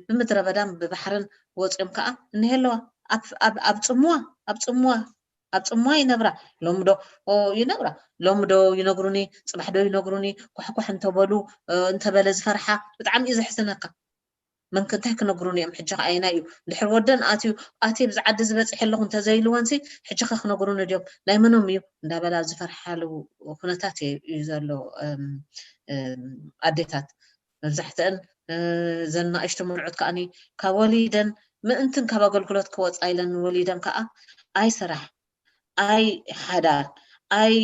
ብምድረ በዳን ብባሕርን ወፂኦም ከዓ እኒሀ ኣለዋ ኣብ ፅምዋ ኣብ ፅምዋ ኣብ ፅምዋ ይነብራ። ሎሚ ዶ ይነብራ? ሎሚ ዶ ይነግሩኒ? ፅባሕ ዶ ይነግሩኒ? ኳሕኳሕ እንተበሉ እንተበለ ዝፈርሓ ብጣዕሚ እዩ ዘሕዝነካ። መን እንታይ ክነግሩኒ እዮም? ሕጂ ከዓይና እዩ ድሕር ወደን ኣትዩ ኣትየ ብዚ ዓዲ ዝበፅሐ ኣለኹ እንተዘይልወንሲ ሕጂ ከ ክነግሩኒ ድዮም? ናይ መኖም እዩ እንዳበላ ዝፈርሓሉ ኩነታት እዩ ዘሎ። ኣዴታት መብዛሕትአን ዘናእሽቱ መርዑት ከዓኒ ካብ ወሊደን ምእንትን ካብ ኣገልግሎት ክወፃ ኢለን ወሊደን ከዓ ኣይ ስራሕ ኣይ ሓዳር ኣይ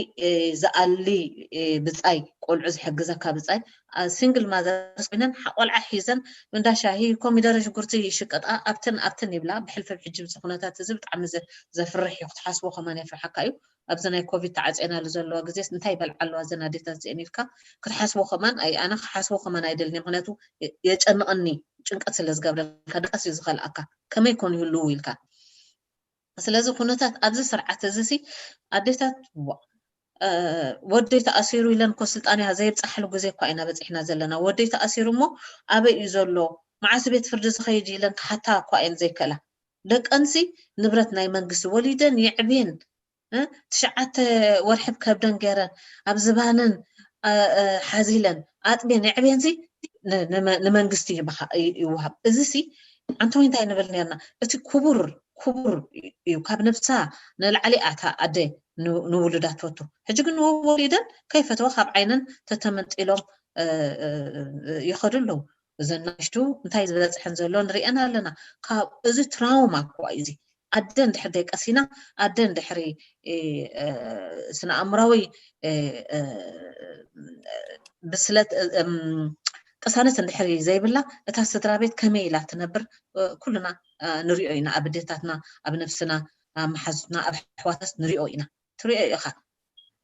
ዝኣሊ ብፃይ ቆልዑ ዝሕግዘካ ብፃይ ሲንግል ማዘርስ ኮይነን ቆልዓ ሒዘን እንዳ ሻሂ ኮሚደረ ሽጉርቲ ይሽቀጣ ኣብትን ኣብትን ይብላ። ብሕልፊ ሕጂ ብዚ ኩነታት እዚ ብጣዕሚ ዘፍርሕ እዩ። ክትሓስቦ ከማን የፍርሓካ እዩ። ኣብዚ ናይ ኮቪድ ተዓፅየናሉ ዘለዋ ግዜስ እንታይ ይበልዓ ኣለዋ እዘን ኣዴታት እዚአን ኢልካ ክትሓስቦ ከማን ኣይ ኣነ ክሓስቦ ከማን ኣይደልን። ምክንያቱ የጨንቐኒ፣ ጭንቀት ስለ ዝገብረልካ ድቃስ እዩ ዝኸልኣካ። ከመይ ኮን ይህልው ኢልካ ስለዚ ኩነታት ኣብዚ ስርዓት እዚ ሲ ኣዴታት ወደይ ተኣሲሩ ኢለን እኮ ስልጣንያ ዘይብፃሕሉ ግዜ እኳ ኢና በፂሕና ዘለና። ወደይ ተኣሲሩ እሞ ኣበይ እዩ ዘሎ? መዓስ ቤት ፍርዲ ዝኸይድ ኢለን ክሓታ እኳ እየን ዘይከላ። ደቀንሲ ንብረት ናይ መንግስቲ ወሊደን የዕብየን ትሽዓተ ወርሒ ከብደን ገይረን ኣብ ዝባነን ሓዚለን ኣጥቤን የዕብየን ሲ ንመንግስቲ ይወሃብ። እዚ ሲ ኣንተ እንታይ ንብል ነርና? እቲ ክቡር ክቡር እዩ። ካብ ነብሳ ንላዕሊ ኣታ ኣደ ንውሉዳ ትፈቱ። ሕጂ ግን ንወሊደን ከይፈተወ ካብ ዓይነን ተተመንጢሎም ይኸዱ ኣለዉ። እዘን ናሽቱ እንታይ ዝበፅሐን ዘሎ ንሪአን ኣለና። ካብ እዚ ትራውማ እኮ እዩ እዚ። ኣደ እንድሕር ደይቀሲና ኣደ እንድሕሪ ስነ ኣእምራዊ ብስለት ቅሳነት እንድሕር ዘይብላ እታ ስድራ ቤት ከመይ ኢላ ትነብር ኩልና ንሪኦ ኢና። ኣብ ኣዴታትና ኣብ ነብስና ኣብ መሓዙትና ኣብ ኣሕዋትናስ ንሪኦ ኢና። ትሪኦ ኢኻ።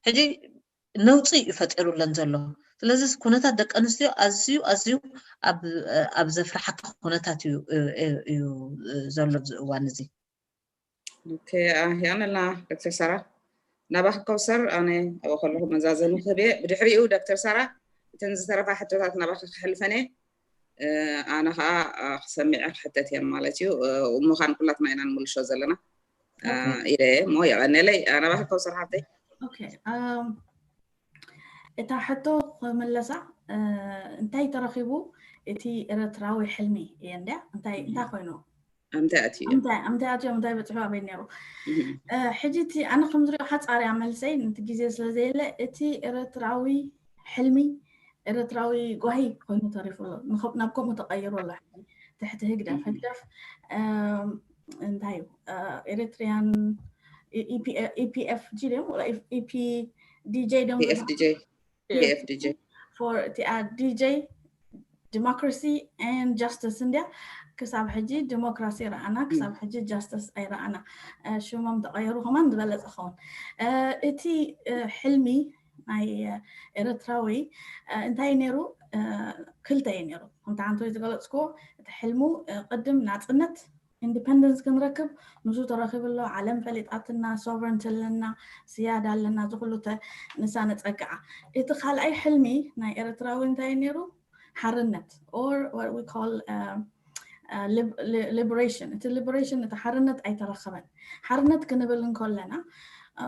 ሕጂ ነውፂ እዩ ፈጢሩለን ዘሎ። ስለዚ ኩነታት ደቂ ኣንስትዮ ኣዝዩ ኣዝዩ ኣብ ዘፍርሓካ ኩነታት እዩ ዘሎ እዚ እዋን እዚ። ያነላ ዶክተር ሳራ ናባኺ ከውሰር ኣነ ኣብኡ ከለኹ መዛዘሚ ክህብ እየ። ብድሕሪኡ ዶክተር ሳራ እተን ዝተረፋ ሕቶታት ናባኺ ክሕልፈን እየ። ኣነ ከዓ ክሰሚዐ ክሕተት እየ ማለት እዩ። ምዃን ኩላትና ኢና ንምልሾ ዘለና ኢለ እየ እሞ የቐንየለይ። ናባኺ ከውሰር ሓፍተይ። እታ ሕቶ ክምለሳ እንታይ ተረኺቡ እቲ ኤረትራዊ ሕልሚ እየ እንድያ እንታይ እንታይ ኮይኑ ኣምታይ ኣትዩ ኣምታይ ኣትዮም እንታይ በፅሑ ኣበይ ነይሩ? ሕጂ እቲ ኣነ ከም ዝሪኦ ሓፃርያ መልሰይ ነቲ ግዜ ስለ ዘየለ እቲ ኤረትራዊ ሕልሚ ኤረትራዊ ጓሂ ኮይኑ ተሪፉ ኣሎ። ናብ ከምኡ ተቀይሩ ኣሎ። ሕጂ ትሕቲ ህግደፍ ህግደፍ እንታይ እዩ ኤሪትሪያን ኢፒኤፍጂ ድዮም ኢፒዲጄ ድዮም ኢኤፍዲጄ ኢኤፍዲጄ for እቲኣ ዲጄ ዲሞክራሲ and ጃስቲስ እንድያ ክሳብ ሕጂ ዲሞክራሲ ረኣና ክሳብ ሕጂ ጃስቲስ ኣይረኣና ሽሞም ተቀየሩ ከማን ዝበለፀ ኸውን እቲ ሕልሚ ናይ ኤረትራዊ እንታይ ነይሩ? ክልተ እዩ ነይሩ። ከምቲ ሓንቲ ዝገለፅክዎ፣ እቲ ሕልሙ ቅድም ናፅነት፣ ኢንዲፐንደንስ ክንረክብ፣ ንሱ ተረኪቡ ኣሎ፣ ዓለም ፈሊጣትና፣ ሶቨረንቲ ኣለና፣ ስያዳ ኣለና፣ እዚ ኩሉ ንሳ ነፀግዓ። እቲ ካልኣይ ሕልሚ ናይ ኤረትራዊ እንታይ ነይሩ? ሓርነት፣ or what we call liberation። እቲ ሊበሬሽን፣ እቲ ሓርነት ኣይተረከበን። ሓርነት ክንብል እንከለና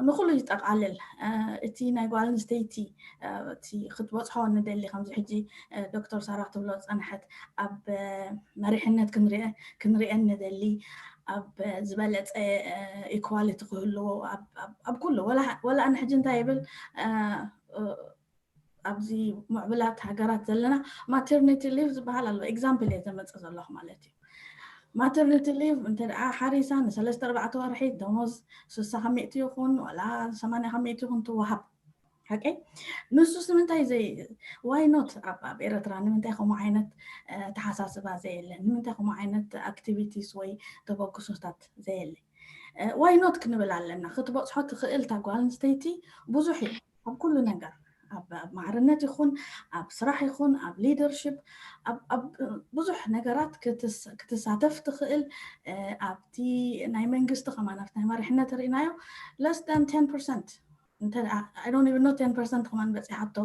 ንኩሉ ይጠቃልል። እቲ ናይ ጓል ኣንስተይቲ፣ እቲ ክትበፅሖ ንደሊ፣ ከምዚ ሕጂ ዶክተር ሳራ ክትብሎ ዝፀንሐት፣ ኣብ መሪሕነት ክንሪአን ንደሊ፣ ኣብ ዝበለፀ ኢኳሊቲ ክህልዎ፣ ኣብ ኩሉ፣ ወላ ኣነ ሕጂ እንታይ ይብል፣ ኣብዚ ምዕብላት ሃገራት ዘለና ማተርኒቲ ሊቭ ዝበሃል ኣሎ። ኤግዛምፕል እየ ዘመፅእ ዘለኹ ማለት እዩ። ማተርኒቲ ሊቭ እንተ ደኣ ሓሪሳ ንሰለስተ ኣርባዕተ ወርሒ ደሞዝ ስሳ ከሚእቲ ይኹን ዋላ ሰማንያ ከሚእቲ ይኹን ትወሃብ። ሓቀይ ንሱስ ንምንታይ ዘይ ዋይ ኖት ኣብ ኤረትራ ንምንታይ ከምኡ ዓይነት ተሓሳስባ ዘየለ? ንምንታይ ከምኡ ዓይነት ኣክቲቪቲስ ወይ ተበግሶታት ዘየለ? ዋይ ኖት ክንብል ኣለና። ክትበፅሖ ትኽእል እታ ጓል ኣንስተይቲ ብዙሕ እዩ ኣብ ኩሉ ነገር፣ ኣብ ማዕርነት ይኹን ኣብ ስራሕ ይኹን ኣብ ሊደርሽፕ፣ ኣብ ብዙሕ ነገራት ክትሳተፍ ትኽእል። ኣብቲ ናይ መንግስቲ ከማን ኣብቲ ናይ መሪሕነት ርኢናዮ less than ten percent፣ I don't even know ten percent ከማን በፂሓቶ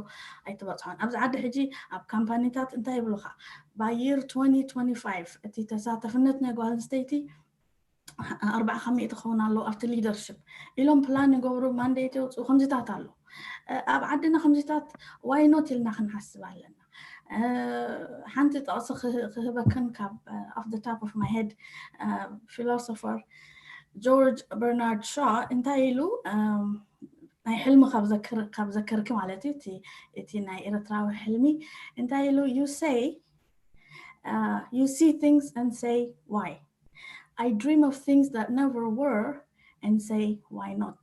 ኣይትበፅሖን። ኣብዚ ዓዲ ሕጂ ኣብ ካምፓኒታት እንታይ ይብሉካ? By year twenty twenty-five እቲ ተሳተፍነት ናይ ጓል ኣንስተይቲ ኣርባዓ ከሚኡ ክኸውን ኣለዎ ኣብቲ ሊደርሽፕ ኢሎም ፕላን ይገብሩ፣ ማንዴት የውፅኡ። ከምዚታት ኣሎ ኣብ ዓድና። ከምዚታት ዋይ ኖት ኢልና ክንሓስብ ኣለና። ሓንቲ ጥቕሲ ክህበክን ካብ off the top of my head፣ ፊሎሶፈር ጆርጅ በርናርድ ሻ እንታይ ኢሉ፣ ናይ ሕልሚ ካብ ዘከርኪ ማለት እዩ፣ እቲ ናይ ኤረትራዊ ሕልሚ እንታይ ኢሉ? You say you see things and say why? I dream of things that never were and say why not?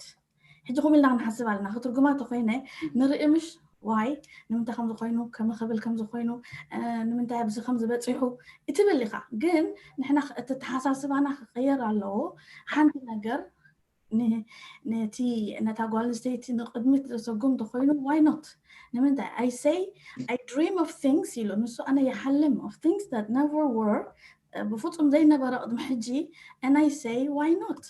ሕጂ ከምኡ ኢልና ክንሓስብ ኣለና። ክትርጉማ ተኮይነ ንርኢ ምሽ ዋይ ንምንታይ ከም ዝኾይኑ፣ ከመይ ክብል ከም ዝኾይኑ፣ ንምንታይ ኣብዚ ከም ዝበፂሑ እትብል ኢኻ። ግን ንሕና እቲ ተሓሳስባና ክቀየር ኣለዎ። ሓንቲ ነገር ነቲ ነታ ጓል ኣንስተይቲ ንቅድሚት ዘሰጉም ተኮይኑ ዋይ ኖት? ንምንታይ? I say I dream of things ኢሉ ንሱ፣ ኣነ ይሓልም of things that never were፣ ብፍፁም ዘይነበረ ቅድሚ ሕጂ። And I say why not?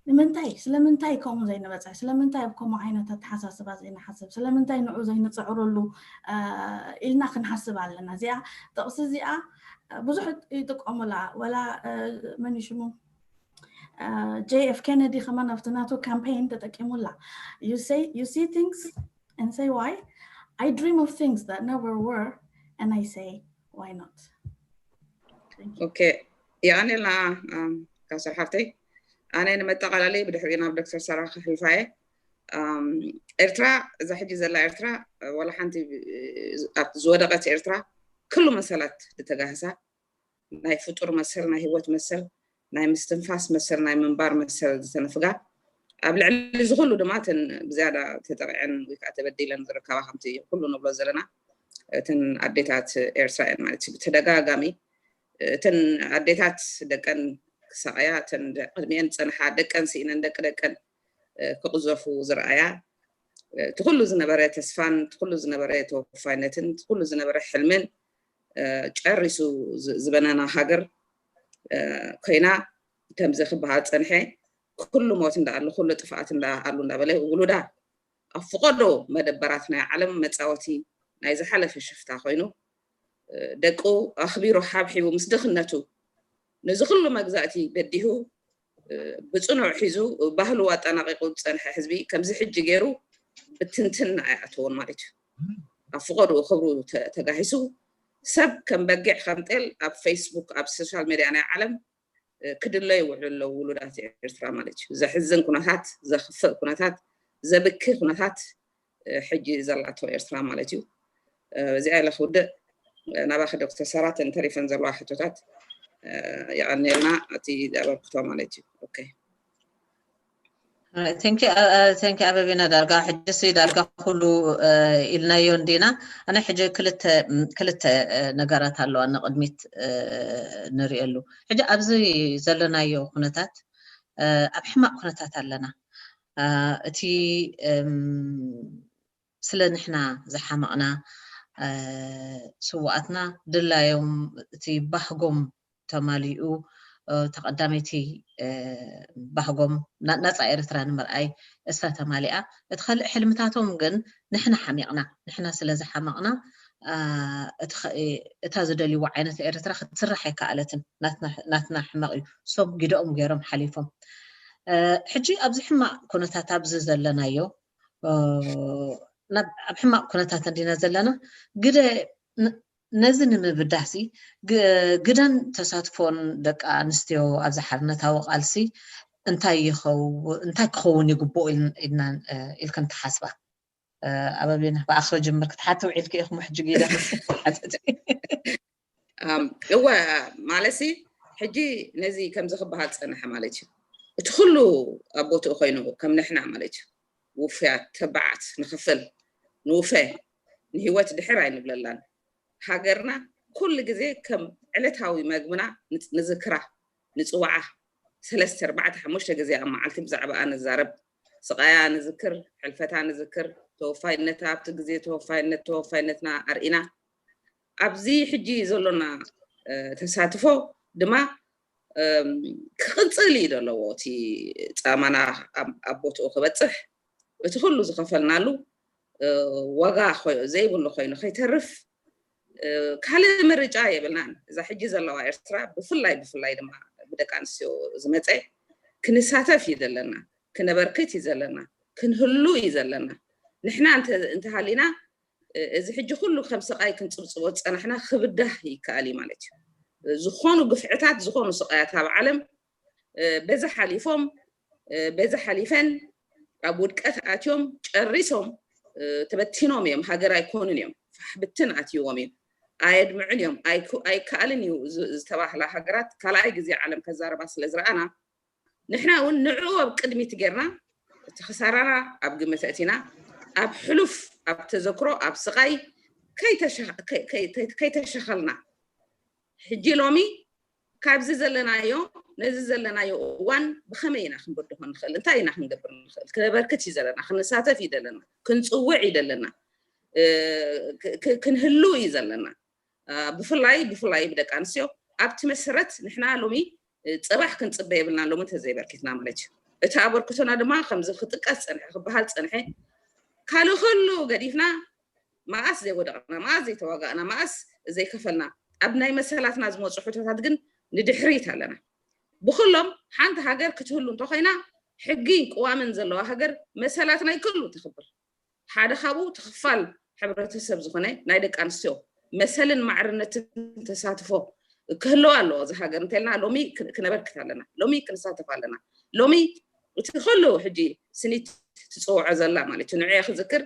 ንምንታይ? ስለምንታይ ከምኡ ዘይንበፅሕ? ስለምንታይ ኣብ ከምኡ ዓይነት ኣተሓሳስባ ዘይንሓስብ? ስለምንታይ ንዑ ዘይንፅዕረሉ ኢልና ክንሓስብ ኣለና። እዚኣ ጥቕሲ እዚኣ ብዙሕ ይጥቀሙላ። ወላ መን ሽሙ? J F Kennedy ከማን ኣብቲ ናቱ ካምፔይን ተጠቂሙላ። You say you see things and say why? I dream of things that never were and I say why not? ኦኬ፣ የቐንየልና ካሰር ሓፍተይ። ኣነ ንመጠቓለሊ ብድሕሪኡ ናብ ዶክተር ሳራ ክሕልፋ እየ። ኤርትራ፣ እዛ ሕጂ ዘላ ኤርትራ፣ ወላ ሓንቲ ኣብቲ ዝወደቐት ኤርትራ ኩሉ መሰላት ዝተጋህሳ፣ ናይ ፍጡር መሰል፣ ናይ ህይወት መሰል፣ ናይ ምስትንፋስ መሰል፣ ናይ ምንባር መሰል ዝተነፍጋ፣ ኣብ ልዕሊ እዚ ኩሉ ድማ እተን ብዝያዳ ተጠቂዐን ወይ ከዓ ተበዲለን ዝርከባ፣ ከምቲ ኩሉ ንብሎ ዘለና፣ እተን ኣዴታት ኤርትራ እየን ማለት እዩ። ብተደጋጋሚ እተን ኣዴታት ደቀን ክሳቐያ፣ እተን ቅድሚአን ዝፀንሓ ደቀን ስኢነን ደቂ ደቀን ክቕዘፉ ዝረኣያ፣ እቲ ኩሉ ዝነበረ ተስፋን እቲ ኩሉ ዝነበረ ተወፋይነትን እቲ ኩሉ ዝነበረ ሕልምን ጨሪሱ ዝበነና ሃገር ኮይና፣ ከምዚ ክበሃል ፀንሐ። ኩሉ ሞት እንዳኣሉ፣ ኩሉ ጥፍኣት እንዳኣሉ እንዳበለ፣ ውሉዳ ኣብ ፍቐዶ መደበራት ናይ ዓለም መፃወቲ ናይ ዝሓለፈ ሽፍታ ኮይኑ፣ ደቁ ኣኽቢሩ ሓብሒቡ ምስ ድኽነቱ፣ ነዚ ኩሉ መግዛእቲ በዲሁ፣ ብፅኑዕ ሒዙ፣ ባህሉ ኣጠናቂቁ ዝፀንሐ ህዝቢ ከምዚ ሕጂ ገይሩ ብትንትን ኣይኣተዎን ማለት እዩ። ኣብ ፍቐድኡ ክብሩ ተጋሂሱ፣ ሰብ ከም በጊዕ ከም ጤል ኣብ ፌስቡክ፣ ኣብ ሶሻል ሜድያ ናይ ዓለም ክድለዩ ይውዕሉ ኣለዉ ውሉዳት ኤርትራ ማለት እዩ። ዘሕዝን ኩነታት፣ ዘኽፍእ ኩነታት፣ ዘብኪ ኩነታት ሕጂ ዘላቶ ኤርትራ ማለት እዩ። እዚኣ ኢለ ክውድእ። ናባኺ ዶክተር ሰራተን ተሪፈን ዘለዋ ሕቶታት የቐንየልና፣ እቲ ኣበርክቶ ማለት እዩ። ኦኬ። Thank you ኣበቤና። ዳርጋ ሕጂ ሲ ዳርጋ ኩሉ ኢልናዮ እንዲና። ኣነ ሕጂ ክልተ ክልተ ነገራት ኣለዋ ንቅድሚት ንሪኤሉ። ሕጂ ኣብዚ ዘለናዮ ኩነታት ኣብ ሕማቅ ኩነታት ኣለና። እቲ ስለ ንሕና ዝሓመቕና፣ ስውኣትና ድላዮም፣ እቲ ባህጎም ተማሊኡ፣ ተቐዳመይቲ ባህጎም ናፃ ኤርትራ ንምርኣይ እሳ ተማሊኣ። እቲ ካልእ ሕልምታቶም ግን ንሕና ሓሚቕና፣ ንሕና ስለ ዝሓመቕና እታ ዝደልይዎ ዓይነት ኤርትራ ክትስራሕ ኣይከኣለትን። ናትና ሕመቕ እዩ። ሶም ግደኦም ገይሮም ሓሊፎም። ሕጂ ኣብዚ ሕማቕ ኩነታት ኣብዚ ዘለናዮ ኣብ ሕማቕ ኩነታት እንዲና ዘለና፣ ግደ ነዚ ንምብዳህሲ ግደን ተሳትፎን ደቂ ኣንስትዮ ኣብዚ ሓርነታዊ ቃልሲ እንታይ ይኸውን፣ እንታይ ክኸውን ይግብኦ ኢልና ኢልክን ትሓስባ? ኣበቤና ብኣኽ ጀምር ክትሓቲ ውዒልኪ ኢኹም ሕጂ ገይረ እወ፣ ማለሲ ሕጂ ነዚ ከምዚ ክበሃል ፀንሐ ማለት እዩ። እቲ ኩሉ ኣብ ቦትኡ ኮይኑ ከም ንሕና ማለት እዩ፣ ውፍያት ተባዓት ንኽፍል፣ ንውፈ ንህይወት ድሕር ኣይንብለላን። ሃገርና ኩሉ ግዜ ከም ዕለታዊ መግብና ንዝክራ፣ ንፅዋዓ፣ ሰለስተ ኣርባዕተ ሓሙሽተ ግዜ ኣብ መዓልቲ ብዛዕባኣ ንዛረብ። ስቓያ ንዝክር፣ ሕልፈታ ንዝክር፣ ተወፋይነታ ኣብቲ ግዜ ተወፋይነት ተወፋይነትና ኣርኢና። ኣብዚ ሕጂ ዘሎና ተሳትፎ ድማ ክቕፅል እዩ ዘለዎ። እቲ ፃማና ኣብ ቦትኡ ክበፅሕ፣ እቲ ኩሉ ዝኸፈልናሉ ዋጋ ዘይብሉ ኮይኑ ከይተርፍ ካልእ ምርጫ የብልናን። እዛ ሕጂ ዘለዋ ኤርትራ ብፍላይ ብፍላይ ድማ ብደቂ ኣንስትዮ ዝመፀ ክንሳተፍ እዩ ዘለና፣ ክነበርክት እዩ ዘለና፣ ክንህሉ እዩ ዘለና። ንሕና እንተሃሊና እዚ ሕጂ ኩሉ ከም ስቓይ ክንፅብፅቦ ዝፀናሕና ክብዳህ ይከኣል እዩ ማለት እዩ። ዝኾኑ ግፍዕታት፣ ዝኾኑ ስቓያት ኣብ ዓለም በዚ ሓሊፎም በዚ ሓሊፈን ኣብ ውድቀት ኣትዮም ጨሪሶም ተበቲኖም እዮም። ሃገር ኣይኮኑን እዮም። ፋሕ ብትን ኣትይዎም እዩ። ኣየድምዑን እዮም። ኣይከኣልን እዩ ዝተባህላ ሃገራት ካልኣይ ግዜ ዓለም ከዛረባ ስለ ዝረኣና፣ ንሕና እውን ንዕኡ ኣብ ቅድሚት ጌርና እቲ ክሳራና ኣብ ግምት ኣእቲና ኣብ ሕሉፍ ኣብ ተዘክሮ ኣብ ስቓይ ከይተሸኸልና ሕጂ ሎሚ ካብዚ ዘለናዮ ነዚ ዘለናዮ እዋን ብኸመይ ኢና ክንበድሆ ንኽእል? እንታይ ኢና ክንገብር ንኽእል? ክነበርክት እዩ ዘለና፣ ክንሳተፍ እዩ ዘለና፣ ክንፅውዕ እዩ ዘለና፣ ክንህሉ እዩ ዘለና። ብፍላይ ብፍላይ ብደቂ ኣንስትዮ ኣብቲ መሰረት ንሕና ሎሚ ፅባሕ ክንፅበ የብልና። ሎሚ እንተዘይበርኪትና ማለት እዩ። እቲ ኣበርክቶና ድማ ከምዚ ክጥቀስ ፀንሐ፣ ክበሃል ፀንሐ፣ ካልእ ኩሉ ገዲፍና መኣስ ዘይወደቕና፣ መኣስ ዘይተዋጋእና፣ መኣስ ዘይከፈልና፣ ኣብ ናይ መሰላትና ዝመፁ ሕቶታት ግን ንድሕሪት ኣለና። ብኩሎም ሓንቲ ሃገር ክትህሉ እንተኮይና ሕጊን ቅዋምን ዘለዋ ሃገር መሰላት ናይ ኩሉ ተኽብር። ሓደ ካብኡ እቲ ክፋል ሕብረተሰብ ዝኾነ ናይ ደቂ ኣንስትዮ መሰልን ማዕርነትን ተሳትፎ ክህልዋ ኣለዎ። እዚ ሃገር እንተልና ሎሚ ክነበርክት ኣለና፣ ሎሚ ክንሳተፍ ኣለና። ሎሚ እቲ ኩሉ ሕጂ ስኒት ትፅውዖ ዘላ ማለት እዩ፣ ንዕየ ክዝክር፣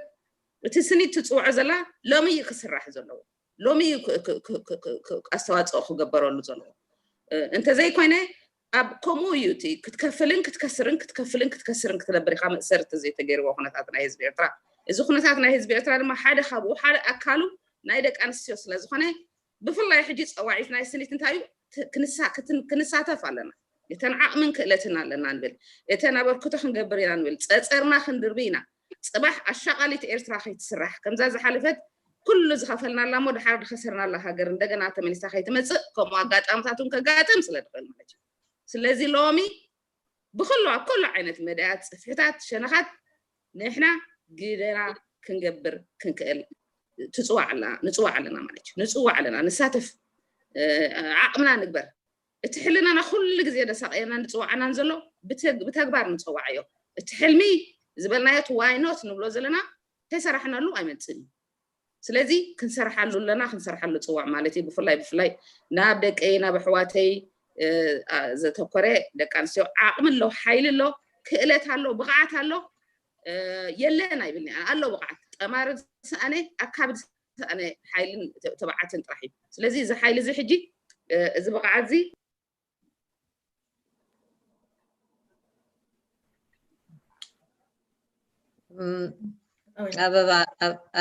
እቲ ስኒት ትፅውዖ ዘላ ሎሚ እዩ ክስራሕ ዘለዎ፣ ሎሚ እዩ ኣስተዋፅኦ ክገበረሉ ዘለዎ። እንተዘይኮይነ ኣብ ከምኡ እዩ እቲ ክትከፍልን ክትከስርን ክትከፍልን ክትከስርን ክትነብር ኢኻ። መእሰርቲ ዘይተገይርዎ ኩነታት ናይ ህዝቢ ኤርትራ፣ እዚ ኩነታት ናይ ህዝቢ ኤርትራ ድማ ሓደ ካብኡ ሓደ ኣካሉ ናይ ደቂ ኣንስትዮ ስለ ዝኾነ ብፍላይ ሕጂ ፀዋዒት ናይ ስኒት እንታይ እዩ? ክንሳተፍ ኣለና። እተን ዓቕምን ክእለትን ኣለና ንብል፣ እተን ኣበርክቶ ክንገብር ኢና ንብል፣ ፀፀርና ክንድርቢ ኢና። ፅባሕ ኣሻቓሊት ኤርትራ ከይትስራሕ ከምዛ ዝሓለፈት ኩሉ ዝኸፈልናላ እሞ ድሓር ዝኸሰርናላ ሃገር እንደገና ተመሊሳ ከይትመፅእ ከምኡ ኣጋጣምታት እውን ከጋጥም ስለ ዝኽእል ማለት እዩ። ስለዚ ሎሚ ብኩሉ ኣብ ኩሉ ዓይነት መዳያት፣ ፅፍሕታት፣ ሸነኻት ንሕና ግደና ክንገብር ክንክእል ትፅዋዕ ኣላ፣ ንፅዋዕ ኣለና ማለት እዩ። ንፅዋዕ ኣለና፣ ንሳተፍ፣ ዓቕምና ንግበር። እቲ ሕልናና ኩሉ ግዜ ደሳቀየናን ዝፅዋዓናን ዘሎ ብተግባር ንፀዋዓዮ። እቲ ሕልሚ ዝበልናዮ እቲ ዋይኖት ንብሎ ዘለና ተሰራሕናሉ ኣይመፅን እዩ። ስለዚ ክንሰርሓሉ ኣለና፣ ክንሰርሓሉ ፅዋዕ ማለት እዩ። ብፍላይ ብፍላይ ናብ ደቀይ ናብ ኣሕዋተይ ዘተኮረ፣ ደቂ ኣንስትዮ ዓቕሚ ኣሎ፣ ሓይሊ ኣሎ፣ ክእለት ኣሎ፣ ብቕዓት ኣሎ፣ የለን ኣይብልኒ ኣሎ ብቕዓት። ጠማሪ ዝሰኣነ ኣካቢ ዝሰኣነ ሓይልን ተባዓትን ጥራሕ እዩ። ስለዚ እዚ ሓይሊ እዚ ሕጂ እዚ ብቕዓት እዚ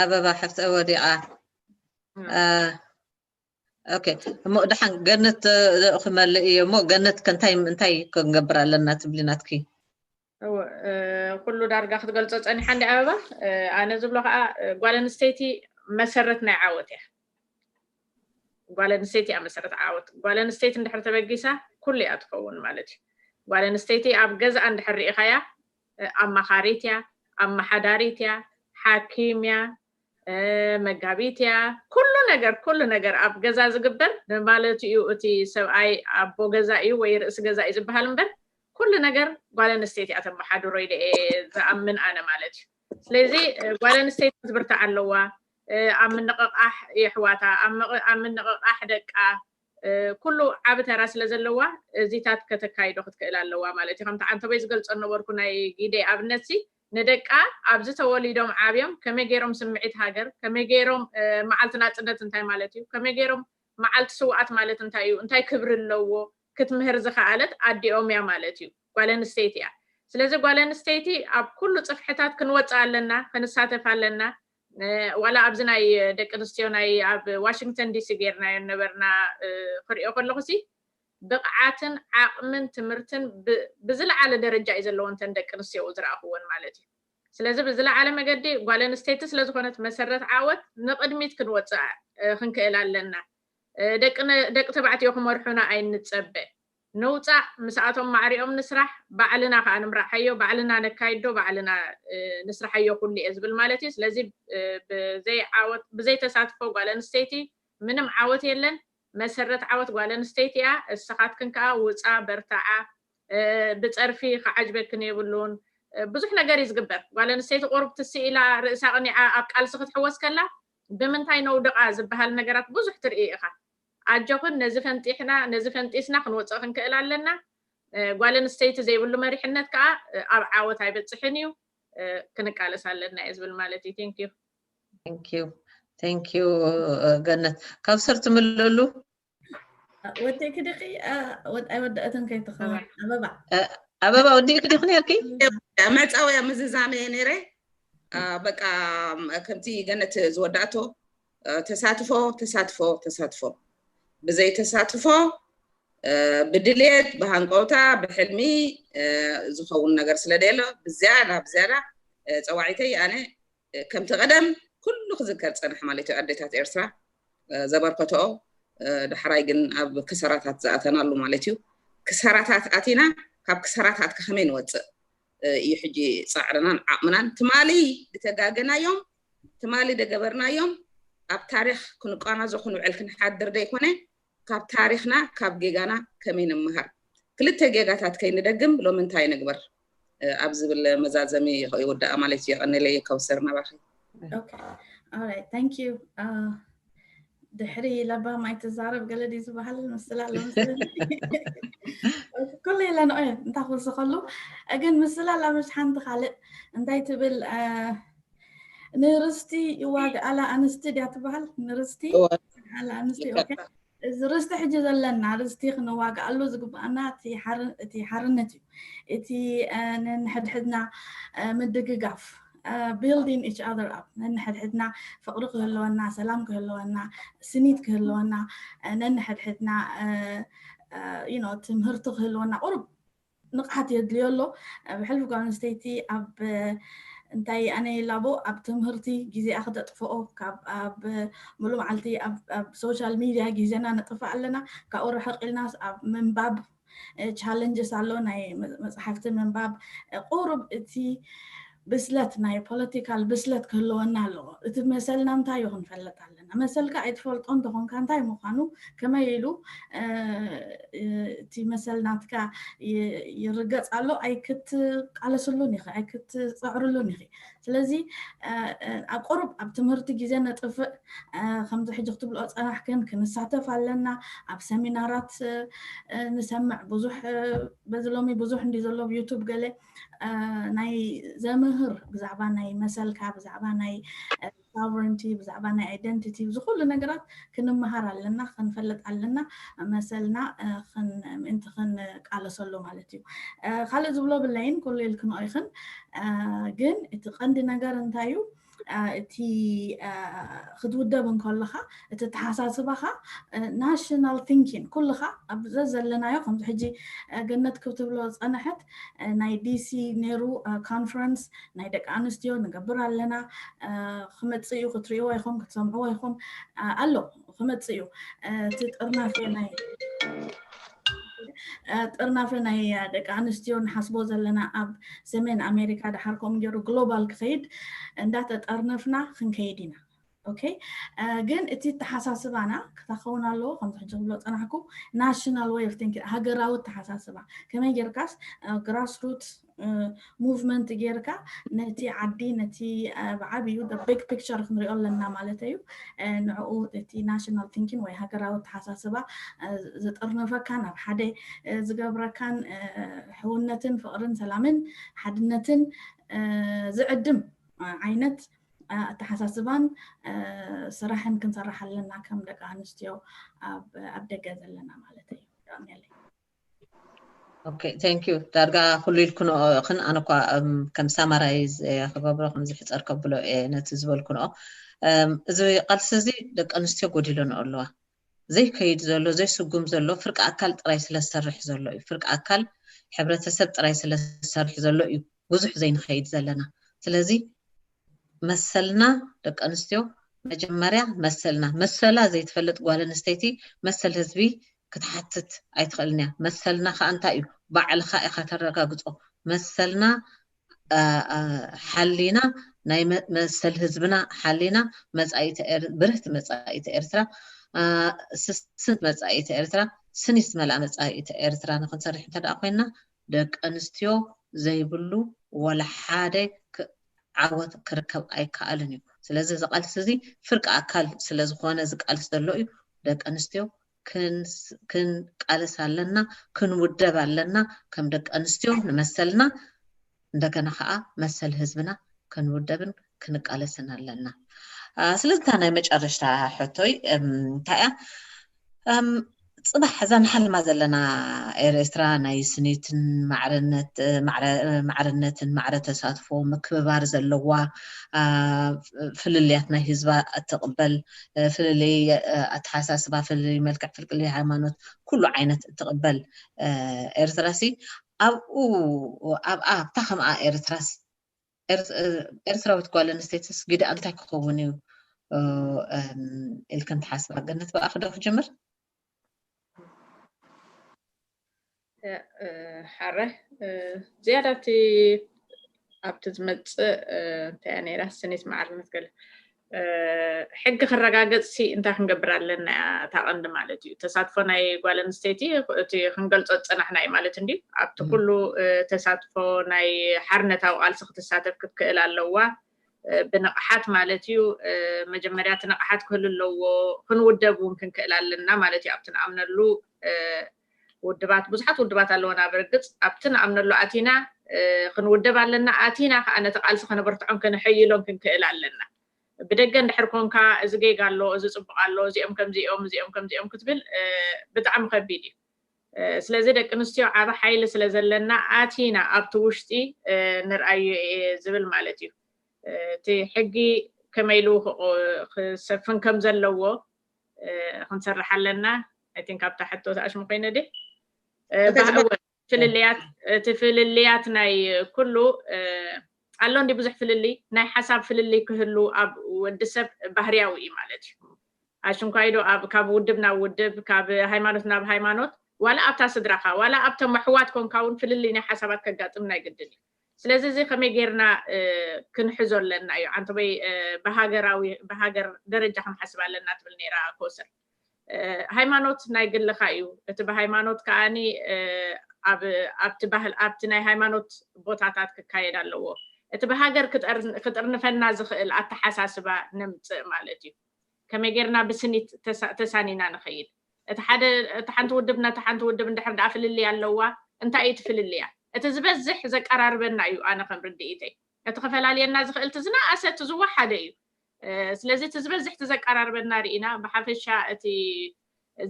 ኣበባ ሓፍተ ወዲቓ። ኦኬ፣ እሞ ደሓን ገነት ክመልእ እየ። እሞ ገነት ከንታይ እንታይ ክንገብር ኣለና ትብሊ ናትኪ? ኩሉ ዳርጋ ክትገልጾ ጸኒሓ እንዲ ኣበባ። ኣነ ዝብሎ ከዓ ጓል ኣንስተይቲ መሰረት ናይ ዓወት እያ። ጓል ኣንስተይቲ እያ መሰረት ዓወት። ጓል ኣንስተይቲ እንድሕር ተበጊሳ ኩሉ እያ ትኸውን ማለት እዩ። ጓል ኣንስተይቲ ኣብ ገዛኣ እንድሕር ርኢኻያ ኣማኻሪት እያ፣ ኣመሓዳሪት እያ፣ ሓኪም እያ፣ መጋቢት እያ። ኩሉ ነገር ኩሉ ነገር ኣብ ገዛ ዝግበር ማለት እዩ። እቲ ሰብኣይ ኣቦ ገዛ እዩ ወይ ርእሲ ገዛ እዩ ዝበሃል እምበር ኩሉ ነገር ጓል ኣንስተይቲ እያ ተመሓድሮ ኢለ እየ ዝኣምን ኣነ ማለት እዩ። ስለዚ ጓል ኣንስተይቲ ክትብርታዕ ኣለዋ። ኣብ ምንቕቓሕ የሕዋታ፣ ኣብ ምንቕቓሕ ደቃ፣ ኩሉ ዓቢ ተራ ስለ ዘለዋ እዚታት ከተካይዶ ክትክእል ኣለዋ ማለት እዩ። ከምቲ ዓንተቦይ ዝገልጾ ነበርኩ ናይ ጊደ ኣብነት ሲ ንደቃ ኣብዚ ተወሊዶም ዓብዮም ከመይ ገይሮም ስምዒት ሃገር፣ ከመይ ገይሮም መዓልቲ ናጽነት እንታይ ማለት እዩ፣ ከመይ ገይሮም መዓልቲ ስውኣት ማለት እንታይ እዩ፣ እንታይ ክብሪ ኣለዎ ክትምህር ዝኸኣለት ኣዲኦም እያ ማለት እዩ። ጓል ኣንስተይቲ እያ። ስለዚ ጓል ኣንስተይቲ ኣብ ኩሉ ጽፍሕታት ክንወጽእ ኣለና፣ ክንሳተፍ ኣለና። ዋላ ኣብዚ ናይ ደቂ ኣንስትዮ ናይ ኣብ ዋሽንግተን ዲሲ ጌርናዮ ነበርና ክሪኦ ከለኹ ሲ ብቕዓትን ዓቕምን ትምህርትን ብዝለዓለ ደረጃ እዩ ዘለዎን ተን ደቂ ኣንስትዮ ዝረኣኽዎን ማለት እዩ። ስለዚ ብዝለዓለ መገዲ ጓል ኣንስተይቲ ስለዝኾነት መሰረት ዓወት ንቕድሚት ክንወፅእ ክንክእል ኣለና። ደቂ ተባዕትዮ ክመርሑና ኣይንፀበ። ንውፃእ፣ ምስኣቶም ማዕሪኦም ንስራሕ፣ ባዕልና ከዓ ንምራሕ ሓዮ፣ ባዕልና ነካይዶ፣ ባዕልና ንስራሕ ሓዮ ኩሉ እየ ዝብል ማለት እዩ። ስለዚ ብዘይዓወት ብዘይተሳትፎ ጓል ኣንስተይቲ ምንም ዓወት የለን። መሰረት ዓወት ጓል ኣንስተይቲ እያ። እስኻትክን ከዓ ውፃ፣ በርታዓ። ብፀርፊ ክዓጅበክን የብሉን። ብዙሕ ነገር እዩ ዝግበር። ጓል ኣንስተይቲ ቁሩብ ትስኢላ ርእሳ ቅኒዓ ኣብ ቃልሲ ክትሕወስ ከላ ብምንታይ ነውድቓ ዝበሃል ነገራት ብዙሕ ትርኢ ኢኻ። ኣጆኽን ነዚ ፈንጢሕና ነዚ ፈንጢስና ክንወፅእ ክንክእል ኣለና። ጓል ኣንስተይቲ ዘይብሉ መሪሕነት ከዓ ኣብ ዓወት ኣይበፅሕን እዩ። ክንቃለስ ኣለና እየ ዝብል ማለት እዩ። Thank you። Thank you። Thank you። ገነት ካብ ስር ትምለሉ። ወደይ ክድኺ ኣይወደአትን ከይትኸውን። ኣበባ ኣበባ ወዲእክ ዲኹ ነርኪ? መዕፃወያ ምዝዛመ ነይረ። በቃ ከምቲ ገነት ዝወዳእቶ ተሳትፎ ተሳትፎ ተሳትፎ፣ ብዘይ ተሳትፎ ብድልየት ብሃንቀውታ ብሕልሚ ዝኸውን ነገር ስለ ደየሎ ብዝያዳ ብዝያዳ ፀዋዒተይ ኣነ ከምቲ ቀደም ኩሉ ክዝከር ፀንሕ ማለት እዩ። ኣዴታት ኤርትራ ዘበርከተኦ ዳሕራይ ግን ኣብ ክሰራታት ዝኣተናሉ ማለት እዩ። ክሰራታት ኣቲና ካብ ክሰራታት ከመይ ንወፅእ እዩ ሕጂ ፃዕርናን ዓቕምናን። ትማሊ ዝተጋገናዮም ትማሊ ደገበርናዮም ኣብ ታሪክ ክንቋናዞ ክንውዕል ክንሓድር ደይኮነ ካብ ታሪክና ካብ ጌጋና ከመይ ንምሃር። ክልተ ጌጋታት ከይንደግም ሎሚ እንታይ ንግበር ኣብ ዝብል መዛዘሚ ይወዳኣ ማለት እዩ። የቐንለይ ከውሰር ናባኺ። Thank you። ድሕሪ ለባም ኣይትዛረብ ገለ ድዩ ዝበሃል ምስላ ኣሎ መስለኒ። ኩሉ የለን ኦየ እንታይ ክውስኸሉ ግን ምስላ ኣላ። ምሽ ሓንቲ ካልእ እንታይ ትብል ንርስቲ ይዋግኣላ ኣንስቲ ድያ ትበሃል? ንርስቲ ይዋግኣላ ኣንስቲ። እዚ ርስቲ ሕጂ ዘለና ርስቲ ክንዋግኣሉ ዝግባኣና እቲ ሓርነት እዩ። እቲ ነንሕድሕድና ምድግጋፍ፣ building each other up፣ ነንሕድሕድና ፍቕሪ ክህልወና፣ ሰላም ክህልወና፣ ስኒት ክህልወና፣ ነንሕድሕድና you know ትምህርቲ ክህልወና ቁሩብ ንቕሓት የድልዮ ኣሎ። ብሕልፊ ጓል ኣንስተይቲ ኣብ እንታይ ኣነ ላቦ ኣብ ትምህርቲ ግዜኣ ክተጥፍኦ ካብ ኣብ ሙሉ መዓልቲ ኣብ social media ግዜና ነጥፍእ ኣለና። ካብኡ ርሕቕ ኢልናስ ኣብ ምንባብ challenges ኣሎ ናይ መፅሓፍቲ ምንባብ ቁሩብ እቲ ብስለት ናይ political ብስለት ክህልወና ኣለዎ። እቲ መሰልና እንታይ እዩ ክንፈልጥ ኣለና። መሰልካ ኣይትፈልጦ እንተኾንካ እንታይ ምዃኑ ከመይ ኢሉ እቲ መሰል ናትካ ይርገፅ ኣሎ ኣይክትቃለስሉን ኢኺ ኣይክትፀዕርሉን ኢኺ። ስለዚ ኣብ ቁሩብ ኣብ ትምህርቲ ግዜ ነጥፍእ ከምዚ ሕጂ ክትብልኦ ፀናሕክን ክንሳተፍ ኣለና። ኣብ ሰሚናራት ንሰምዕ ብዙሕ በዚ ሎሚ ብዙሕ እንዲ ዘሎ ኣብ YouTube ገለ ናይ ዘምህር ብዛዕባ ናይ መሰልካ ብዛዕባ ናይ sovereignty ብዛዕባ ናይ identity ዝኩሉ ነገራት ክንመሃር ኣለና ክንፈልጥ ኣለና። መሰልና ምእንቲ ክንቃለሰሉ ማለት እዩ። ካልእ ዝብሎ ብለይን ኩሉ ኢልክንኦ ኢኽን። ግን እቲ ቀንዲ ነገር እንታይ እዩ? እቲ ክትውደብ እንከለኻ እቲ ተሓሳስባኻ ናሽናል ቲንኪን ኩልኻ ኣብ ዘዘለናዮ ከምዚ ሕጂ ገነት ክትብሎ ዝፀንሐት ናይ ዲሲ ነይሩ ኮንፈረንስ ናይ ደቂ ኣንስትዮ ንገብር ኣለና። ክመፅእ እዩ ክትሪእዎ ኢኹም ክትሰምዕዎ ኢኹም ኣሎ ክመፅእ እዩ። እቲ ጥርናፈ ናይ ጥርናፈ ናይ ደቂ ኣንስትዮ ንሓስቦ ዘለና ኣብ ሰሜን ኣሜሪካ ድሓር ከምኡ ገይሩ ግሎባል ክኸይድ እንዳተጠርነፍና ክንከይድ ኢና። ኦኬ ግን እቲ ተሓሳስባና ክታኸውን ኣለዎ ከምዚ ሕጂ ክብሎ ፀናሕኩ ናሽናል ወይ ኦፍ ቲንኪንግ ሃገራዊ ተሓሳስባ ከመይ ጌርካስ ግራስሩት ሙቭመንት ጌርካ ነቲ ዓዲ ነቲ ብዓብዩ ቢግ ፒክቸር ክንሪኦ ኣለና ማለት እዩ። ንዕኡ እቲ ናሽናል ቲንኪን ወይ ሃገራዊ ተሓሳስባ ዝጥርንፈካ ናብ ሓደ ዝገብረካን ሕውነትን ፍቕርን ሰላምን ሓድነትን ዝዕድም ዓይነት ኣተሓሳስባን ስራሕን ክንሰርሕ ኣለና ከም ደቂ ኣንስትዮ ኣብ ደገ ዘለና ማለት እዩ። ኦኬ ቴንክ ዩ ዳርጋ ኩሉ ኢልክንኦ ክን ኣነ እኳ ከም ሳማራይዝ ክገብሮ ከም ዝሕፀር ከብሎ እየ ነቲ ዝበልክንኦ። እዚ ቃልሲ እዚ ደቂ ኣንስትዮ ጎዲሎንኦ ኣለዋ። ዘይከይድ ዘሎ ዘይስጉም ዘሎ ፍርቂ ኣካል ጥራይ ስለዝሰርሕ ዘሎ እዩ። ፍርቂ ኣካል ሕብረተሰብ ጥራይ ስለዝሰርሕ ዘሎ እዩ ብዙሕ ዘይንኸይድ ዘለና። ስለዚ መሰልና ደቂ ኣንስትዮ መጀመርያ መሰልና መሰላ ዘይትፈልጥ ጓል ኣንስተይቲ መሰል ህዝቢ ክትሓትት ኣይትኽእልን እያ። መሰልና ከዓ እንታይ እዩ? ባዕልኻ ኢኻ ተረጋግፆ። መሰልና ሓሊና ናይ መሰል ህዝብና ሓሊና መፃኢቲ ብርህቲ መፃኢቲ ኤርትራ ስስንት መፃኢቲ ኤርትራ ስኒት ዝመልኣ መፃኢቲ ኤርትራ ንክንሰርሕ እንተ ደኣ ኮይንና ደቂ ኣንስትዮ ዘይብሉ ወላ ሓደ ዓወት ክርከብ ኣይከኣልን እዩ። ስለዚ እዚ ቃልሲ እዚ ፍርቂ ኣካል ስለዝኾነ እዚ ቃልሲ ዘሎ እዩ። ደቂ ኣንስትዮ ክንቃለስ ኣለና፣ ክንውደብ ኣለና። ከም ደቂ ኣንስትዮ ንመሰልና እንደገና ከዓ መሰል ህዝብና ክንውደብን ክንቃለስን ኣለና። ስለዚ እታ ናይ መጨረሽታ ሕቶይ እንታይ እያ? ፅባሕ እዛ ንሓልማ ዘለና ኤርትራ ናይ ስኒትን ማዕርነትን ማዕረ ተሳትፎ ምክብባር ዘለዋ ፍልልያት ናይ ህዝባ እትቕበል ፍልልይ ኣተሓሳስባ ፍልልይ መልክዕ ፍልልይ ሃይማኖት ኩሉ ዓይነት እትቕበል ኤርትራ ሲ ኣብኡ ኣብኣ ኣብታ ከምኣ ኤርትራስ ኤርትራዊት ጓል ኣንስተይትስ ግደኣ እንታይ ክኸውን እዩ ኢልክን ትሓስባ? ገነት ብኣኺ ዶ ክጅምር? ሓረ ዝያዳ ኣብቲ ኣብቲ ዝመፅእ እንታይ እያ ነይራ ስኒት ማዕርነት ገለ ሕጊ ክረጋገፅሲ እንታይ ክንገብር ኣለና እያ እታ ቀንዲ ማለት እዩ። ተሳትፎ ናይ ጓል ኣንስተይቲ እቲ ክንገልፆ ዝፀናሕና እዩ ማለት እንድዩ። ኣብቲ ኩሉ ተሳትፎ ናይ ሓርነታዊ ቃልሲ ክትሳተፍ ክትክእል ኣለዋ ብንቕሓት ማለት እዩ። መጀመርያ እቲ ንቕሓት ክህሉ ኣለዎ። ክንውደብ እውን ክንክእል ኣለና ማለት እዩ። ኣብቲ ንኣምነሉ ውድባት ብዙሓት ውድባት ኣለዎና። ብርግፅ ኣብቲ ንኣምነሉ ኣቲና ክንውደብ ኣለና። ኣቲና ከዓ ነቲ ቃልሲ ከነበርትዖን ከነሐይሎን ክንክእል ኣለና። ብደገ እንድሕር ኮንካ እዚ ጌጋ ኣሎ፣ እዚ ፅቡቕ ኣሎ፣ እዚኦም ከምዚኦም እዚኦም ከምዚኦም ክትብል ብጣዕሚ ከቢድ እዩ። ስለዚ ደቂ ኣንስትዮ ዓቢ ሓይሊ ስለ ዘለና ኣቲና ኣብቲ ውሽጢ ንርኣዮ እየ ዝብል ማለት እዩ። እቲ ሕጊ ከመይ ኢሉ ክሰፍን ከም ዘለዎ ክንሰርሕ ኣለና። ኣይ ቲንክ ኣብታ ሕቶ ተኣሽሙ ኮይነ ደ ፍልልያት እቲ ፍልልያት ናይ ኩሉ ኣሎ እንዲ ብዙሕ ፍልልይ ናይ ሓሳብ ፍልልይ ክህሉ ኣብ ወዲ ሰብ ባህርያዊ እዩ ማለት እዩ። ኣሽንኳይዶ ኣብ ካብ ውድብ ናብ ውድብ ካብ ሃይማኖት ናብ ሃይማኖት ዋላ ኣብታ ስድራኻ ዋላ ኣብቶም ኣሕዋት ኮንካ እውን ፍልልይ ናይ ሓሳባት ከጋጥም ናይ ግድን እዩ። ስለዚ እዚ ከመይ ጌርና ክንሕዞ ኣለና እዩ። ዓንተበይ ብሃገራዊ ብሃገር ደረጃ ክንሓስብ ኣለና ትብል ነይራ ኮስር። ሃይማኖት ናይ ግልኻ እዩ። እቲ ብሃይማኖት ከዓኒ ኣብቲ ባህል ኣብቲ ናይ ሃይማኖት ቦታታት ክካየድ ኣለዎ። እቲ ብሃገር ክጥርንፈና ዝኽእል ኣተሓሳስባ ነምፅእ ማለት እዩ። ከመይ ጌርና ብስኒት ተሳኒና ንኸይድ? እቲ ሓደ እቲ ሓንቲ ውድብ ነቲ ሓንቲ ውድብ እንድሕር ደኣ ፍልልይ ኣለዋ እንታይ እዩ ትፍልልያ? እቲ ዝበዝሕ ዘቀራርበና እዩ። ኣነ ከም ርድኢተይ እቲ ክፈላልየና ዝኽእል እቲ ዝነኣሰ እቲ ዝወሓደ እዩ። ስለዚ እቲ ዝበዝሕ እቲ ዘቀራርበና ርኢና ብሓፈሻ እቲ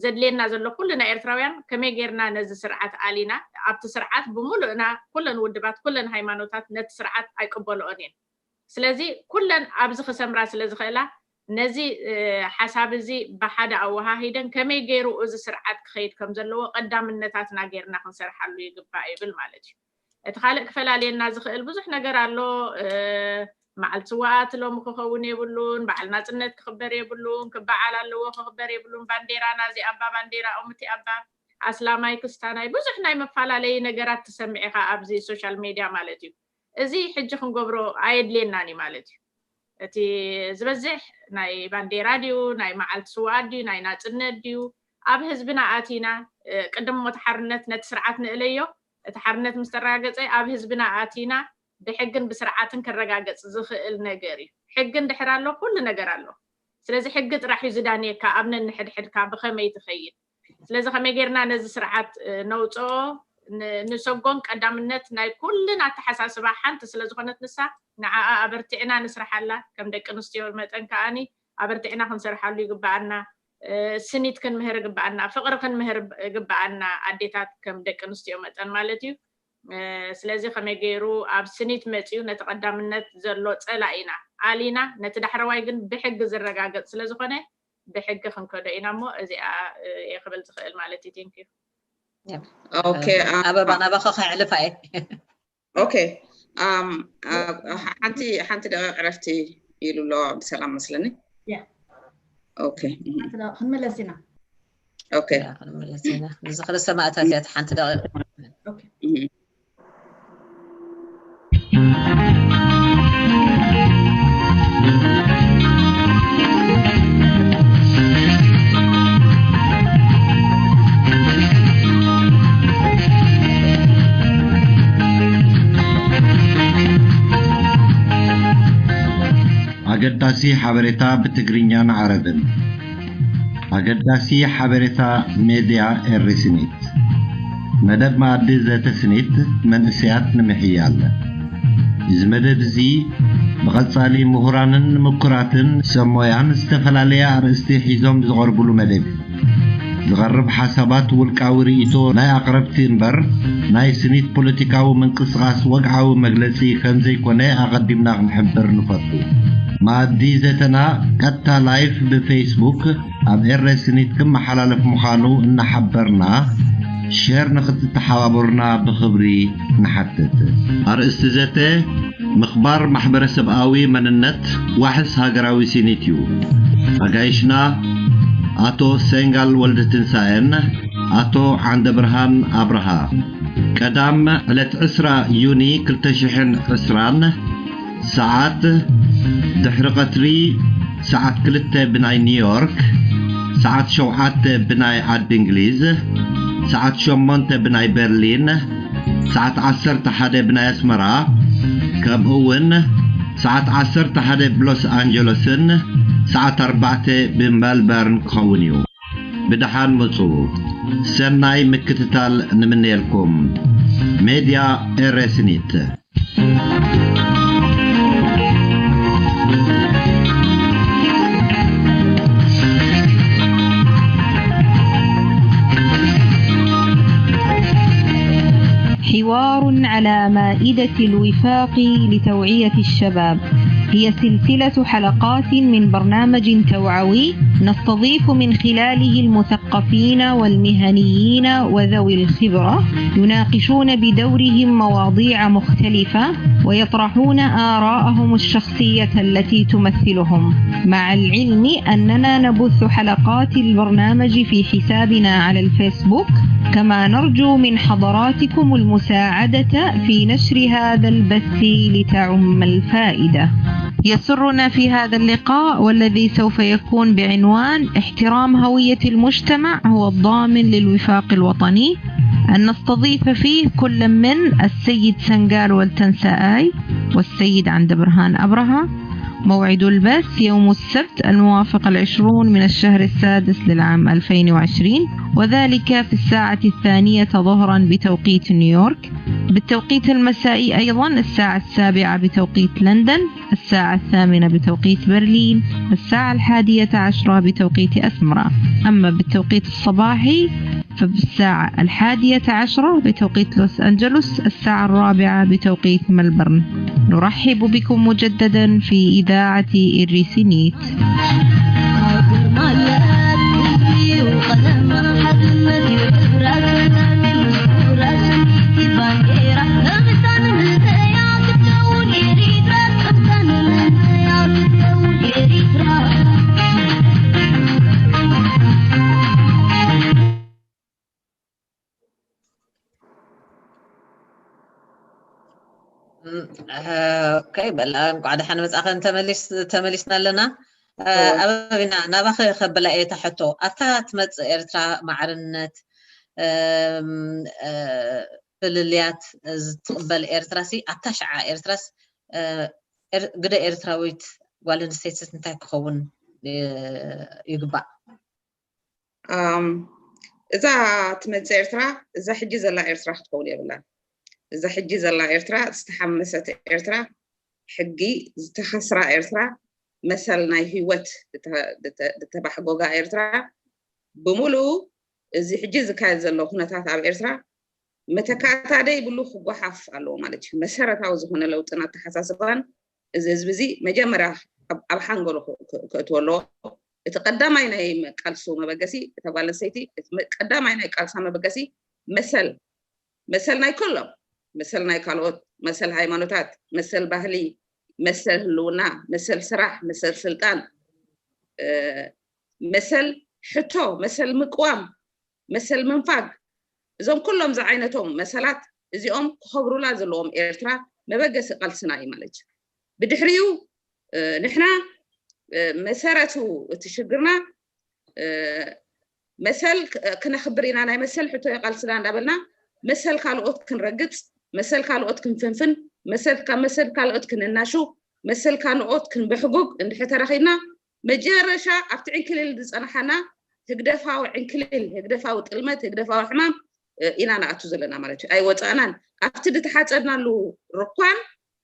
ዘድልየና ዘሎ ኩልና ኤርትራውያን ከመይ ጌርና ነዚ ስርዓት ኣሊና ኣብቲ ስርዓት ብምሉእና ኩለን ውድባት ኩለን ሃይማኖታት ነቲ ስርዓት ኣይቅበልኦን እየን። ስለዚ ኩለን ኣብዚ ክሰምራ ስለ ዝኽእላ ነዚ ሓሳብ እዚ ብሓደ ኣወሃሂደን ከመይ ገይሩ እዚ ስርዓት ክኸይድ ከም ዘለዎ ቀዳምነታትና ገይርና ክንሰርሓሉ ይግባእ ይብል ማለት እዩ። እቲ ካልእ ክፈላልየና ዝኽእል ብዙሕ ነገር ኣሎ። መዓልቲ ስውኣት ሎሚ ክኸውን የብሉን፣ በዓል ናፅነት ክኽበር የብሉን፣ ክበዓል ኣለዎ ክኽበር የብሉን፣ ባንዴራና እዚ ኣባ ባንዴራኦም እቲ ኣባ ኣስላማይ ክስታናይ ብዙሕ ናይ መፈላለዪ ነገራት ትሰምዕ ኢኻ ኣብዚ ሶሻል ሜድያ ማለት እዩ። እዚ ሕጂ ክንገብሮ ኣየድልየናን እዩ ማለት እዩ። እቲ ዝበዝሕ ናይ ባንዴራ ድዩ ናይ መዓልቲ ስውኣት ድዩ ናይ ናፅነት ድዩ ኣብ ህዝብና ኣቲና ቅድም ሞት ሓርነት ነቲ ስርዓት ንእለዮ። እቲ ሓርነት ምስ ተረጋገፀ ኣብ ህዝብና ኣቲና ብሕግን ብስርዓትን ክረጋገፅ ዝኽእል ነገር እዩ። ሕጊ እንድሕር ኣሎ ኩሉ ነገር ኣሎ። ስለዚ ሕጊ ጥራሕ እዩ ዝዳንየካ ኣብ ነንሕድሕድካ ብኸመይ ትኸይድ። ስለዚ ከመይ ጌርና ነዚ ስርዓት ነውፅኦ ንሰጎን ቀዳምነት ናይ ኩልን ኣተሓሳስባ ሓንቲ ስለዝኾነት ንሳ ንዓኣ ኣበርቲዕና ንስርሓላ። ከም ደቂ ኣንስትዮ መጠን ከዓኒ ኣበርቲዕና ክንሰርሓሉ ይግበኣና። ስኒት ክንምህር ይግበኣና፣ ፍቕሪ ክንምህር ይግበኣና ኣዴታት ከም ደቂ ኣንስትዮ መጠን ማለት እዩ። ስለዚ ከመይ ገይሩ ኣብ ስኒት መፅዩ ነቲ ቀዳምነት ዘሎ ፀላኢና ኣሊና ነቲ ዳሕረዋይ ግን ብሕጊ ዝረጋገፅ ስለዝኾነ ብሕጊ ክንከዶ ኢና እሞ እዚኣ እየ ክብል ዝኽእል ማለት እዩ። Thank you። ኦኬ፣ አ- ኣበባ ናባኻ ከዕልፋ እየ። ኦኬ፣ ኣም፣ አ- ሓንቲ ሓንቲ ደቂቕ ዕረፍቲ ኢሉ ኣሎ ብሰላም መስለኒ። ያ። ኦኬ እህ፣ ሓንቲ ደቂቕ ክንምለስ ኢና። ኦኬ ያ፣ ክንምለስ ኢና። ንዝኽሪ ሰማእታት እያ እታ ሓንቲ ደቂቕ። ኦኬ። እህ። ኣገዳሲ ሓበሬታ ብትግርኛን ዓረብን። ኣገዳሲ ሓበሬታ ሜድያ ኤሪ ስኒት። መደብ መኣዲ ዘተ ስኒት መንእሰያት ንምሕያል። እዚ መደብ እዚ ብቐጻሊ ምሁራንን ምኩራትን ሰብ ሞያን ዝተፈላለየ ኣርእስቲ ሒዞም ዝቐርብሉ መደብ እዩ። ዝቐርብ ሓሳባት ውልቃዊ ርእይቶ ናይ ኣቕረብቲ እምበር ናይ ስኒት ፖለቲካዊ ምንቅስቓስ ወግዓዊ መግለጺ ከም ዘይኮነ ኣቐዲምና ክንሕብር ንፈቱ። መኣዲ ዘተና ቀጥታ ላይፍ ብፌስቡክ ኣብ ኤረስኒት ክመሓላለፍ ምዃኑ እናሓበርና ሸር ንኽትተሓባበሩና ብኽብሪ ንሓትት። ኣርእስቲ ዘተ ምኽባር ማሕበረሰብኣዊ መንነት ዋሕስ ሃገራዊ ሲኒት እዩ። ኣጋይሽና ኣቶ ሰንጋል ወልደትንሳኤን ኣቶ ዓንደብርሃን ኣብርሃ። ቀዳም ዕለት ዕስራ ዩኒ ክልተ ሽሕን ዕስራን ሰዓት ድሕሪ ቀትሪ ሰዓት ክልተ ብናይ ኒውዮርክ፣ ሰዓት ሸውዓተ ብናይ ዓዲ እንግሊዝ፣ ሰዓት ሸሞንተ ብናይ በርሊን፣ ሰዓት ዓሰርተ ሓደ ብናይ ኣስመራ፣ ከምኡ እውን ሰዓት ዓሰርተ ሓደ ብሎስ ኣንጀለስን ሰዓት ኣርባዕተ ብመልበርን ክኸውን እዩ። ብደሓን ምጹ። ሰናይ ምክትታል ንምነየልኩም። ሜድያ ኤረስኒት። حوار على مائدة الوفاق لتوعية الشباب، هي سلسلة حلقات من برنامج توعوي نستضيف من خلاله المثقفين والمهنيين وذوي الخبرة، يناقشون بدورهم مواضيع مختلفة ويطرحون آراءهم الشخصية التي تمثلهم، مع العلم أننا نبث حلقات البرنامج في حسابنا على الفيسبوك، كما نرجو من حضراتكم المساعدة في نشر هذا البث لتعم الفائدة. يسرنا في هذا اللقاء والذي سوف يكون بعنوان احترام هوية المجتمع هو الضامن للوفاق الوطني أن نستضيف فيه كل من السيد سنغال والتنساي والسيد عندبرهان أبرهة. موعد البث يوم السبت الموافق العشرون من الشهر السادس للعام ألفين وعشرين، وذلك في الساعة الثانية ظهرا بتوقيت نيويورك، بالتوقيت المسائي أيضا الساعة السابعة بتوقيت لندن، الساعة الثامنة بتوقيت برلين، الساعة الحادية عشرة بتوقيت أسمرا. أما بالتوقيت الصباحي فبالساعة الحادية عشرة بتوقيت لوس أنجلوس، الساعة الرابعة بتوقيت ملبورن. نرحب بكم مجددا في إذاعة إريسينيت. ኦኬ፣ በላ እንኳዕ ደሓን መጻኸን። ተመሊስና ኣለና። ኣበቢና፣ ናባኸ ከብላ እየ እታ ሕቶ። ኣብታ ትመጽእ ኤርትራ ማዕርነት፣ ፍልልያት ዝትቕበል ኤርትራሲ፣ ኣብታ ሽዓ ኤርትራስ ግደ ኤርትራዊት ጓል ኣንስተይትስ እንታይ ክኸውን ይግባእ? እዛ ትመፅእ ኤርትራ፣ እዛ ሕጂ ዘላ ኤርትራ ክትከውን የብላን። እዛ ሕጂ ዘላ ኤርትራ ዝተሓመሰት ኤርትራ፣ ሕጊ ዝተኸስራ ኤርትራ፣ መሰል ናይ ህይወት ዝተባሕጎጋ ኤርትራ፣ ብምሉኡ እዚ ሕጂ ዝካየድ ዘሎ ኩነታት ኣብ ኤርትራ መተካእታ ደይብሉ ክጓሓፍ ኣለዎ ማለት እዩ። መሰረታዊ ዝኾነ ለውጥን ኣተሓሳስባን እዚ ህዝቢ እዚ መጀመርያ ኣብ ሓንጎሉ ክእትዎ ኣለዎ። እቲ ቀዳማይ ናይ ቃልሱ መበገሲ፣ እታ ጓል ኣንስተይቲ ቀዳማይ ናይ ቃልሳ መበገሲ መሰል፣ መሰል ናይ ኩሎም፣ መሰል ናይ ካልኦት፣ መሰል ሃይማኖታት፣ መሰል ባህሊ፣ መሰል ህልውና፣ መሰል ስራሕ፣ መሰል ስልጣን፣ መሰል ሕቶ፣ መሰል ምቅዋም፣ መሰል ምንፋግ፣ እዞም ኩሎም ዝዓይነቶም መሰላት እዚኦም ክኸብሩላ ዘለዎም ኤርትራ መበገሲ ቃልስና እዩ ማለት እዩ። ብድሕሪኡ ንሕና መሰረቱ እቲ ሽግርና መሰል ክነኽብር ኢና፣ ናይ መሰል ሕቶ የቃልስና እንዳበልና መሰል ካልኦት ክንረግፅ፣ መሰል ካልኦት ክንፍንፍን፣ መሰል ካብ መሰል ካልኦት ክንናሹ፣ መሰል ካልኦት ክንብሕጉግ እንድሕር ተረኺብና መጀረሻ ኣብቲ ዕንክሊል ዝፀናሓና ህግደፋዊ ዕንክሊል፣ ህግደፋዊ ጥልመት፣ ህግደፋዊ ሕማም ኢና ንኣቱ ዘለና ማለት እዩ። ኣይወፃእናን። ኣብቲ ዝተሓፀድናሉ ርኳን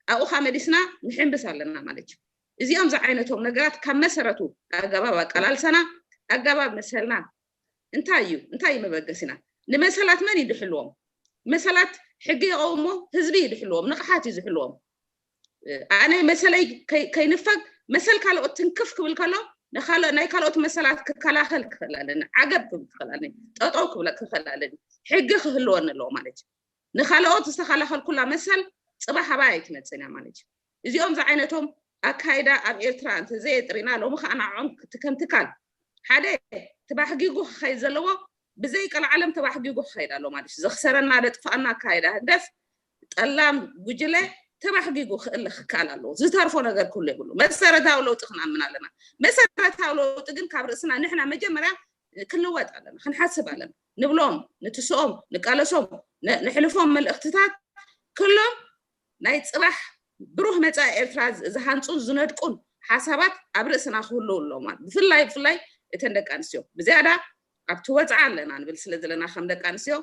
ኣብኡ ካ መሊስና ንሕንብስ ኣለና ማለት እዩ። እዚኦም ዝዓይነቶም ነገራት ካብ መሰረቱ ኣገባብ ኣቀላልሳና፣ ኣገባብ መሰልና እንታይ እዩ? እንታይ እዩ መበገሲና? ንመሰላት መን እዩ ዝሕልዎም? መሰላት ሕጊ ይቐውሞ፣ ህዝቢ እዩ ዝሕልዎም፣ ንቕሓት እዩ ዝሕልዎም። ኣነ መሰለይ ከይንፈግ መሰል ካልኦት ትንክፍ ክብል ከሎ ናይ ካልኦት መሰላት ክከላኸል ክኽእል ኣለኒ፣ ዓገብ ክብል ክኽእል ኣለኒ፣ ጠጠው ክብል ክኽእል ኣለኒ፣ ሕጊ ክህልወኒ ኣለዎ ማለት እዩ። ንኻልኦት ዝተኸላኸልኩላ መሰል ፅባሕ ኣባይ ኣይትመፅእን እያ ማለት እዩ። እዚኦም ዝዓይነቶም ኣካይዳ ኣብ ኤርትራ እንተዘየጥሪና ሎሚ ከዓ ንዕኦም ከም ትካል ሓደ ተባሕጊጉ ክኸይድ ዘለዎ ብዘይ ቀልዓለም ተባሕጊጉ ክኸይድ ኣሎ ማለት እዩ። ዘኽሰረና ዘጥፍኣና ኣካይዳ ህግደፍ ጠላም ጉጅለ ተባሕጊጉ ክእለ ክከኣል ኣለዎ። ዝተርፎ ነገር ክህሉ የብሉ። መሰረታዊ ለውጢ ክንኣምን ኣለና። መሰረታዊ ለውጢ ግን ካብ ርእስና ንሕና መጀመርያ ክንልወጥ ኣለና፣ ክንሓስብ ኣለና። ንብሎም፣ ንትስኦም፣ ንቃለሶም፣ ነሕልፎም መልእኽትታት ኩሎም ናይ ፅባሕ ብሩህ መፃኢ ኤርትራ ዝሃንፁን ዝነድቁን ሓሳባት ኣብ ርእስና ክህልው ኣለዎም። ብፍላይ ብፍላይ እተን ደቂ ኣንስትዮ ብዝያዳ ኣብቲ ወፅዓ ኣለና ንብል ስለ ዘለና ከም ደቂ ኣንስትዮ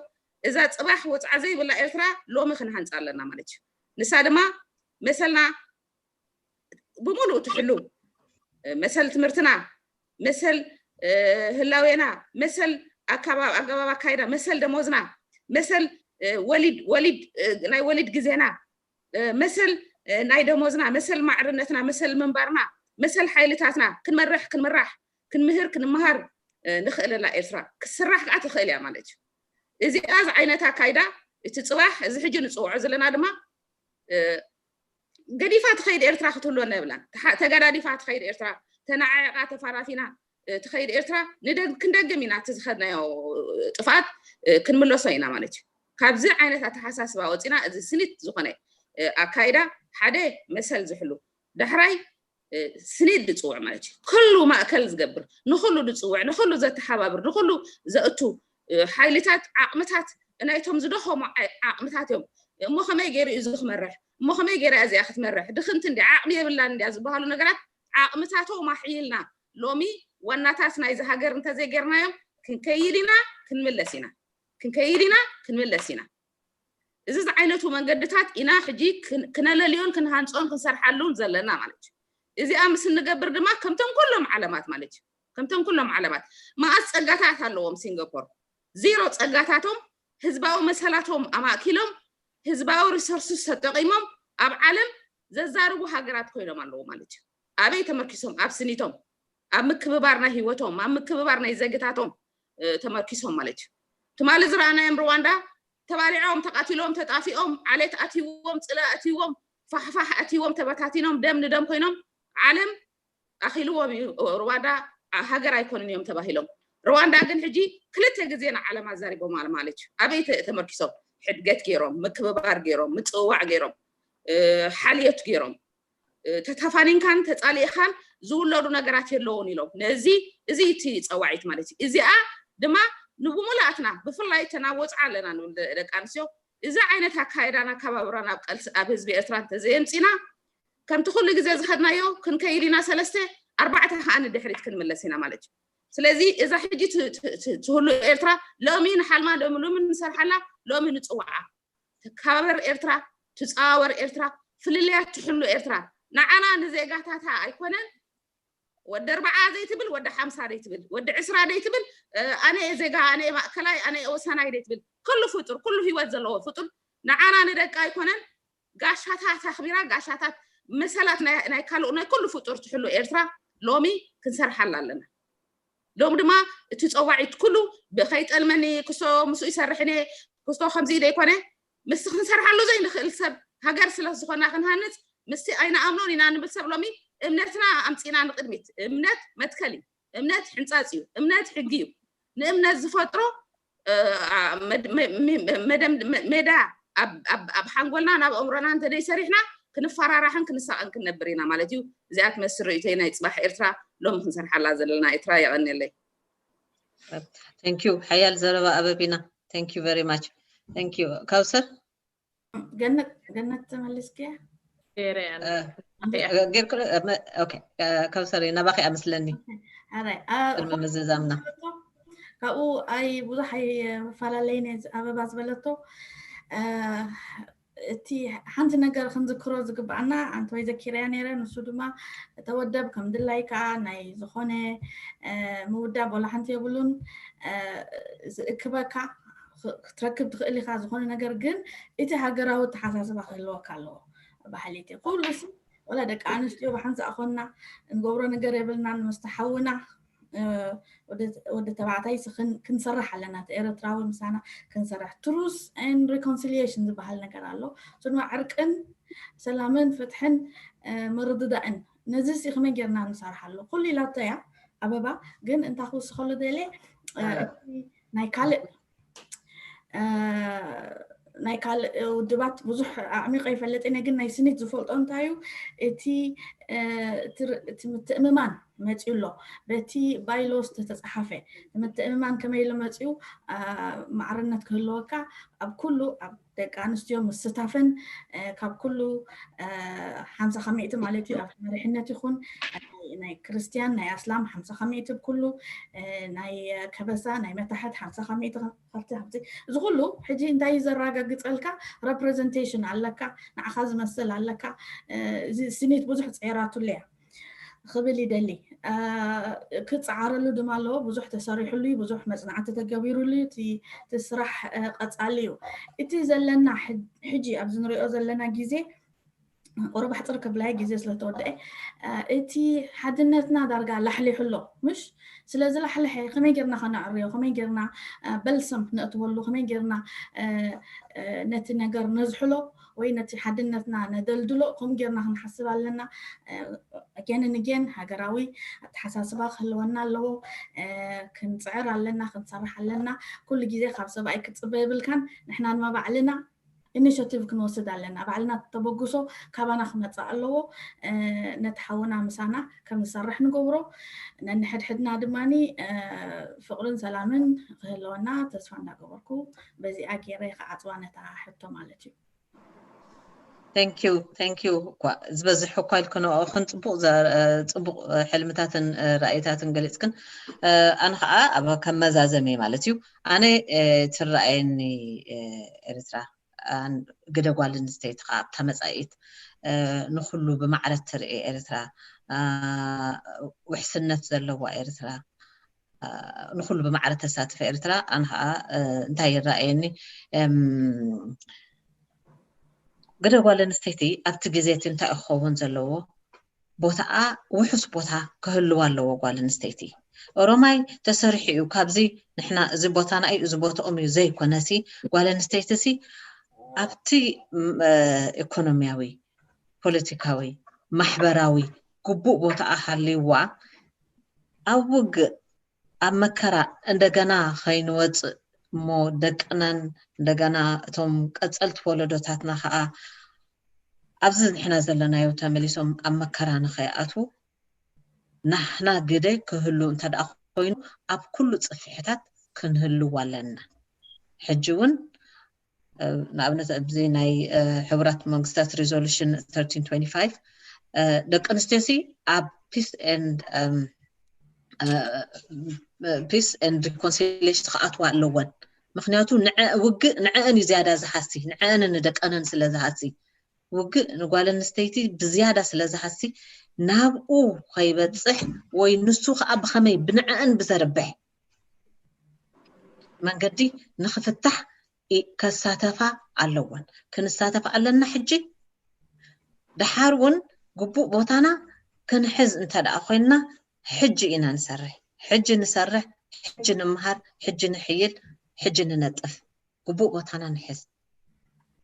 እዛ ፅባሕ ወፅዓ ዘይብላ ኤርትራ ሎሚ ክንሃንፃ ኣለና ማለት እዩ። ንሳ ድማ መሰልና ብምሉእ ትሕሉ፣ መሰል ትምህርትና፣ መሰል ህላዌና፣ መሰል ኣገባብ ኣካይዳ፣ መሰል ደሞዝና፣ መሰል ወሊድ ወሊድ ናይ ወሊድ ግዜና፣ መሰል ናይ ደሞዝና፣ መሰል ማዕርነትና፣ መሰል ምንባርና፣ መሰል ሓይልታትና ክንመርሕ ክንምራሕ ክንምህር ክንመሃር ንኽእለላ ኤርትራ ክትስራሕ ከዓ ትኽእል እያ ማለት እዩ። እዚኣ ዝዓይነት ኣካይዳ እቲ ፅባሕ እዚ ሕጂ ንፅውዖ ዘለና ድማ ገዲፋ ትኸይድ ኤርትራ ክትህልወና የብላን። ተገዳዲፋ ትኸይድ ኤርትራ፣ ተነዓዒቓ ተፋራፊና ትኸይድ ኤርትራ ክንደግም ኢና፣ እቲ ዝኸድናዮ ጥፍኣት ክንምለሶ ኢና ማለት እዩ። ካብዚ ዓይነት ኣተሓሳስባ ወፂና እዚ ስኒት ዝኾነ ኣካይዳ ሓደ መሰል ዝሕሉ ዳሕራይ ስኒት ዝፅውዕ ማለት እዩ። ኩሉ ማእከል ዝገብር፣ ንኩሉ ዝፅውዕ፣ ንኩሉ ዘተሓባብር፣ ንኩሉ ዘእቱ ሓይልታት ዓቕምታት ናይቶም ዝደኸሙ ዓቕምታት እዮም። እሞ ከመይ ገይሩ እዩ እዚ ክመርሕ? እሞ ከመይ ገይራ እዚኣ ክትመርሕ? ድኽምቲ እንዲ ዓቕሚ የብላን እንዲያ ዝበሃሉ ነገራት ዓቕምታቶም ኣሕይልና ሎሚ ዋናታት ናይዚ ሃገር እንተዘይገርናዮም ክንከይድ ኢና፣ ክንምለስ ኢና፣ ክንከይድ ኢና፣ ክንምለስ ኢና። እዚ ዝዓይነቱ መንገድታት ኢና ሕጂ ክነለልዮን ክንሃንፆን ክንሰርሓሉን ዘለና ማለት እዩ። እዚኣ ምስ እንገብር ድማ ከምቶም ኩሎም ዓለማት ማለት እዩ፣ ከምቶም ኩሎም ዓለማት መኣስ ፀጋታት ኣለዎም ሲንጋፖር ዜሮ ፀጋታቶም ህዝባዊ መሰላቶም ኣማእኪሎም ህዝባዊ ሪሶርስስ ተጠቒሞም ኣብ ዓለም ዘዛርቡ ሃገራት ኮይኖም ኣለዉ ማለት እዩ። ኣበይ ተመርኪሶም? ኣብ ስኒቶም፣ ኣብ ምክብባር ናይ ህይወቶም፣ ኣብ ምክብባር ናይ ዜግታቶም ተመርኪሶም ማለት እዩ። ትማሊ ዝረኣናዮም ሩዋንዳ ተባሊዖም፣ ተቃቲሎም፣ ተጣፊኦም፣ ዓሌት ኣትይዎም፣ ፅለ ኣትይዎም፣ ፋሕፋሕ ኣትይዎም፣ ተበታቲኖም፣ ደም ንደም ኮይኖም፣ ዓለም ኣኪልዎም እዩ። ሩዋንዳ ሃገር ኣይኮንን እዮም ተባሂሎም። ሩዋንዳ ግን ሕጂ ክልተ ግዜ ንዓለም ኣዛሪቦም ማለት እዩ። ኣበይ ተመርኪሶም? ሕድገት ገይሮም፣ ምክብባር ገይሮም፣ ምፅዋዕ ገይሮም፣ ሓልዮት ገይሮም፣ ተተፋኒንካን ተፃሊእኻን ዝውለዱ ነገራት የለውን ኢሎም። ነዚ እዚ እቲ ፀዋዒት ማለት እዩ። እዚኣ ድማ ንብሙላትና ብፍላይ ተናወፅዓ ኣለና ንብል ደቂ ኣንስትዮ። እዚ ዓይነት ኣካይዳን ኣከባብራን ኣብ ቃልሲ ኣብ ህዝቢ ኤርትራ እንተዘየምፂና ከምቲ ኩሉ ግዜ ዝኸድናዮ ክንከይድ ኢና። ሰለስተ ኣርባዕተ ከዓ ንድሕሪት ክንምለስ ኢና ማለት እዩ። ስለዚ እዛ ሕጂ ትህሉ ኤርትራ ሎሚ ንሓልማ፣ ሎሚ ሎሚ ንሰርሓላ፣ ሎሚ ንፅዋዓ። ተከባበር ኤርትራ፣ ትፀዋወር ኤርትራ፣ ፍልልያት ትሕሉ ኤርትራ። ንዓና ንዜጋታታ ኣይኮነን ወዲ ኣርባዓ ዘይትብል፣ ወዲ ሓምሳ ዘይትብል፣ ወዲ ዕስራ ዘይትብል፣ ኣነ ዜጋ፣ ኣነ ማእከላይ፣ ኣነ ወሰናይ ዘይትብል፣ ኩሉ ፍጡር፣ ኩሉ ህይወት ዘለዎ ፍጡር ንዓና ንደቃ ኣይኮነን ጋሻታት ኣኽቢራ፣ ጋሻታት መሰላት ናይ ካልኡ ናይ ኩሉ ፍጡር ትሕሉ ኤርትራ ሎሚ ክንሰርሓላ ኣለና። ሎም ድማ እቲ ፀዋዒት ኩሉ ብኸይጠልመኒ ክስቶ ምስኡ ይሰርሕኒ ክስቶ ከምዚ ዘይኮነ ምስቲ ክንሰርሓሉ ዘይንኽእል ሰብ ሃገር ስለ ዝኾና ክንሃንፅ ምስቲ ኣይንኣምኖን ኢና ንብል ሰብ ሎሚ እምነትና ኣምፂና ንቅድሚት። እምነት መትከል እዩ። እምነት ሕንፃፅ እዩ። እምነት ሕጊ እዩ። ንእምነት ዝፈጥሮ ሜዳ ኣብ ሓንጎልና ናብ ኣእምሮና እንተደይሰሪሕና ክንፈራራሕን ክንሳቐን ክንነብር ኢና ማለት እዩ። እዚኣ ትመስል ርእይቶይ ናይ ፅባሕ ኤርትራ ሎሚ ክንሰርሓላ ዘለና ኤርትራ። የቐንየለይ። Thank you ሓያል ዘረባ ኣበቢና። Thank you very much። Thank you ካውሰር። ገነት ገነት ተመልስኪያ ጌርኩ። ካውሰር ናባኺ ኣመስለኒ። ቅድሚ ምዝዛምና ካብኡ ኣይ ብዙሕ ኣይፈላለይን ኣበባ ዝበለቶ እቲ ሓንቲ ነገር ክንዝክሮ ዝግባኣና ኣንቲ ወይ ዘኪረያ ነይረ። ንሱ ድማ ተወደብ ከም ድላይካ ናይ ዝኾነ ምውዳብ ወላ ሓንቲ የብሉን። ዝእክበካ ክትረክብ ትኽእል ኢኻ ዝኾነ ነገር፣ ግን እቲ ሃገራዊ ኣተሓሳስባ ክህልወካ ኣለዎ። ባህሊቲ ኩሉ ሲ ወላ ደቂ ኣንስትዮ ብሓንሳእ ኮንና እንገብሮ ነገር የብልናን። ምስቲ ሓውና ወዲ ተባዕታይ ክንሰርሕ ኣለና፣ እቲ ኤረትራዊ ምሳና ክንሰርሕ። Truth and reconciliation ዝበሃል ነገር ኣሎ። እሱ ድማ ዕርቅን ሰላምን ፍትሕን ምርድዳእን። ነዚ ሲ ከመይ ጌርና ንሰርሓሉ? ኩሉ ኢላቶ እያ ኣበባ፣ ግን እንታ ክውስኸሉ ደልየ ናይ ካልእ ናይ ካልእ ውድባት ብዙሕ ኣዕሚቀ ይፈልጥ እነ፣ ግን ናይ ስኒት ዝፈልጦ እንታይ እዩ እቲ እቲ ምትእምማን መፅዩ ኣሎ። በቲ bylaws ዝተፀሓፈ ምትእምማን ከመይ ኢሉ መፅዩ? ማዕርነት ክህልወካ ኣብ ኩሉ ኣብ ደቂ ኣንስትዮ ምስታፈን ካብ ኩሉ ሓምሳ ከሚእቲ ማለት እዩ ኣብ መሪሕነት ይኹን ናይ ክርስትያን ናይ ኣስላም ሓምሳ ከሚእቲ ኩሉ ናይ ከበሳ ናይ መታሕት ሓምሳ ከሚእቲ ካብቲ ካብቲ እዚ ኩሉ ሕጂ እንታይ እዩ ዘረጋግፀልካ? Representation ኣለካ፣ ንዓኻ ዝመስል ኣለካ። እዚ ስኒት ብዙሕ ፀይራትሉ እያ ክብል ይደሊ። ክፀዓረሉ ድማ ኣለዎ። ብዙሕ ተሰሪሕሉ እዩ፣ ብዙሕ መፅናዕቲ ተገቢሩሉ እዩ። እቲ ስራሕ ቀፃሊ እዩ። እቲ ዘለና ሕጂ ኣብዚ ንሪኦ ዘለና ግዜ ቁሩብ ኣሕፅር ክብላየ ግዜ ስለተወደአ እቲ ሓድነትና ዳርጋ ላሕሊሑ ኣሎ። ምሽ ስለዚ ላሕልሐ ከመይ ጌርና ከነዕርዮ፣ ከመይ ጌርና በልሰም ነእትወሉ፣ ከመይ ጌርና ነቲ ነገር ነዝሕሎ ወይ ነቲ ሓድነትና ነደልድሎ ከምኡ ጌርና ክንሓስብ ኣለና። Again and again ሃገራዊ ኣተሓሳስባ ክህልወና ኣለዎ። ክንፅዕር ኣለና፣ ክንሰርሕ ኣለና። ኩሉ ግዜ ካብ ሰብኣይ ክትፅበ የብልካን። ንሕና ድማ ባዕልና initiative ክንወስድ ኣለና። ባዕልና ተበግሶ ካባና ክመፅእ ኣለዎ። ነቲ ሓውና ምሳና ከም ዝሰርሕ ንገብሮ፣ ነንሕድሕድና ድማ ፍቅርን ሰላምን ክህልወና ተስፋ እንዳገበርኩ በዚኣ ገይረ ክዓፅዋ ነታ ሕቶ ማለት እዩ። Thank you thank you። እኳ ዝበዝሕ እኳ ኢልክንኦ ክን ፅቡቅ ፅቡቅ ሕልምታትን ራእይታትን ገሊፅክን፣ ኣነ ከዓ ኣብ ከም መዛዘሚ ማለት እዩ። ኣነ ትረኣየኒ ኤርትራ ግደ ጓል ኣንስተይቲ ከዓ ኣብታ መፃኢት ንኩሉ ብማዕረ ትርኢ ኤርትራ፣ ውሕስነት ዘለዋ ኤርትራ፣ ንኩሉ ብማዕረ ተሳትፈ ኤርትራ ኣነ ከዓ እንታይ ይረኣየኒ ግደ ጓል ኣንስተይቲ ኣብቲ ግዜ እቲ እንታይ ክኸውን ዘለዎ? ቦታኣ ውሑስ ቦታ ክህልዋ ኣለዎ። ጓል ኣንስተይቲ ኦሮማይ ተሰሪሑ እዩ። ካብዚ ንሕና እዚ ቦታና እዩ፣ እዚ ቦታኦም እዩ ዘይኮነሲ፣ ጓል ኣንስተይቲ ሲ ኣብቲ ኢኮኖሚያዊ፣ ፖለቲካዊ፣ ማሕበራዊ ግቡእ ቦታኣ ሃልይዋ ኣብ ውግእ ኣብ መከራ እንደገና ከይንወፅእ እሞ ደቅናን እንደገና እቶም ቀፀልቲ ወለዶታትና ከዓ ኣብዚ ንሕና ዘለናዮ ተመሊሶም ኣብ መከራ ንኸይኣትዉ ናህና ግደ ክህሉ እንተ ደኣ ኮይኑ ኣብ ኩሉ ፅፍሕታት ክንህልው ኣለና። ሕጂ እውን ንኣብነት ኣብዚ ናይ ሕቡራት መንግስታት resolution thirteen twenty-five ደቂ ኣንስትዮ ሲ ኣብ peace and peace and reconciliation ክኣትዋ ኣለወን። ምክንያቱ ውግእ ንዐአን እዩ ዝያዳ ዝሃሲ፣ ንዐአንን ንደቀንን ስለ ዝሃሲ፣ ውግእ ንጓል ኣንስተይቲ ብዝያዳ ስለ ዝሃሲ ናብኡ ከይበፅሕ ወይ ንሱ ከዓ ብከመይ ብንዐአን ብዘርብሕ መንገዲ ንክፍታሕ ከሳተፋ ኣለወን። ክንሳተፍ ኣለና። ሕጂ ደሓር እውን ግቡእ ቦታና ክንሕዝ እንተ ደኣ ኮይንና ሕጂ ኢና ንሰርሕ። ሕጂ ንሰርሕ፣ ሕጂ ንምሃር፣ ሕጂ ንሕይል፣ ሕጂ ንነጥፍ። ግቡእ ቦታና ንሕዝ።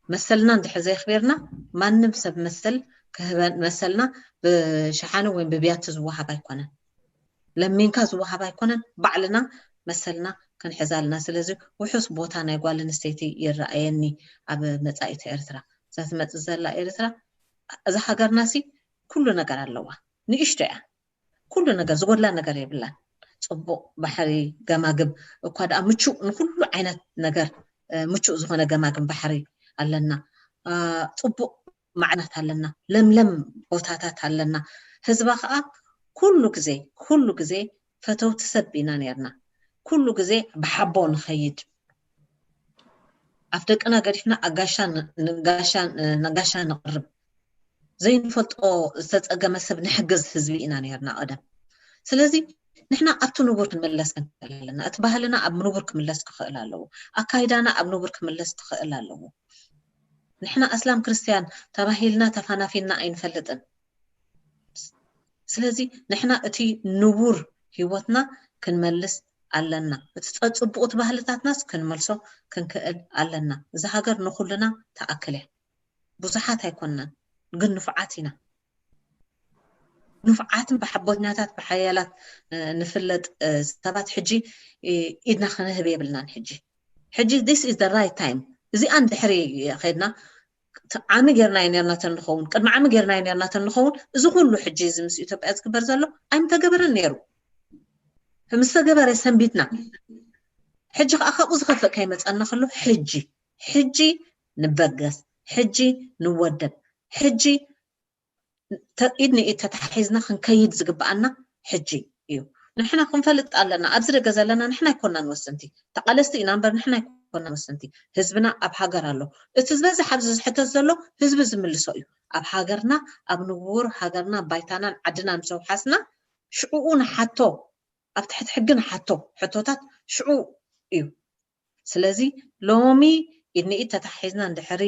መሰልና እንድሕር ዘየኽቢርና ማንም ሰብ መሰል ክህበን፣ መሰልና ብሸሓኒ ወይም ብብያቲ ዝወሃብ ኣይኮነን። ለሚንካ ዝወሃብ ኣይኮነን። ባዕልና መሰልና ክንሕዝ ኣለና። ስለዚ ውሑስ ቦታ ናይ ጓል ኣንስተይቲ ይረኣየኒ ኣብ መጻኢት ኤርትራ። እዛ ትመጽእ ዘላ ኤርትራ፣ እዛ ሃገርና ሲ ኩሉ ነገር ኣለዋ። ንእሽቶ እያ። ኩሉ ነገር ዝጎድላ ነገር የብላን። ጽቡቕ ባሕሪ፣ ገማግም እኳ ደኣ ምቹእ፣ ንኩሉ ዓይነት ነገር ምቹእ ዝኾነ ገማግም ባሕሪ ኣለና። ጽቡቕ ማዕናት ኣለና፣ ለምለም ቦታታት ኣለና። ህዝባ ከዓ ኩሉ ግዜ ኩሉ ግዜ ፈተውቲ ሰብ ኢና ነርና። ኩሉ ግዜ ብሓቦ ንኸይድ፣ ኣፍ ደቅና ገዲፍና ኣጋሻ ንጋሻ ነቅርብ፣ ዘይንፈልጦ ዝተፀገመ ሰብ ንሕግዝ ህዝቢ ኢና ነርና ቀደም። ስለዚ ንሕና ኣብቲ ንቡር ክንምለስ ክንክእል ኣለና። እቲ ባህልና ኣብ ንቡር ክምለስ ክኽእል ኣለዎ። ኣካይዳና ኣብ ንቡር ክምለስ ክኽእል ኣለዎ። ንሕና ኣስላም ክርስትያን ተባሂልና ተፋናፊንና ኣይንፈልጥን። ስለዚ ንሕና እቲ ንቡር ህይወትና ክንመልስ ኣለና። እቲ ፀፅቡቕቲ ባህልታትናስ ክንመልሶ ክንክእል ኣለና። እዛ ሃገር ንኹልና ተኣክል እያ። ብዙሓት ኣይኮንናን፣ ግን ንፉዓት ኢና። ንፉዓትን ብሓቦኛታት ብሓያላት ንፍለጥ ሰባት ሕጂ ኢድና ክንህብ የብልናን። ሕጂ ሕጂ this is the right time። እዚኣ እንድሕሪ ከድና ዓሚ ጌርናዮ ኔርና ተንኸውን፣ ቅድሚ ዓሚ ጌርናዮ ኔርና ተንኸውን፣ እዚ ኩሉ ሕጂ እዚ ምስ ኢትዮጵያ ዝግበር ዘሎ ኣይምተገበረን ነይሩ። ምስ ተገበረ ሰንቢድና። ሕጂ ከዓ ካብኡ ዝኸፍእ ከይመፀና ከሎ ሕጂ ሕጂ ንበገስ፣ ሕጂ ንወደብ፣ ሕጂ ኢድ ንኢድ ተታሒዝና ክንከይድ ዝግበኣና ሕጂ እዩ። ንሕና ክንፈልጥ ኣለና። ኣብዚ ደገ ዘለና ንሕና ኣይኮናን ወሰንቲ፣ ተቓለስቲ ኢና እምበር ንሕና ኣይኮናን ወሰንቲ። ህዝብና ኣብ ሃገር ኣሎ። እቲ ዝበዝሕ ኣብዚ ዝሕተት ዘሎ ህዝቢ ዝምልሶ እዩ። ኣብ ሃገርና፣ ኣብ ንቡር ሃገርና፣ ባይታናን ዓድናን ምስ ኣውሓስና ሽዕኡ ንሓቶ፣ ኣብ ትሕቲ ሕጊ ንሓቶ ሕቶታት ሽዑ እዩ። ስለዚ ሎሚ ኢድ ንኢድ ተታሒዝና እንድሕሪ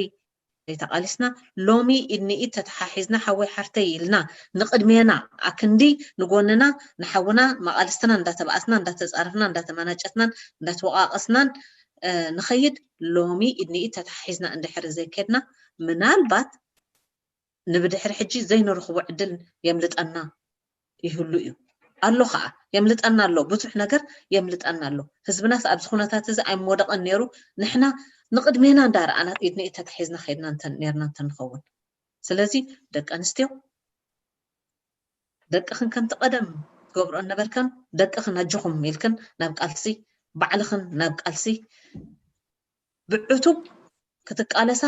ዘይተቓሊስና፣ ሎሚ ኢድ ንኢድ ተተሓሒዝና ሓወይ ሓፍተይ ኢልና ንቕድሜና ኣክንዲ ንጎንና ንሓውና መቓልስትና እንዳተባኣስና እንዳተፃረፍና እንዳተመናጨትናን እንዳተወቃቐስናን ንኸይድ፣ ሎሚ ኢድ ንኢድ ተተሓሒዝና እንድሕሪ ዘይከድና ምናልባት ንብድሕሪ ሕጂ ዘይንረኽቦ ዕድል የምልጠና ይህሉ እዩ። ኣሎ ከዓ፣ የምልጠና ኣሎ፣ ብዙሕ ነገር የምልጠና ኣሎ። ህዝብናስ ኣብዚ ኩነታት እዚ ኣይምወደቐን ነይሩ። ንሕና ንቕድሜና እንዳረኣና ኢድ ንኢድ ተታሒዝና ከይድና ኔርና እንተንኸውን። ስለዚ ደቂ ኣንስትዮ ደቅኽን ከምቲ ቀደም ትገብርኦ ነበርክን ደቅኽን ኣጆኹም ኢልክን ናብ ቃልሲ፣ ባዕልኽን ናብ ቃልሲ ብዕቱብ ክትቃለሳ፣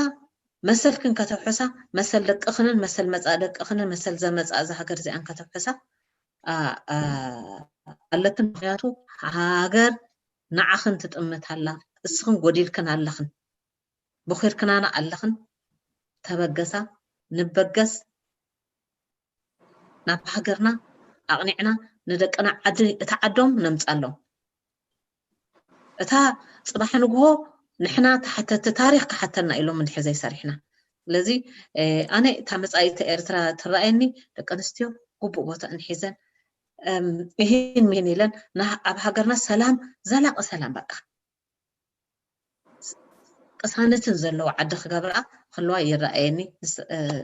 መሰልክን ከተውሕሳ፣ መሰል ደቅኽንን መሰል መጻኢ ደቅኽንን መሰል ዘመጻ እዛ ሃገር እዚኣን ከተውሕሳ ኣለክን። ምክንያቱ ሃገር ንዓኽን ትጥምት ኣላ። እስኽን ጎዲልክን ኣለኽን፣ ቦኺርክናና ኣለኽን። ተበገሳ፣ ንበገስ፣ ናብ ሃገርና ኣቕኒዕና ንደቅና ዓዲ፣ እታ ዓዶም ነምጻሎም። እታ ጽባሕ ንግሆ ንሕና ተሓተቲ ታሪኽ ክሓተና ኢሎም እንድሕር ዘይሰሪሕና፣ ስለዚ ኣነ እታ መፃኢቲ ኤርትራ ትረኣየኒ፣ ደቂ ኣንስትዮ ግቡእ ቦታኣን ሒዘን፣ እሂን ምሂን ኢለን ኣብ ሃገርና ሰላም፣ ዘላቂ ሰላም፣ በቃ ቅሳነትን ዘለዎ ዓዲ ክገብራ ክለዋ ይረኣየኒ።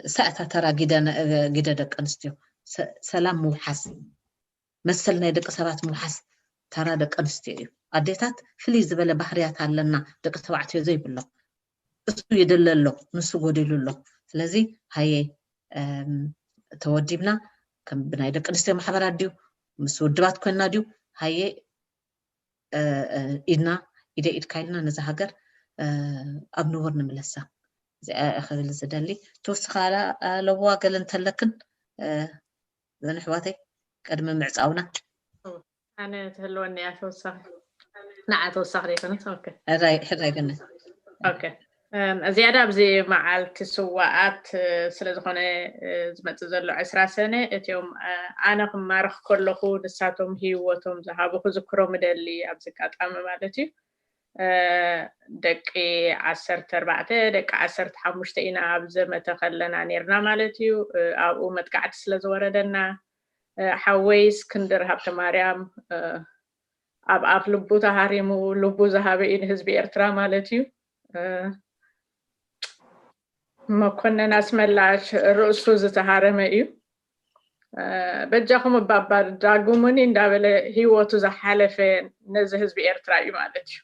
እሳ እታ ተራ ጊደ ደቂ ኣንስትዮ፣ ሰላም ምውሓስ፣ መሰል ናይ ደቂ ሰባት ምውሓስ ተራ ደቂ ኣንስትዮ እዩ። ኣዴታት ፍልይ ዝበለ ባህርያት ኣለና፣ ደቂ ተባዕትዮ ዘይብሎ። እሱ ይድለ ኣሎ፣ ንሱ ጎዲሉ ኣሎ። ስለዚ ሃየ፣ ተወዲብና፣ ከም ብናይ ደቂ ኣንስትዮ ማሕበራት ድዩ፣ ምስ ውድባት ኮይንና ድዩ፣ ሃየ ኢድና፣ ኢደ ኢድካ ኢልና ነዛ ሃገር ኣብ ንቡር ንምለሳ። እዚኣ ክብል ዝደሊ። ትውስኻ ኣለዋ ገለ እንተለክን፣ ዘንሕዋተይ፣ ቅድሚ ምዕፃውና። ኣነ ትህልወኒ እያ ተወሳኺ። ንዓ ተወሳኺ ዘይኮነት። ኦኬ። ሕራይ ሕራይ ገነት። ኦኬ። ዝያዳ ኣብዚ መዓልቲ ስዋኣት ስለ ዝኾነ ዝመፅእ ዘሎ ዕስራ ሰነ፣ እቲኦም ኣነ ክማረኽ ከለኹ ንሳቶም ህይወቶም ዝሃቡ ክዝክሮም እደሊ ኣብዚ ኣጋጣሚ ማለት እዩ። ደቂ ዓሰርተ ኣርባዕተ፣ ደቂ ዓሰርተ ሓሙሽተ ኢና ኣብ ዘመተ ከለና ኔርና ማለት እዩ። ኣብኡ መጥቃዕቲ ስለ ዝወረደና ሓወይ እስክንድር ሃብተማርያም ኣብ ኣፍ ልቡ ተሃሪሙ፣ ልቡ ዝሃበ እዩ ንህዝቢ ኤርትራ ማለት እዩ። መኮነን ኣስመላሽ ርእሱ ዝተሃረመ እዩ። በጃኹም እባባ ዳጉሙኒ እንዳበለ ህይወቱ ዝሓለፈ ነዚ ህዝቢ ኤርትራ እዩ ማለት እዩ።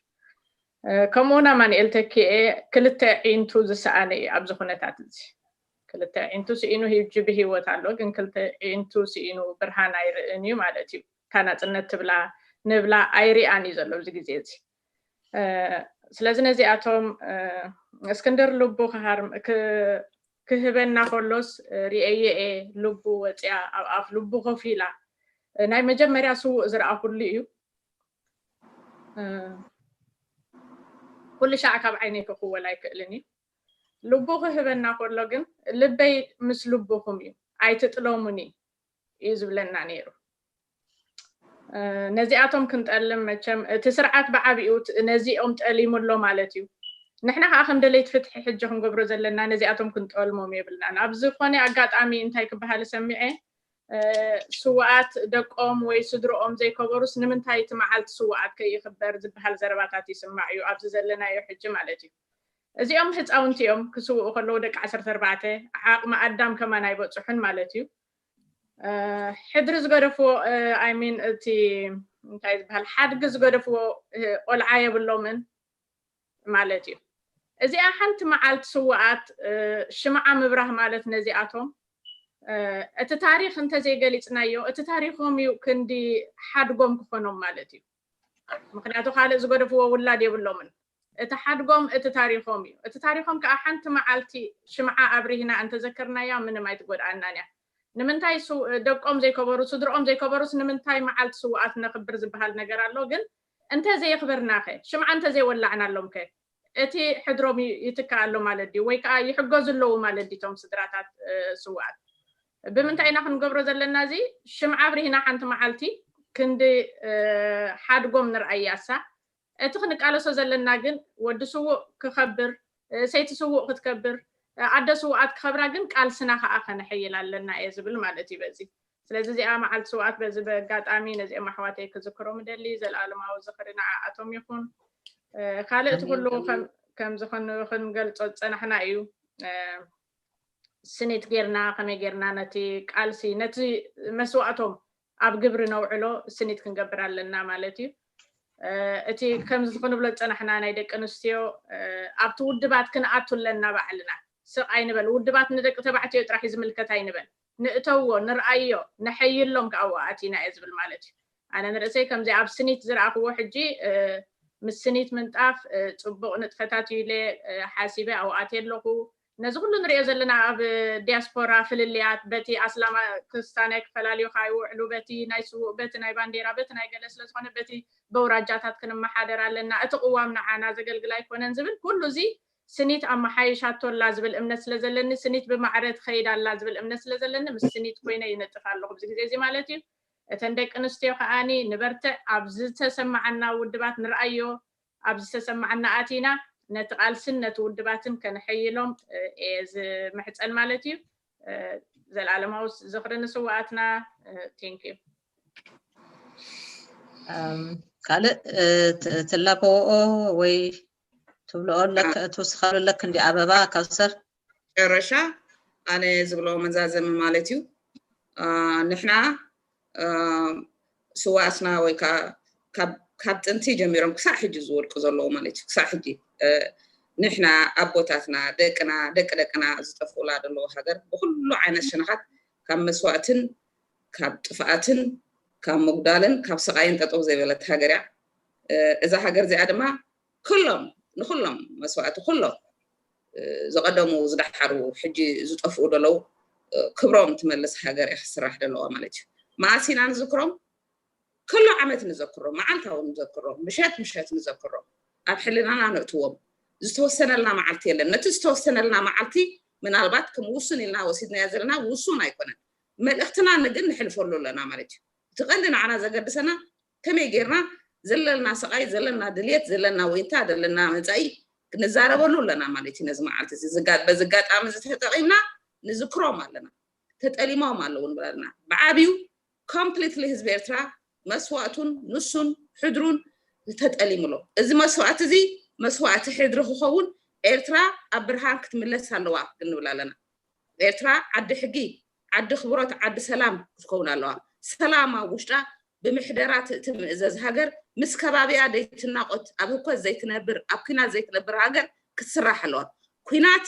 ከምኡውን ኣማንኤል ተኪኤ ክልተ ዒንቱ ዝሰኣነ እዩ ኣብዚ ኩነታት እዚ። ክልተ ዒንቱ ስኢኑ ህጂ ብህይወት ኣሎ፣ ግን ክልተ ዒንቱ ስኢኑ ብርሃን ኣይርእን እዩ ማለት እዩ። እታ ናጽነት ትብላ ንብላ ኣይሪኣን እዩ ዘሎ ኣብዚ ግዜ እዚ። ስለዚ ነዚኣቶም እስክንድር ልቡ ክህበና ከሎስ ሪኤየ እየ። ልቡ ወፅያ ኣብ ኣፍ ልቡ ኮፍ ኢላ ናይ መጀመርያ ስውእ ዝረኣኹሉ እዩ። ኩሉ ሻዕ ካብ ዓይነይ ክኽወል ኣይክእልን እዩ። ልቡ ክህበና ከሎ ግን ልበይ ምስ ልብኹም እዩ፣ ኣይትጥለሙኒ እዩ ዝብለና ነይሩ። ነዚኣቶም ክንጠልም መቸም እቲ ስርዓት ብዓቢኡ ነዚኦም ጠሊሙ ኣሎ ማለት እዩ። ንሕና ከዓ ከም ደለይቲ ፍትሒ ሕጂ ክንገብሮ ዘለና ነዚኣቶም ክንጠልሞም የብልናን። ኣብ ዝኾነ ኣጋጣሚ እንታይ ክበሃል ሰሚዐ፣ ስውኣት ደቆም ወይ ስድርኦም ዘይከበሩስ ንምንታይ እቲ መዓልቲ ስውኣት ከይኽበር ዝበሃል ዘረባታት ይስማዕ እዩ ኣብዚ ዘለናዮ ሕጂ ማለት እዩ። እዚኦም ህፃውንቲ እዮም፣ ክስውኡ ከለዉ ደቂ ዓሰርተ ኣርባዕተ፣ ዓቕሚ ኣዳም ከማን ኣይበፅሑን ማለት እዩ። ሕድሪ ዝገደፍዎ፣ I mean፣ እቲ እንታይ ዝበሃል ሓድጊ ዝገደፍዎ ቆልዓ የብሎምን ማለት እዩ። እዚኣ ሓንቲ መዓልቲ ስውኣት ሽምዓ ምብራህ ማለት ነዚኣቶም እቲ ታሪኽ እንተዘይገሊፅናዮ እቲ ታሪኾም እዩ ክንዲ ሓድጎም ክኾኖም ማለት እዩ። ምክንያቱ ካልእ ዝገደፍዎ ውላድ የብሎምን። እቲ ሓድጎም እቲ ታሪኾም እዩ። እቲ ታሪኾም ከዓ ሓንቲ መዓልቲ ሽምዓ ኣብሪህና እንተዘከርናያ ምንም ኣይትጎድኣናን እያ። ንምንታይ ደቆም ዘይከበሩ፣ ስድርኦም ዘይከበሩስ ንምንታይ መዓልቲ ስውኣት ነኽብር ዝበሃል ነገር ኣሎ። ግን እንተዘየኽበርናኸ፣ ሽምዓ እንተዘይወላዕናሎምከ እቲ ሕድሮም ይትካእ ኣሎ ማለት ድዩ? ወይ ከዓ ይሕገዙ ኣለዉ ማለት ድዩ እቶም ስድራታት ስውኣት? ብምንታይ ኢና ክንገብሮ ዘለና? እዚ ሽምዓ ኣብሪህና ሓንቲ መዓልቲ ክንዲ ሓድጎም ንርኣያሳ። እቲ ክንቃለሶ ዘለና ግን ወዲ ስዉእ ክኸብር፣ ሰይቲ ስዉእ ክትከብር፣ ኣደ ስውኣት ክኸብራ ግን ቃልስና ከዓ ከነሐይል ኣለና እየ ዝብል ማለት እዩ በዚ። ስለዚ እዚኣ መዓልቲ ስውኣት በዚ በጋጣሚ ነዚኦም ኣሕዋተይ ክዝክሮም እደሊ። ዘለኣለማዊ ዝኽሪ ንዓኣቶም ይኹን። ካልእ እቲ ኩሉ ከምዚ ክንገልጾ ዝፀናሕና እዩ። ስኒት ጌርና ከመይ ጌርና ነቲ ቃልሲ ነቲ መስዋእቶም ኣብ ግብሪ ነውዕሎ ስኒት ክንገብር ኣለና ማለት እዩ። እቲ ከምዚ ክንብሎ ዝፀናሕና ናይ ደቂ ኣንስትዮ ኣብቲ ውድባት ክንኣቱ ኣለና ባዕልና። ስቕ ኣይንበል። ውድባት ንደቂ ተባዕትዮ ጥራሕ እዩ ዝምልከት ኣይንበል። ንእተዎ፣ ንርኣዮ፣ ነሐይሎም ከዓ ኣብኡ ኣቲና እየ ዝብል ማለት እዩ። ኣነ ንርእሰይ ከምዚ ኣብ ስኒት ዝረኣኽዎ ሕጂ ምስ ስኒት ምንጣፍ ፅቡቕ ንጥፈታት እዩ ኢለ ሓሲበ ኣብኡ ኣትየ ኣለኹ። ነዚ ኩሉ ንሪኦ ዘለና ኣብ ዲያስፖራ ፍልልያት በቲ ኣስላማ ክርስታንያ ክፈላልዩኻ ይውዕሉ፣ በቲ ናይ ስዉእ፣ በቲ ናይ ባንዴራ፣ በቲ ናይ ገለ ስለ ዝኾነ በቲ በውራጃታት ክንመሓደር ኣለና። እቲ ቅዋም ንዓና ዘገልግል ኣይኮነን ዝብል ኩሉ እዚ ስኒት ኣመሓይሻቶ ኣላ ዝብል እምነት ስለ ዘለኒ፣ ስኒት ብማዕረ ትኸይድ ኣላ ዝብል እምነት ስለ ዘለኒ ምስ ስኒት ኮይነ ይነጥፍ ኣለኹ ኣብዚ ግዜ እዚ ማለት እዩ። እተን ደቂ ኣንስትዮ ከዓኒ ንበርትዕ፣ ኣብ ዝተሰማዓና ውድባት ንርኣዮ፣ ኣብ ዝተሰማዓና ኣቲና ነቲ ቃልስን ነቲ ውድባትን ከነሐይሎም እየ ዝምሕፀን ማለት እዩ። ዘላለማዊ ዝኽሪ ንስዋኣትና። Thank you። ካልእ ትላበወኦ ወይ ትብልኦ ኣለክ ትውስኻሉ ኣለክ እንዲ ኣበባ ካውሰር? ጨረሻ ኣነ ዝብሎ መዛዘሚ ማለት እዩ። ንሕና ስዋኣትና ወይ ከዓ ካብ ጥንቲ ጀሚሮም ክሳዕ ሕጂ ዝወድቁ ዘለዉ ማለት እዩ። ክሳዕ ሕጂ ንሕና ኣቦታትና፣ ደቅና፣ ደቂ ደቅና ዝጠፍኡላ ዘለዉ ሃገር ብኩሉ ዓይነት ሸነኻት ካብ መስዋእትን ካብ ጥፍኣትን ካብ ምጉዳልን ካብ ስቓይን ጠጠው ዘይበለት ሃገር እያ። እዛ ሃገር እዚኣ ድማ ኩሎም ንኩሎም መስዋእቲ ኩሎም ዝቐደሙ ዝደሓሩ ሕጂ ዝጠፍኡ ዘለዉ ክብሮም ትመልስ ሃገር እያ ክስራሕ ዘለዋ ማለት እዩ። መኣስ ኢና ንዝክሮም? ኩሉ ዓመት ንዘክሮም፣ መዓልታዊ ንዘክሮም፣ ምሸት ምሸት ንዘክሮም፣ ኣብ ሕልናና ነእትዎም። ዝተወሰነልና መዓልቲ የለን። ነቲ ዝተወሰነልና መዓልቲ ምናልባት ከም ውሱን ኢልና ወሲድናዮ ዘለና ውሱን ኣይኮነን። መልእኽትና ግን ንሕልፈሉ ኣለና ማለት እዩ። እቲ ቀንዲ ንዓና ዘገድሰና ከመይ ጌርና ዘለና ስቓይ፣ ዘለና ድልየት፣ ዘለና ወይንታ፣ ዘለና መፃኢ ክንዛረበሉ ኣለና ማለት እዩ። ነዚ መዓልቲ እዚ በዚ ኣጋጣሚ እዚ ተጠቒምና ንዝክሮም ኣለና። ተጠሊሞም ኣለዉ ንብል ኣለና። ብዓብዩ ኮምፕሊትሊ ህዝቢ ኤርትራ መስዋእቱን ንሱን ሕድሩን ተጠሊሙ ኣሎ። እዚ መስዋእቲ እዚ መስዋእቲ ሕድሪ ክኸውን ኤርትራ ኣብ ብርሃን ክትምለስ ኣለዋ ክንብል ኣለና። ኤርትራ ዓዲ ሕጊ፣ ዓዲ ክብሮት፣ ዓዲ ሰላም ክትከውን ኣለዋ። ሰላም ኣብ ውሽጣ ብምሕደራ ትእቲ ምእዘዝ ሃገር ምስ ከባቢያ ዘይትናቆት፣ ኣብ ህኮት ዘይትነብር፣ ኣብ ኩናት ዘይትነብር ሃገር ክትስራሕ ኣለዋ። ኩናት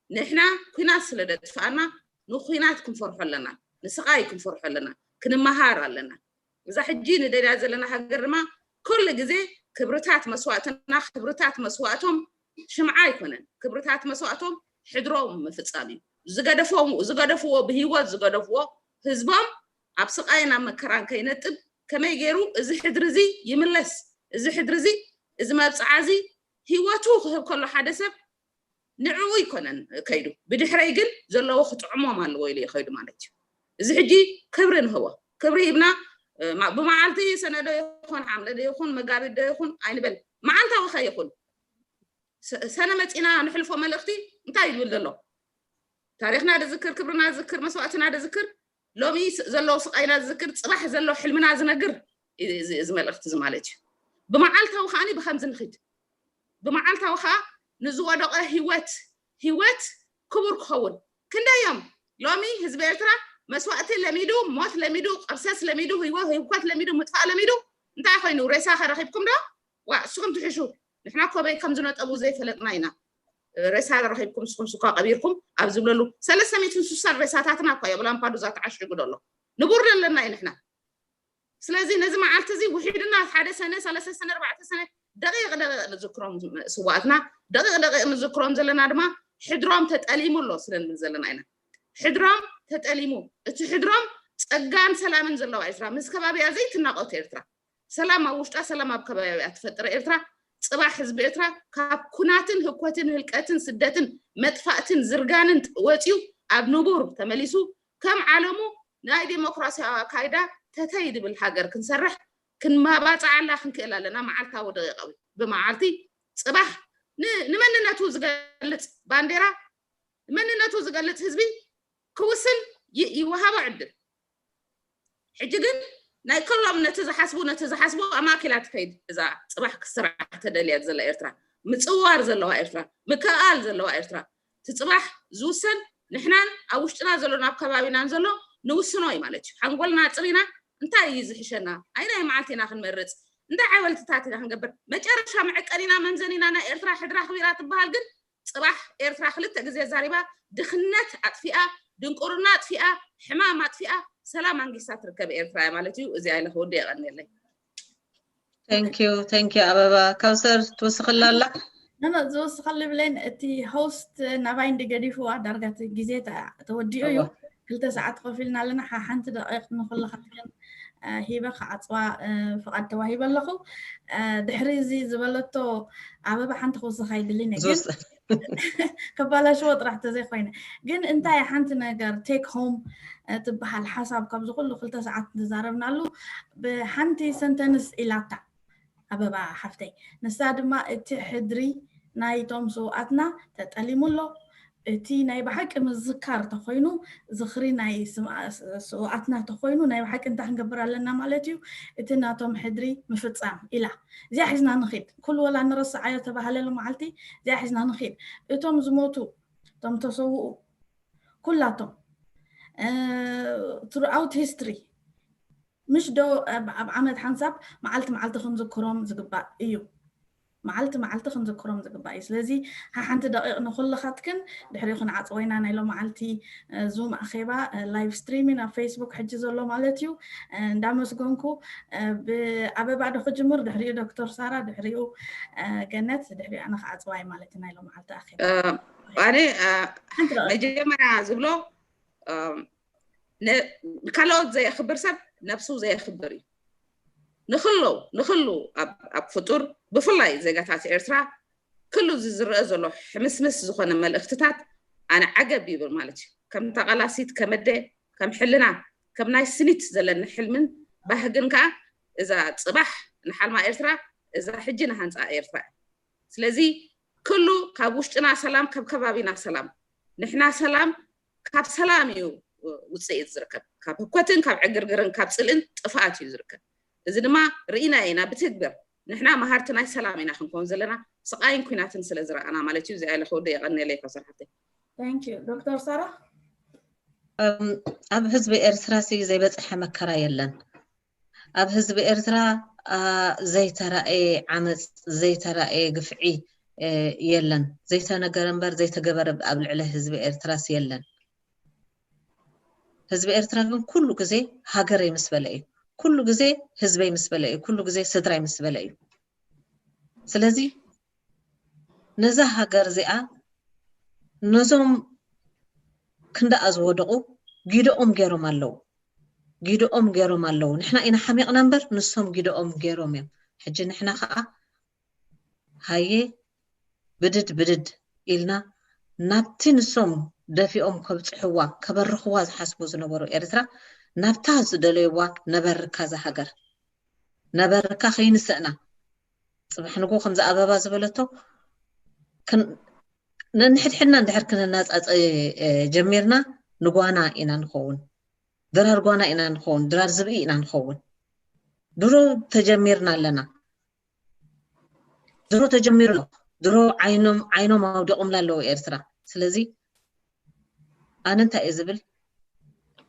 ንሕና ኩናት ስለ ደጥፍኣና ንኩናት ክንፈርሖ ኣለና፣ ንስቓይ ክንፈርሖ ኣለና፣ ክንመሃር ኣለና። እዛ ሕጂ ንደልያ ዘለና ሃገር ድማ ኩሉ ግዜ ክብርታት መስዋእትና ክብርታት መስዋእቶም ሽምዓ ኣይኮነን፣ ክብርታት መስዋእቶም ሕድሮም ምፍፃም እዩ። ዝገደፍዎ ብህይወት ዝገደፍዎ ህዝቦም ኣብ ስቓይን ኣብ መከራን ከይነጥብ ከመይ ገይሩ እዚ ሕድሪ እዚ ይምለስ፣ እዚ ሕድሪ እዚ እዚ መብፅዓ እዚ ህይወቱ ክህብ ከሎ ሓደ ሰብ ንዕኡ ይኮነን ከይዱ ብድሕረይ ግን ዘለዎ ክጥዕሞም ኣለዎ ኢሉ እዩ ከይዱ ማለት እዩ። እዚ ሕጂ ክብሪ ንህቦ፣ ክብሪ ሂብና ብመዓልቲ ሰነ ዶ ይኹን ሓምለ ዶ ይኹን መጋቢት ዶ ይኹን ኣይንበል፣ መዓልታዊ ከ ይኹን ሰነ መፂና ንሕልፎ መልእኽቲ እንታይ ይብል ዘሎ? ታሪኽና ድዝክር፣ ክብርና ዝዝክር፣ መስዋእትና ድዝክር፣ ሎሚ ዘለዉ ስቃይና ዝዝክር፣ ፅባሕ ዘሎ ሕልምና ዝነግር እዚ መልእኽቲ እዚ ማለት እዩ። ብመዓልታዊ ከዓኒ ብከምዚ ንኺድ፣ ብመዓልታዊ ከዓ ንዝወደቀ ህይወት ህይወት ክቡር ክኸውን ክንደዮም ሎሚ ህዝቢ ኤርትራ መስዋእቲ ለሚዱ፣ ሞት ለሚዱ፣ ቅርሰስ ለሚዱ፣ ህይወት ህውከት ለሚዱ፣ ምጥፋእ ለሚዱ እንታይ ኮይኑ? ሬሳ ከረኺብኩም ዶ? ዋ እስኹም ትሕሹ። ንሕና ኮበይ ከም ዝነጠቡ ዘይፈለጥና ኢና። ሬሳ ረኺብኩም ንስኹም ስኳ ቀቢርኩም ኣብ ዝብለሉ ሰለስተ ሚእትን ስሳን ሬሳታትና እኳ እዩ ኣብ ላምፓዱዛ ተዓሽጉ ዘሎ። ንቡር ዘለና እዩ ንሕና። ስለዚ ነዚ መዓልቲ እዚ ውሒድና ሓደ ሰነ ሰለስተ ሰነ ኣርባዕተ ሰነ ደቂቕ ደቂቕ ንዝክሮም ስዋእትና ደቂቕ ደቂቕ ንዝክሮም ዘለና ድማ ሕድሮም ተጠሊሙ ኣሎ ስለ ንብል ዘለና ኢና። ሕድሮም ተጠሊሙ፣ እቲ ሕድሮም ጸጋን ሰላምን ዘለዋ ኤርትራ፣ ምስ ከባቢያ ዘይትናቆት ኤርትራ፣ ሰላም ኣብ ውሽጣ ሰላም ኣብ ከባቢያ ትፈጥር ኤርትራ፣ ጽባሕ ህዝቢ ኤርትራ ካብ ኩናትን ህኮትን ህልቀትን ስደትን መጥፋእትን ዝርጋንን ወጺኡ ኣብ ንቡር ተመሊሱ ከም ዓለሙ ናይ ዴሞክራሲያዊ ኣካይዳ ተተይ ድብል ሃገር ክንሰርሕ ክንመባጽዓላ ክንክእል ኣለና። መዓልታዊ ደቂቃዊ ብመዓልቲ ጽባሕ ንመንነቱ ዝገልጽ ባንዴራ መንነቱ ዝገልጽ ህዝቢ ክውስን ይወሃቦ ዕድል። ሕጂ ግን ናይ ከሎም ነቲ ዝሓስቡ ነቲ ዝሓስቡ ኣማኪላ ትከይድ እዛ ጽባሕ ክስራሕ ተደልያ ዘላ ኤርትራ፣ ምጽዋር ዘለዋ ኤርትራ፣ ምክእኣል ዘለዋ ኤርትራ፣ እቲ ጽባሕ ዝውሰን ንሕናን ኣብ ውሽጥና ዘሎ ናብ ከባቢናን ዘሎ ንውስኖ እዩ ማለት እዩ። ሓንጎልና ኣጽሪና እንታይ እዩ ዝሕሸና፣ ኣይናይ መዓልቲ ኢና ክንመርጽ፣ እንታይ ዓወልትታት ኢና ክንገብር፣ መጨረሻ መዐቀኒና መምዘኒና ናይ ኤርትራ ሕድራ ክቢራ ትበሃል ግን ጽባሕ ኤርትራ ክልተ ግዜ ዛሪባ ድኽነት ኣጥፊኣ፣ ድንቁርና ኣጥፊኣ፣ ሕማም ኣጥፊኣ፣ ሰላም ኣንጊሳ ትርከብ ኤርትራ እያ ማለት እዩ። እዚ ኣይለ ክውዲ የቐንየለይ። Thank you, thank you ኣበባ። ካውሰር ትውስኽላ ኣላ? ኖኖ ዝውስኸሉ ብለን እቲ ሆስት ናባይ እንዲ ገዲፍዋ ዳርጋ እቲ ግዜ ተወዲኡ እዩ። ክልተ ሰዓት ኮፍ ኢልና ኣለና። ሓንቲ ደቂቕ ንኩልኻትክን ሂበ ክዓፅዋ ፍቓድ ተዋሂበ ኣለኹ። ድሕሪ እዚ ዝበለቶ ኣበባ ሓንቲ ክውስኻ ይድሊ ግን ከባላሽዎ ጥራሕ ተዘይኮይነ ግን እንታይ ሓንቲ ነገር ቴክ ሆም ትበሃል ሓሳብ ካብዚ ኩሉ ክልተ ሰዓት ተዛረብናሉ ብሓንቲ ሰንተንስ ኢላታ ኣበባ ሓፍተይ። ንሳ ድማ እቲ ሕድሪ ናይቶም ስውኣትና ተጠሊሙ ኣሎ። እቲ ናይ ብሓቂ ምዝካር ተኾይኑ፣ ዝኽሪ ናይ ስውኣትና ተኾይኑ፣ ናይ ብሓቂ እንታይ ክንገብር ኣለና ማለት እዩ? እቲ ናቶም ሕድሪ ምፍፃም ኢላ እዚኣ ሒዝና ንኽድ። ኩሉ ወላ ንረስዓዮ ተባህለሉ መዓልቲ እዚኣ ሒዝና ንኽድ። እቶም ዝሞቱ፣ እቶም ተሰውኡ ኩላቶም throughout history ምሽ ዶ ኣብ ዓመት ሓንሳብ መዓልቲ መዓልቲ ክንዝክሮም ዝግባእ እዩ? መዓልቲ መዓልቲ ክንዝክሮም ዝግባእ እዩ። ስለዚ ሓሓንቲ ደቂቕ ንኩልኻትክን ድሕሪኡ ክንዓፅወ ኢና ናይ ሎመዓልቲ ዙም ኣኼባ፣ ላይቭ ስትሪሚንግ ኣብ ፌስቡክ ሕጂ ዘሎ ማለት እዩ። እንዳመስገንኩ ብኣበባ ዶ ክጅምር፣ ድሕሪኡ ዶክተር ሳራ፣ ድሕሪኡ ገነት፣ ድሕሪኡ ኣነ ክዓፅዋ እየ ማለት እዩ ናይ ሎመዓልቲ ኣኼባ። ኣነ መጀመርያ ዝብሎ ንካልኦት ዘየኽብር ሰብ ነብሱ ዘየኽብር እዩ። ንክሉ ንክሉ ኣብ ፍጡር ብፍላይ ዜጋታት ኤርትራ ክሉ እዚ ዝረአ ዘሎ ሕምስምስ ዝኾነ መልእኽትታት ኣነ ዓገብ ይብል ማለት እዩ። ከም ተቓላሲት፣ ከም ኣደ፣ ከም ሕልና፣ ከም ናይ ስኒት ዘለኒ ሕልምን ባህግን ከዓ እዛ ፅባሕ ንሓልማ ኤርትራ፣ እዛ ሕጂ ንሃንፃ ኤርትራ እያ። ስለዚ ክሉ ካብ ውሽጥና ሰላም፣ ካብ ከባቢና ሰላም፣ ንሕና ሰላም ካብ ሰላም እዩ ውፅኢት ዝርከብ። ካብ ህኮትን ካብ ዕግርግርን ካብ ፅልእን ጥፍኣት እዩ ዝርከብ። እዚ ድማ ርኢና ኢና ብትግብር። ንሕና መሃርቲ ናይ ሰላም ኢና ክንከውን ዘለና፣ ስቓይን ኩናትን ስለ ዝረኣና ማለት እዩ። እዚኣ ኢለ ክውድእ። የቐንየለይ ዶክተር ሓፍተይ። ዶክተር ሳራ? ኣብ ህዝቢ ኤርትራ ሲ ዘይበፅሐ መከራ የለን። ኣብ ህዝቢ ኤርትራ ዘይተራእየ ዓመፅ፣ ዘይተራእየ ግፍዒ የለን። ዘይተነገረ እምበር ዘይተገበረ ኣብ ልዕሊ ህዝቢ ኤርትራስ የለን። ህዝቢ ኤርትራ ግን ኩሉ ግዜ ሃገረይ ምስ በለ እዩ፣ ኩሉ ግዜ ህዝበይ ምስ በለ እዩ፣ ኩሉ ግዜ ስድራይ ምስ በለ እዩ። ስለዚ ነዛ ሃገር እዚኣ ነዞም ክንደኣ ዝወደቑ ጊደኦም ገይሮም ኣለዉ፣ ጊደኦም ገይሮም ኣለዉ። ንሕና ኢና ሓሚቕና እምበር ንሶም ጊደኦም ገይሮም እዮም። ሕጂ ንሕና ከዓ ሃየ ብድድ ብድድ ኢልና ናብቲ ንሶም ደፊኦም ከብፅሕዋ ከበርኽዋ ዝሓስቡ ዝነበሩ ኤርትራ ናብታ ዝደለይዋ ነበርካ እዛ ሃገር ነበርካ ከይንሰእና ፅባሕ ንጎ ከምዚ ኣበባ ዝበለቶ ነንሕድሕድና እንድሕር ክንናፃፀ ጀሚርና ንጓና ኢና ንኸውን። ድራር ጓና ኢና ንኸውን፣ ድራር ዝብኢ ኢና ንኸውን። ድሮ ተጀሚርና ኣለና። ድሮ ተጀሚሩ ኣሎ። ድሮ ዓይኖም ዓይኖም ኣውዲቑምላ ኣለዉ ኤርትራ። ስለዚ ኣነ እንታይ እየ ዝብል፣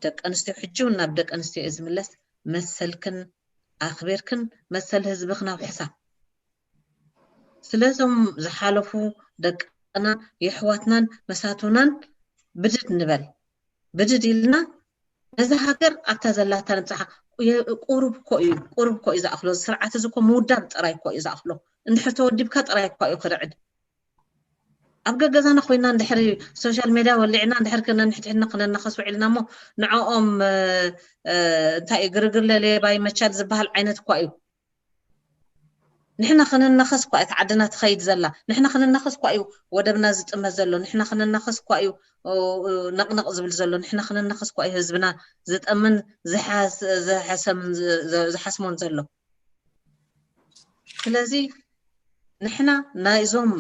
ደቂ ኣንስትዮ ሕጂ እውን ናብ ደቂ ኣንስትዮ እየ ዝምለስ፣ መሰልክን ኣኽቢርክን መሰል ህዝብኽን ኣውሕሳ። ስለዞም ዝሓለፉ ደቅናን የሕዋትናን መሳቱናን ብድድ ንበል። ብድድ ኢልና ነዛ ሃገር ኣብታ ዘላታ ንብፅሓ። ቁሩብ እኮ እዩ፣ ቁሩብ እኮ እዩ ዝኣኽሎ። እዚ ስርዓት እዚ እኮ ምውዳብ ጥራይ እኮ እዩ ዝኣኽሎ። እንድሕር ተወዲብካ ጥራይ እኮ እዩ ክርዕድ። ኣብ ገገዛና ኮይና እንድሕር ሶሻል ሜድያ ወሊዕና እንድሕር ነንሕድሕድና ክነናኸስ ውዒልና እሞ ንዕኦም እንታይ እዩ ግርግር ለሌባ ይመቻል ዝበሃል ዓይነት እኳ እዩ። ንሕና ክንነኸስ እኳ እታ ዓድና ትኸይድ ዘላ፣ ንሕና ክንነኸስ እኳ እዩ ወደብና ዝጥመት ዘሎ፣ ንሕና ክንነኸስ እኳ እዩ ነቕነቕ ዝብል ዘሎ፣ ንሕና ክንነኸስ እኳ እዩ ህዝብና ዝጠምን ዝሓሰምን ዝሓስሞን ዘሎ። ስለዚ ንሕና ናይዞም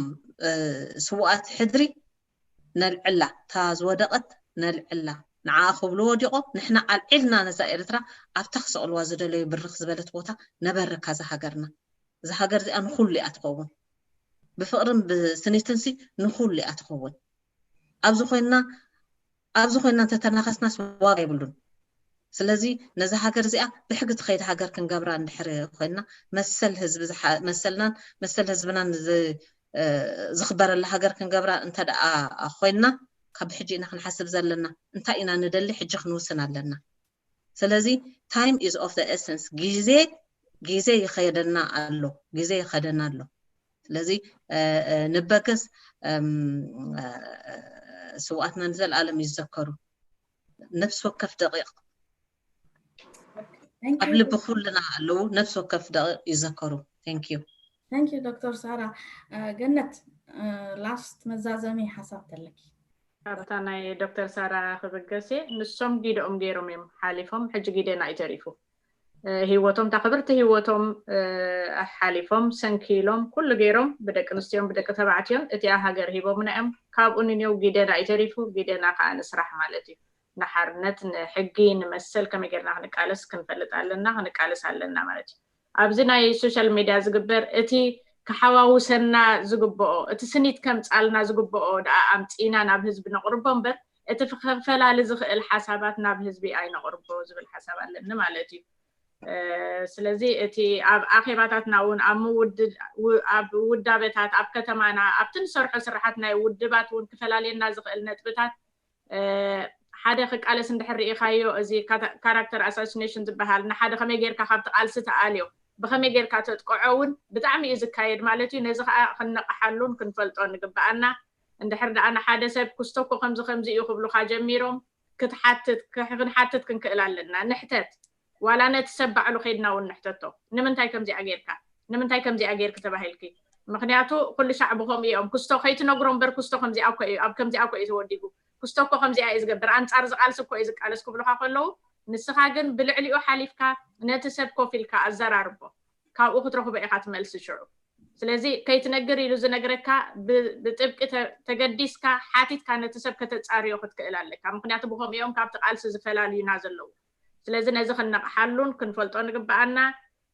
ስውኣት ሕድሪ ነልዕላ፣ እታ ዝወደቐት ነልዕላ። ንዓ ክብሉ ወዲቖ ንሕና ኣልዒልና ነዛ ኤርትራ ኣብታ ክሰቕልዋ ዝደለዩ ብርኽ ዝበለት ቦታ ነበርካ እዛ ሃገርና። እዛ ሃገር እዚኣ ንኹሉ እያ ትኸውን። ብፍቕርን ብስኒትንሲ ንኹሉ እያ ትኸውን። ኣብዚ ኮይንና ኣብዚ ኮይንና እንተተናኸስናስ ዋጋ የብሉን። ስለዚ ነዛ ሃገር እዚኣ ብሕጊ ትኸይድ ሃገር ክንገብራ እንድሕር ኮይንና መሰል ህዝቢ መሰልናን መሰል ህዝብናን ዝኽበረላ ሃገር ክንገብራ እንተ ደኣ ኮይንና ካብ ሕጂ ኢና ክንሓስብ ዘለና። እንታይ ኢና ንደሊ ሕጂ ክንውስን ኣለና። ስለዚ time is of the essence፣ ግዜ ግዜ ይኸደና ኣሎ፣ ግዜ ይኸደና ኣሎ። ስለዚ ንበገስ ስውኣትና ንዘለኣለም ይዘከሩ። ነፍሲ ወከፍ ደቂቕ ኣብ ልቢ ኩልና ኣለዉ። ነፍሲ ወከፍ ደቂቕ ይዘከሩ። Thank you። Thank you ዶክተር ሳራ። ገነት፣ ላስት መዛዘሚ ሓሳብ ተለኪ? ካብታ ናይ ዶክተር ሳራ ክብገስ እየ። ንሶም ጊደኦም ገይሮም እዮም ሓሊፎም፣ ሕጂ ጊደና እዩ ተሪፉ። እ፣ ህይወቶም፣ እታ ክብርቲ ህይወቶም፣ እ፣ ሓሊፎም፣ ሰንኪሎም፣ ኩሉ ገይሮም፣ ብደቂ ኣንስትዮን ብደቂ ተባዕትዮን እቲኣ ሃገር ሂቦምና እዮም። ካብኡ ንኔው ጊደና እዩ ተሪፉ፣ ጊደና ከዓ ንስራሕ ማለት እዩ። ንሓርነት፣ ንሕጊ፣ ንመሰል ከመይ ጌርና ክንቃለስ ክንፈልጥ ኣለና፣ ክንቃለስ ኣለና ማለት እዩ። ኣብዚ ናይ ሶሻል ሚድያ ዝግበር እቲ ክሓዋውሰና ዝግብኦ፣ እቲ ስኒት ከምጻልና ዝግብኦ ደኣ ኣምጺእና ናብ ህዝቢ ነቕርቦ እምበር፣ እቲ ክፈላለ ዝኽእል ሓሳባት ናብ ህዝቢ ኣይነቕርቦ ዝብል ሓሳብ ኣለኒ ማለት እዩ። እ፣ ስለዚ እቲ ኣብ ኣኼባታትና እውን፣ ኣብ ምውድ-፣ ው-፣ ኣብ ውዳበታት፣ ኣብ ከተማና፣ ኣብቲ ንሰርሖ ስራሓት ናይ ውድባት እውን ክፈላልየና ዝኽእል ነጥብታት፣ እ፣ ሓደ ክቃለስ እንድሕር ርኢኻዮ፣ እዚ ካታ-፣ ካራክተር ኣሳሲኔሽን ዝበሃል፣ ንሓደ ከመይ ጌርካ ካብቲ ቃልሲ ተኣልዮ፣ ብኸመይ ጌርካ ተጥቅዖ እውን ብጣዕሚ እዩ ዝካየድ ማለት እዩ። ነዚ ከዓ ክንነቕሓሉን ክንፈልጦ ንግብኣና። እንድሕር ደኣ ንሓደ ሰብ ክስቶ እኮ ከምዚ ከምዚ እዩ ክብሉኻ ጀሚሮም፣ ክትሓትት፣ ክሕ-፣ ክንሓትት ክንክእል ኣለና። ንሕተት። ዋላ ነቲ ሰብ ባዕሉ ከይድና እውን ንሕተቶ። ንምንታይ ከምዚኣ ጌርካ? ንምንታይ ከምዚኣ ጌርክ ተባሂልኪ? ምኽንያቱ ኩሉ ሻዕ ብኸምኡ እዮም። ክስቶ ከይትነግሮ እምበር፣ ክስቶ ከምዚኣ እኮ እዩ፣ ኣብ ከምዚኣ እኮ እዩ ተወዲቡ። ክስቶ እኮ ከምዚኣ እዩ ዝገብር፣ ኣንጻር ዝቃልስ እኮ እዩ ዝቃለስ ክብሉኻ ከለዉ፣ ንስኻ ግን ብልዕሊኡ ሓሊፍካ ነቲ ሰብ ኮፍ ኢልካ ኣዘራርቦ። ካብኡ ክትረኽቦ ኢኻ ትመልሲ ሽዑ። ስለዚ ከይትነግር ኢሉ ዝነግረካ ብ-፣ ብጥብቂ ተ-፣ ተገዲስካ ሓቲትካ ነቲ ሰብ ከተጻርዮ ክትክእል ኣለካ። ምኽንያቱ ብኸምኡ እዮም ካብቲ ቃልሲ ዝፈላልዩና ዘለዉ። ስለዚ ነዚ ክንነቕሓሉን ክንፈልጦ ንግብኣና።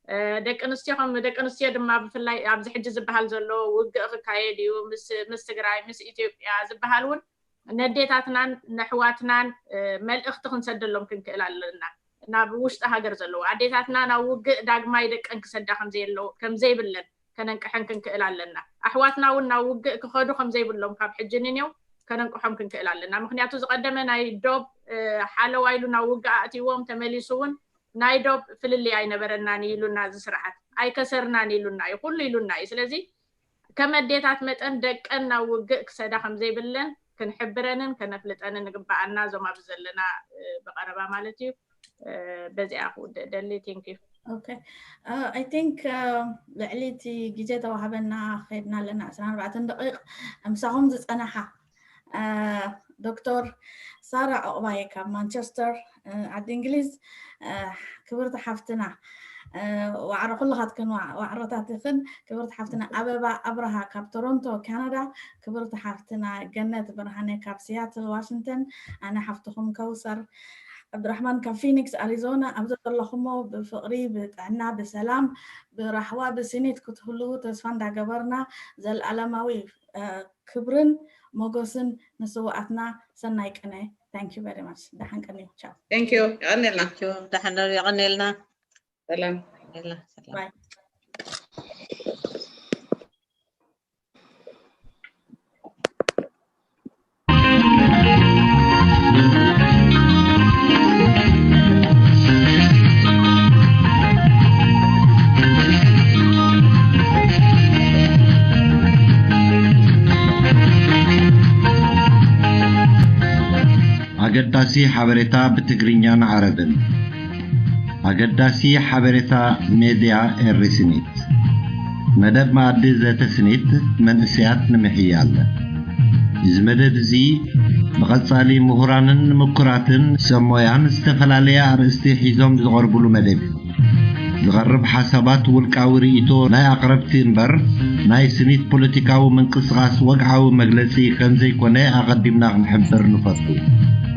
እ፣ ደቂ ኣንስትዮ ከም ደቂ ኣንስትዮ ድማ ብፍላይ ኣብዚ ሕጂ ዝበሃል ዘሎ ውግእ ክካየድ እዩ ምስ፣ ምስ ትግራይ፣ ምስ ኢትዮጵያ ዝበሃል እውን ነዴታትናን ነሕዋትናን፣ እ፣ መልእኽቲ ክንሰደሎም ክንክእል ኣለና። ናብ ውሽጢ ሃገር ዘለዉ ኣዴታትና ናብ ውግእ ዳግማይ ደቀን ክሰዳ ከምዘየለዎ፣ ከምዘይብለን ከነንቅሐን ክንክእል ኣለና። ኣሕዋትና እውን ናብ ውግእ ክኸዱ ከምዘይብሎም ካብ ሕጂ ንኔው ከነንቅሖም ክንክእል ኣለና። ምኽንያቱ ዝቐደመ ናይ ዶብ፣ እ፣ ሓለዋ ኢሉ ናብ ውግእ ኣእትይዎም፣ ተመሊሱ እውን ናይ ዶብ ፍልልይ ኣይነበረናን ኢሉና፣ እዚ ስርዓት ኣይከሰርናን ኢሉና እዩ፣ ኩሉ ኢሉና እዩ። ስለዚ ከም ኣዴታት መጠን ደቀን ናብ ውግእ ክሰዳ ከምዘይብለን ክንሕብረንን ከነፍልጠንን ንግበኣና፣ እዞም ኣብዚ ዘለና፣ እ፣ ብቐረባ ማለት እዩ። እ፣ በዚኣ ክውድእ ደሊ። Thank you። Okay. Uh, I think, uh, ልዕሊ እቲ ግዜ ተዋህበና ከይድና ኣለና፣ ዕስራን ኣርባዕተን ደቂቕ። ምሳኹም ዝጸናሓ፣ uh፣ ዶክተር ሳራ ዑቕባየ ካብ ማንቸስተር፣ uh፣ ዓዲ እንግሊዝ፣ uh፣ ክብርቲ ሓፍትና፣ uh፣ ዋዕሮ ኩልኻትክን ዋ-፣ ዋዕሮታት ኢኽን። ክብርቲ ሓፍትና ኣበባ ኣብርሃ ካብ ቶሮንቶ ካናዳ፣ ክብርቲ ሓፍትና ገነት ብርሃነ ካብ ሲያትል ዋሽንግተን፣ ኣነ ሓፍትኹም ከውሰር። ዓብድራሕማን ካብ ፊኒክስ ኣሪዞና፣ ኣብዚ ዘለኹሞ ብፍቕሪ፣ ብጥዕና፣ ብሰላም፣ ብራህዋ፣ ብስኒት ክትህልዉ ተስፋ እንዳገበርና፣ ዘለኣለማዊ፣ እ፣ ክብርን ሞገስን ንስውኣትና። ሰናይ ቅነ። Thank you very much። ደሓን ቅንዩ። ቻው። Thank you። የቐኔልና። ዩ ደሓን ዶ የቐኔልና። ሰላም። የቐኔልና። ሰላም። ባይ። ኣገዳሲ ሓበሬታ ብትግርኛን ዓረብን። ኣገዳሲ ሓበሬታ ሜድያ ኤሪ ስኒት። መደብ መኣዲ ዘተ ስኒት መንእሰያት ንምሕያል። እዚ መደብ እዚ ብቐጻሊ ምሁራንን ምኩራትን ሰብ ሞያን ዝተፈላለየ ኣርእስቲ ሒዞም ዝቐርብሉ መደብ እዩ። ዝቐርብ ሓሳባት ውልቃዊ ርእይቶ ናይ ኣቕረብቲ እምበር ናይ ስኒት ፖለቲካዊ ምንቅስቓስ ወግዓዊ መግለጺ ከም ዘይኮነ ኣቐዲምና ክንሕብር ንፈቱ።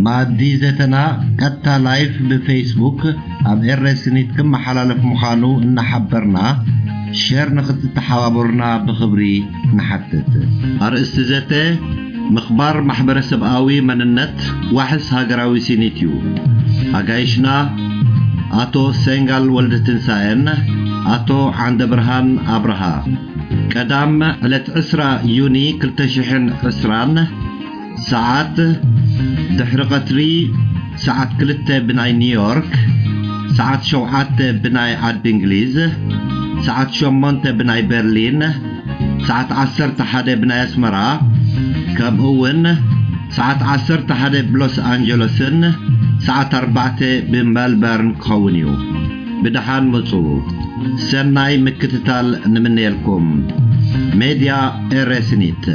መኣዲ ዘተና ቀጥታ ላይፍ ብፌስቡክ ኣብ ኤረ ስኒት ክመሓላለፍ ምዃኑ እናሓበርና ሸር ንኽትተሓባበሩና ብኽብሪ ንሓትት። ኣርእስቲ ዘተ ምኽባር ማሕበረሰብኣዊ መንነት ዋሕስ ሃገራዊ ስኒት እዩ። ኣጋይሽና ኣቶ ሴንጋል ወልደትንሳኤን ኣቶ ዓንደብርሃን ኣብርሃ። ቀዳም ዕለት ዕስራ ዩኒ ክልተ ሽሕን ዕስራን ሰዓት ድሕሪ ቀትሪ ሰዓት ክልተ ብናይ ኒውዮርክ፣ ሰዓት ሸውዓተ ብናይ ዓዲ እንግሊዝ፣ ሰዓት ሸሞንተ ብናይ በርሊን፣ ሰዓት ዓሰርተ ሓደ ብናይ ኣስመራ፣ ከምኡ እውን ሰዓት ዓሰርተ ሓደ ብሎስ ኣንጀለስን ሰዓት ኣርባዕተ ብመልበርን ክኸውን እዩ። ብደሓን ምጹ። ሰናይ ምክትታል ንምነየልኩም። ሜድያ ኤረ ስኒት።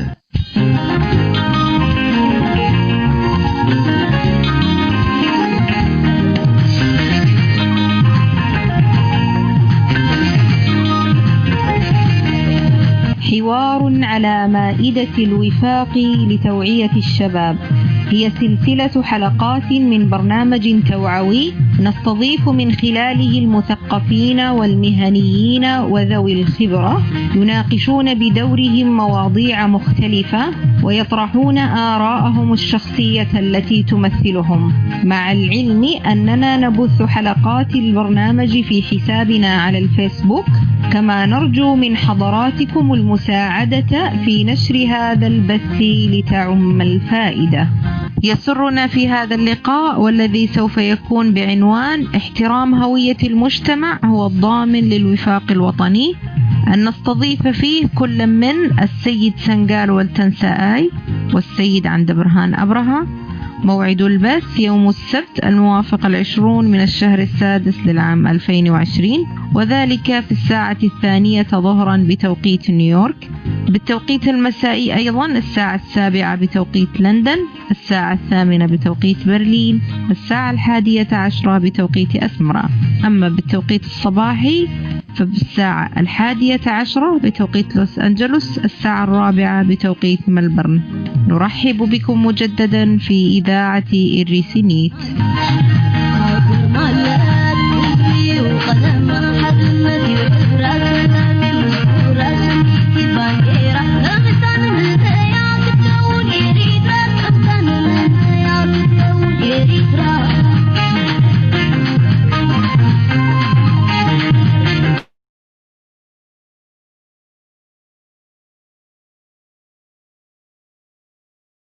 حوار على مائدة الوفاق لتوعية الشباب. هي سلسلة حلقات من برنامج توعوي نستضيف من خلاله المثقفين والمهنيين وذوي الخبرة، يناقشون بدورهم مواضيع مختلفة ويطرحون آراءهم الشخصية التي تمثلهم، مع العلم أننا نبث حلقات البرنامج في حسابنا على الفيسبوك، كما نرجو من حضراتكم المساعدة في نشر هذا البث لتعم الفائدة. يسرنا في هذا اللقاء، والذي سوف يكون بعنوان احترام هوية المجتمع هو الضامن للوفاق الوطني، أن نستضيف فيه كل من السيد سنغال والتنساي والسيد عند برهان أبرهة. موعد البث يوم السبت الموافق العشرون من الشهر السادس للعام ألفين وعشرين، وذلك في الساعة الثانية ظهرا بتوقيت نيويورك، بالتوقيت المسائي أيضا الساعة السابعة بتوقيت لندن، الساعة الثامنة بتوقيت برلين، الساعة الحادية عشرة بتوقيت أسمرا. أما بالتوقيت الصباحي فبالساعة الحادية عشرة بتوقيت لوس أنجلوس، الساعة الرابعة بتوقيت ملبورن. نرحب بكم مجددا في إذاعة إريسينيت.